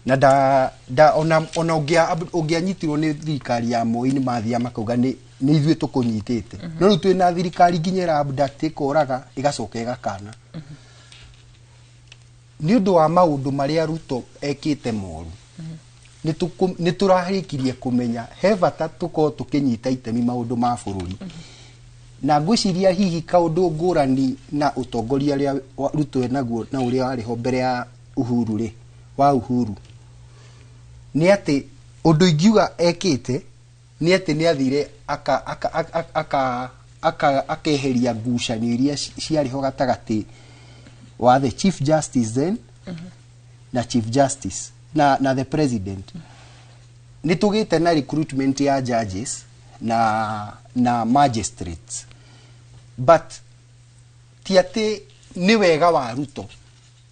na da, da ona ũngĩanyitirwo nĩ thirikari ya Moi, nĩ mathiaga makauga nĩ ithuĩ tũkũnyitĩte. No rĩu twĩna thirikari nginya ĩra abduct, ĩkoraga, ĩgacoka ĩgakana. Nĩ ũndũ wa maũndũ marĩa Ruto ekĩte moru, nĩ tũrarĩkirie kũmenya he bata tũkorwo tũkĩnyita itemi maũndũ ma bũrũri. Na ngwĩciria hihi kaũndũ ngũrani na ũtongoria ũrĩa Ruto enaguo na ũrĩa warĩ ho mbere ya Uhuru rĩ, wa Uhuru, nĩ atĩ ũndũ ingiuga ekĩte nĩ atĩ nĩ athire aka akeheria ngucanio iria ciarĩ ho gatagatĩ wa the Chief Justice then na Chief Justice na the President. Nĩ tũgĩte na recruitment ya judges na magistrates, but ti atĩ nĩ wega wa Ruto,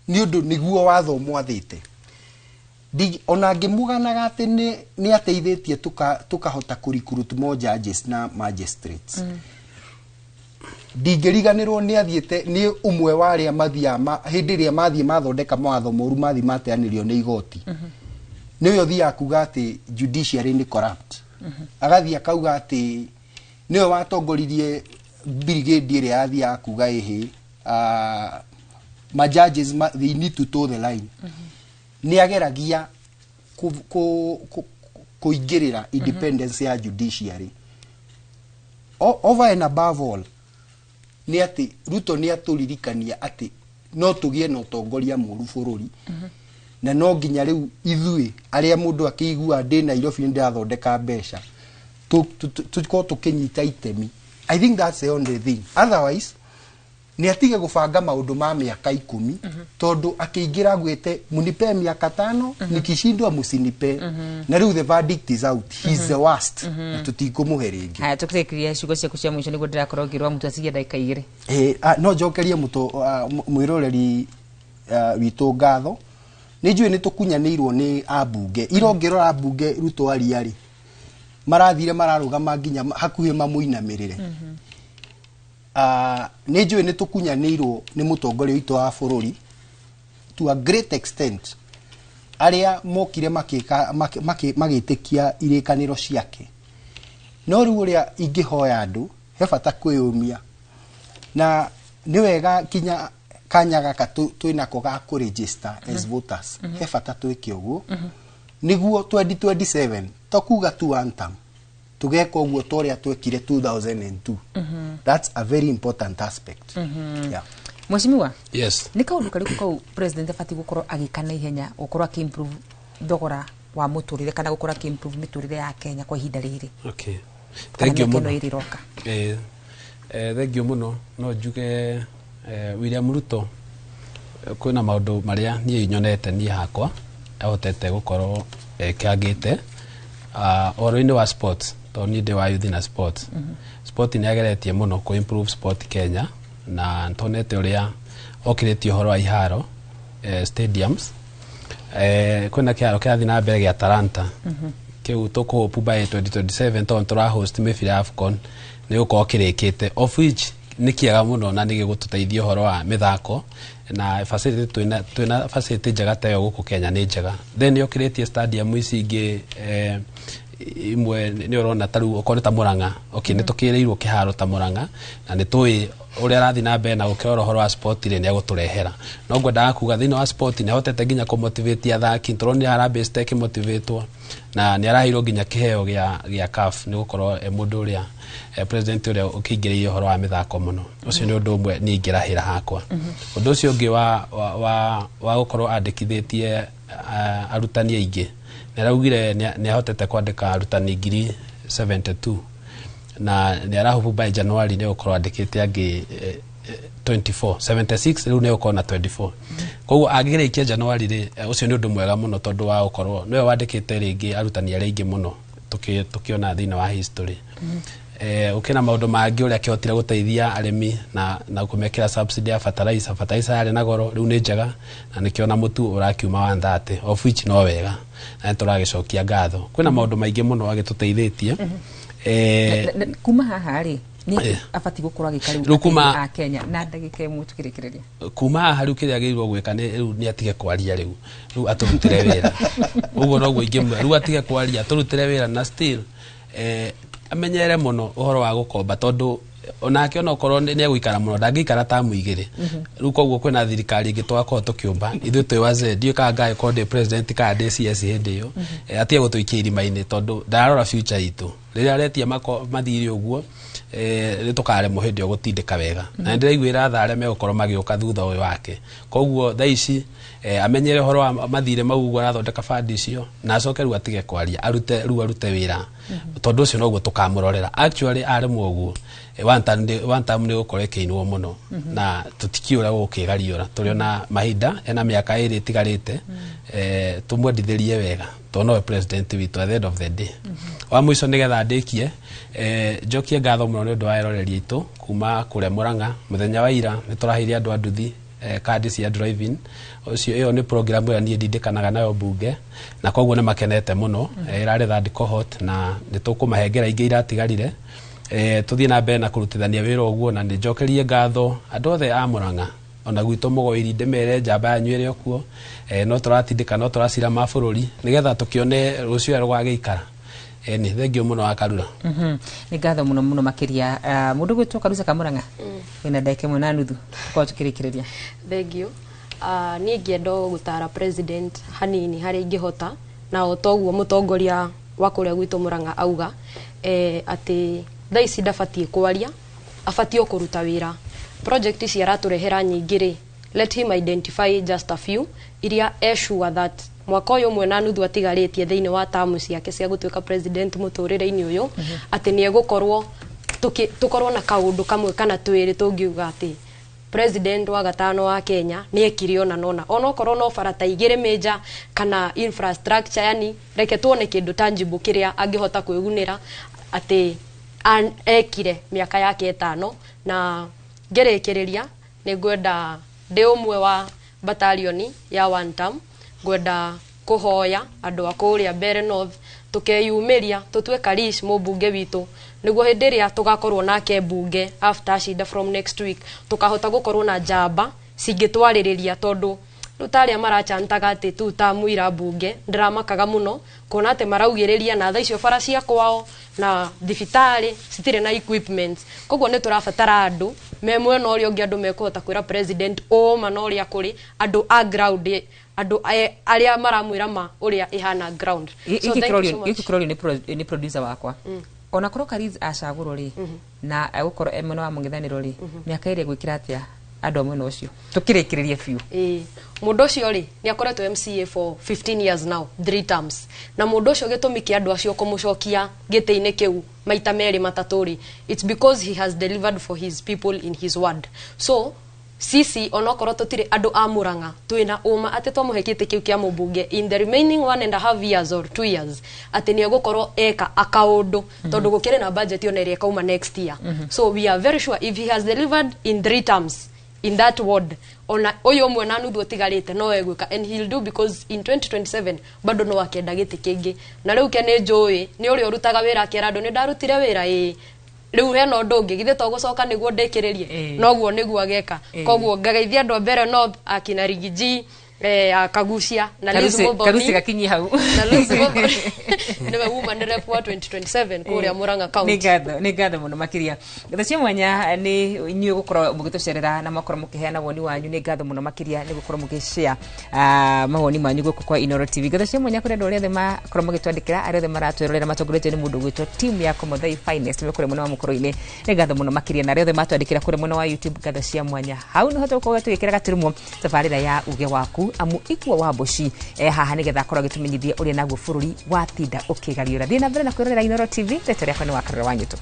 nĩ ũndũ nĩguo watho mwathĩte. Ona ngĩmuganaga atĩ nĩ ateithĩtie tukahota kũ recruit more judges na magistrates, ndingĩriganĩrwo nĩ athiĩte nĩ ũmwe wa arĩa mathiaga hĩndĩ ĩrĩa mathiĩ mathondeka mawatho moru, mathiĩ mateanĩrio nĩ igoti, nĩwe ũthiaga kuga atĩ judiciary nĩ corrupt. Agathiĩ akauga atĩ nĩwe watongoririe brigade ĩrĩa yathiaga kuga ĩhĩ ma judges they need to toe the line. Nĩ ageragia kũingĩrĩra independence ya judiciary. Over and above all nĩ atĩ Ruto nĩ atũririkania atĩ no tũgĩe na ũtongoria mũru bũrũri, na no nginya rĩu ithuĩ arĩa mũndũ akĩigua ndĩ Nairobi nĩ ndĩrathondeka mbeca tũkorwo tũkĩnyita itemi. I think that's the only thing. Otherwise nĩ atige gũbanga maũndũ ma mĩaka 10, tondũ akĩingĩra gwĩte munipe miaka 5, nikishindwa musinipe. Na rĩu the verdict is out, he's the worst, na tũtikũmũhe rĩngĩ. Haya, tũkĩrĩkĩria ciugo ciaku cia mũico nĩguo ndĩrakorwo ngĩrwo mũtu acigia ndagĩka 2. No njokerie mwĩroreri witũ ngatho. Nĩ njũĩ nĩ tũkunyanĩirwo nĩ ambunge. Ira ũngĩrora ambunge Ruto aria rĩ, marathire mararũgama nginya hakuhĩ mamũinamĩrĩre. Nĩ njũĩ nĩ tũkunyanĩirwo nĩ mũtongoria witũ wa bũrũri to a great extent, arĩa mokire makĩka magĩtĩkia irĩkanĩro ciake. No rĩu ũrĩa ingĩhoya andũ, he bata kwĩyũmia, na nĩ wega kinya kanya gaka twĩnako ga kũ-register as voters. He bata twĩke ũguo nĩguo 2027 to kuga tu one term, tũgeka ũguo ta ũrĩa twekire 2002. That's a very important aspect, yeah. Mheshimiwa. Yes. Nĩ kaũndũ karĩkũ kau president abatiĩ gũkorwo agĩka na ihenya gũkorwo akĩ-improve thogora wa mũtũrĩre, kana gũkorwo akĩ-improve mĩtũrĩre ya Kenya kwa ihinda rĩrĩ, Okay. kana Thank you mĩaka ĩno mũno. ĩrĩ ĩroka? Thank you mũno. No njuge William Ruto kwĩna maũndũ marĩa niĩ nyonete niĩ hakwa ahotete gũkorwo ekangĩte ũhoro-inĩ wa sports, tondũ niĩ ndĩ wa youth na sports. Sport nĩ ageretie mũno kũ improve sport Kenya, na nĩtuonete ũrĩa okĩrĩtie ũhoro wa iharo, stadiums. Kwĩna kĩharo kĩrathiĩ na mbere gĩa Talanta kĩu tũkũhope by 2027, tondũ tũra host mĩbira ya AFCON, nĩ gũkorwo kĩrĩkĩte, of which nĩ kĩega mũno na nĩ gĩgũtũteithia ũhoro wa mĩthako na facility. Twĩna facility njega ta ĩyo gũkũ Kenya nĩ njega. Then nĩ okĩrĩtie stadium ici ingĩ, imwe nĩ ũrona ta rĩu okorwo nĩ ta Murang'a. Okay, nĩ tũkĩrĩirwo kĩharo ta Murang'a, na nĩ tũĩ ũrĩa arathiĩ na mbere na gũkĩrora ũhoro wa sport rĩ, nĩ egũtũrehera. No ngwendaga kuga thĩinĩ wa sport nĩ ahotete nginya kũmotivate athaki. Tũronire Harambee Stars ĩkĩmotivatwo, na nĩ araheirwo nginya kĩheo gĩa CAF nĩ gũkorwo e mũndũ ũrĩa president ũrĩa ũkĩingĩrĩire ũhoro wa mĩthako mũno. Ũcio nĩ ũndũ ũmwe niĩ ingĩrahĩra hakwa. Ũndũ ũcio ũngĩ wa gũkorwo andĩkithĩtie arutani aingĩ, nĩ araugire nĩ ahotete kwandĩka arutani 72,000, na nĩ arahope by January nĩ gũkorwo andĩkĩte angĩ 24 76. Rĩu nĩ gũkorwo na 24, koguo angĩrĩkia January rĩ, ũcio nĩ ũndũ mwega mũno, tondũ wa gũkorwo nĩwe wandĩkĩte rĩngĩ arutani arĩa aingĩ mũno. tukiona thĩinĩ wa history. Ukina maundu mangi uria kihotire guteithia arimi na kumekira subsidy ya fertilizer yarĩ na goro riu nĩ njega na nikiona mutu urakiuma 130 of which no wega na turagicokia ngatho. Kwina maundu maingi muno agituteithitie. Kuma haha ri ni abati gukorwo agika riu a Kenya na ndagika imwe tukirikireria kuma haha riu kiria agĩrĩirwo gwĩka nĩ riu nĩ atige kwaria riu atũrutĩre wĩra ũguo noguo ingĩmwĩra riu atige kwaria atũrutĩre wĩra na still amenyere muno uhoro wa gukomba tondu onake onokorwo ni egũikara muno ndangĩikara tamu igĩrĩ. Rĩu koguo kwĩna thirikari ĩngĩ twakorwo tũkĩũmba ithuĩ twĩ wazee ndiũĩ kana ngagĩkorwo ndĩ president kana ndĩ CS hĩndĩ ĩyo, atige gũtũikia irima-inĩ tondu ndararora future itũ rĩrĩa aretia mathirĩ ũguo nĩ tũkaremwo hĩndĩ ĩyo gũtindĩka wega na nĩndĩraiguĩra tha arĩa megũkorwo magĩũka thutha ũyũ wake. Koguo thaa ici amenyere ũhoro wa mathirĩ mau ũguo arathondeka bandi icio na acoke rĩu atige kwaria arute rĩu arute wĩra tondũ ũcio noguo tũkamũrorera. Actually aremwo ũguo one time nĩ gũkorwo ĩkĩinwo mũno na tũtikiũra gũkĩgariũra tũrĩ ona mahinda ena mĩaka ĩrĩ ĩtigarĩte, tũmwendithĩrie wega tondũ nowe president witũ at the end of the day. Wa mũico nĩgetha ndĩkie, njokie ngatho mũno nĩ ũndũ wa eroreri aitũ kuma kũrĩa Murang'a. Mũthenya wa ira nĩ tũraheire andũ a nduthi kandi cia driving ũcio ĩyo nĩ program ĩrĩa niĩ ndindĩkanaga nayo mbunge na koguo nĩ makenete mũno. Ĩrarĩ third cohort na nĩ tũkũmahengera ingĩ iratigarire. Tuthiĩ na mbere na kũrutithania wĩra ũguo na nĩ njokerie ngatho andũ othe a Murang'a ona gwitũ Mũgoiri ndĩmere njamba yanyu ĩrĩ o kuo, no tũratindĩka no tũracira ma bũrũri nĩgetha tũkĩone rũciũ rũgagĩikara. Nĩ thengio mũno wa Karura. Nĩ ngatho mũno mũno makĩria. Mũndũ gwĩtwo Karuca ka Murang'a wĩna ndagĩka ĩmwe na nuthu tũkorwo tũkĩrĩkĩrĩria. Thengio. Niĩ ingĩenda gũtara president hanini harĩa ingĩhota na o toguo mũtongoria wa kũrĩa gwitũ Murang'a auga atĩ thaa ici ndabatiĩ kwaria, abatiĩ o kũruta wĩra. Project ici aratũrehera nyingĩ rĩ, let him identify just a few iria e sure that mwaka ũyũ ũmwe na nuthu atigarĩtie thĩinĩ wa tamu ciake cia gũtuĩka president mũtũrĩre-inĩ ũyũ, atĩ nĩ egũkorwo tũkorwo na kaũndũ kamwe kana twĩrĩ tũngiuga atĩ president wa gatano wa Kenya nĩ ekire ona nona onokorwo no barata igĩrĩ major kana infrastructure, yani reke tuone kĩndũ tangible kĩrĩa angĩhota kwĩgunĩra atĩ ekire mĩaka yake 5. Na ngĩrĩkĩrĩria nĩ ngwenda ndĩ ũmwe wa batalioni ya one term, ngwenda kũhoya andũ a kũrĩa Mbeere North tũkeyumĩria tũtue Karish mũmbunge witũ nĩguo hĩndĩ ĩrĩa tũgakorwo nake mbunge after shinda from next week tũkahota gũkorwo na njamba cingĩtwarĩrĩria tondũ rĩu ta arĩa marachantaga atĩ tu ta mũira mbunge ndĩramakaga mũno kuona atĩ maraugĩrĩria na thaa icio bara cia kwao na thibitarĩ citirĩ na equipment. Koguo nĩ tũrabatara andũ me mwena ũrĩa ũngĩ andũ mekũhota kwĩra president ũma na ũrĩa kũrĩ andũ a ground andũ arĩa maramwĩra ma ũrĩa ĩhana ground. So thank you so much. Gĩkĩ kĩrorio nĩ producer wakwa. Ona korwo Karish acagũrwo rĩ na egũkorwo e mwena wa mũng'ethanĩro rĩ, mĩaka ĩrĩ egwĩkĩra atĩa andũ a mwena ũcio tũkĩrĩkĩrĩrie biũ? Mũndũ ũcio rĩ nĩ akoretwo MCA for 15 years now, 3 terms, na mũndũ ũcio gĩtũmi kĩa andũ acio kũmũcokia gĩtĩ-inĩ kĩu maita merĩ matatũ rĩ, it's because he has delivered for his people in his ward. So sisi onokorwo tũtirĩ andũ a Murang'a twĩna ũma atĩ twamũhe gĩtĩ kĩu kĩa mũmbunge in the remaining 1.5 years or 2 years atĩ nĩ egũkorwo eka akaũndũ tondũ gũkĩrĩ na budget ona ĩrĩa ĩkauma next year. So we are very sure if he has delivered in 3 terms in that ward ona ũyũ ũmwe na nuthu ũtigarĩte no egwĩka and he'll do because in 2027 bado no akenda gĩtĩ kĩngĩ. Na rĩu ke nĩ njũĩ nĩ ũrĩa ũrutaga wĩra akera andũ nĩ ndarutire wĩra ĩĩ rĩu hena ũndũ ũngĩ githĩ to gũcoka nĩguo ndĩkĩrĩrie noguo nĩguo ageka. Koguo ngagaithia andũ a Mbeere North akina Rigiji akagucia na Liz Muthoni Karusi gakinyi hau na Liz Muthoni niwe woman rep wa 2027 kuria Murang'a County. Nĩ ngatho mũno makĩria. Ngatho cia mwanya nĩ inyuĩ gũkorwo mũgĩtũcerera na mwakorwo mũkĩheana woni wanyu. Nĩ ngatho mũno makĩria nĩ gũkorwo mũgĩshare mawoni manyu gũkũ kwa Inooro TV. Ngatho cia mwanya kũrĩ andũ arĩa othe makorwo magĩtwandĩkĩra, arĩa othe maratwĩrorera matongoretio nĩ mũndũ ũgwĩtwo team ya Komothai Finest me kũrĩa mwena wa mũkũrũ-inĩ. Nĩ ngatho mũno makĩria na arĩa othe matwandĩkĩra kũrĩa mwena wa YouTube. Ngatho cia mwanya hau nĩho tũgũkorwo tũgĩkĩra gaturumo tabarĩra ya uge waku amu ikua wa mboci haha nigetha akorwo agĩtũmenyithia ũrĩa naguo bũrũri watinda ũkĩgariũra. Thiĩ na mbere na kwĩrorera Inooro TV. Rĩtwa rĩakwa nĩ Wakarura wa Nyũtũ.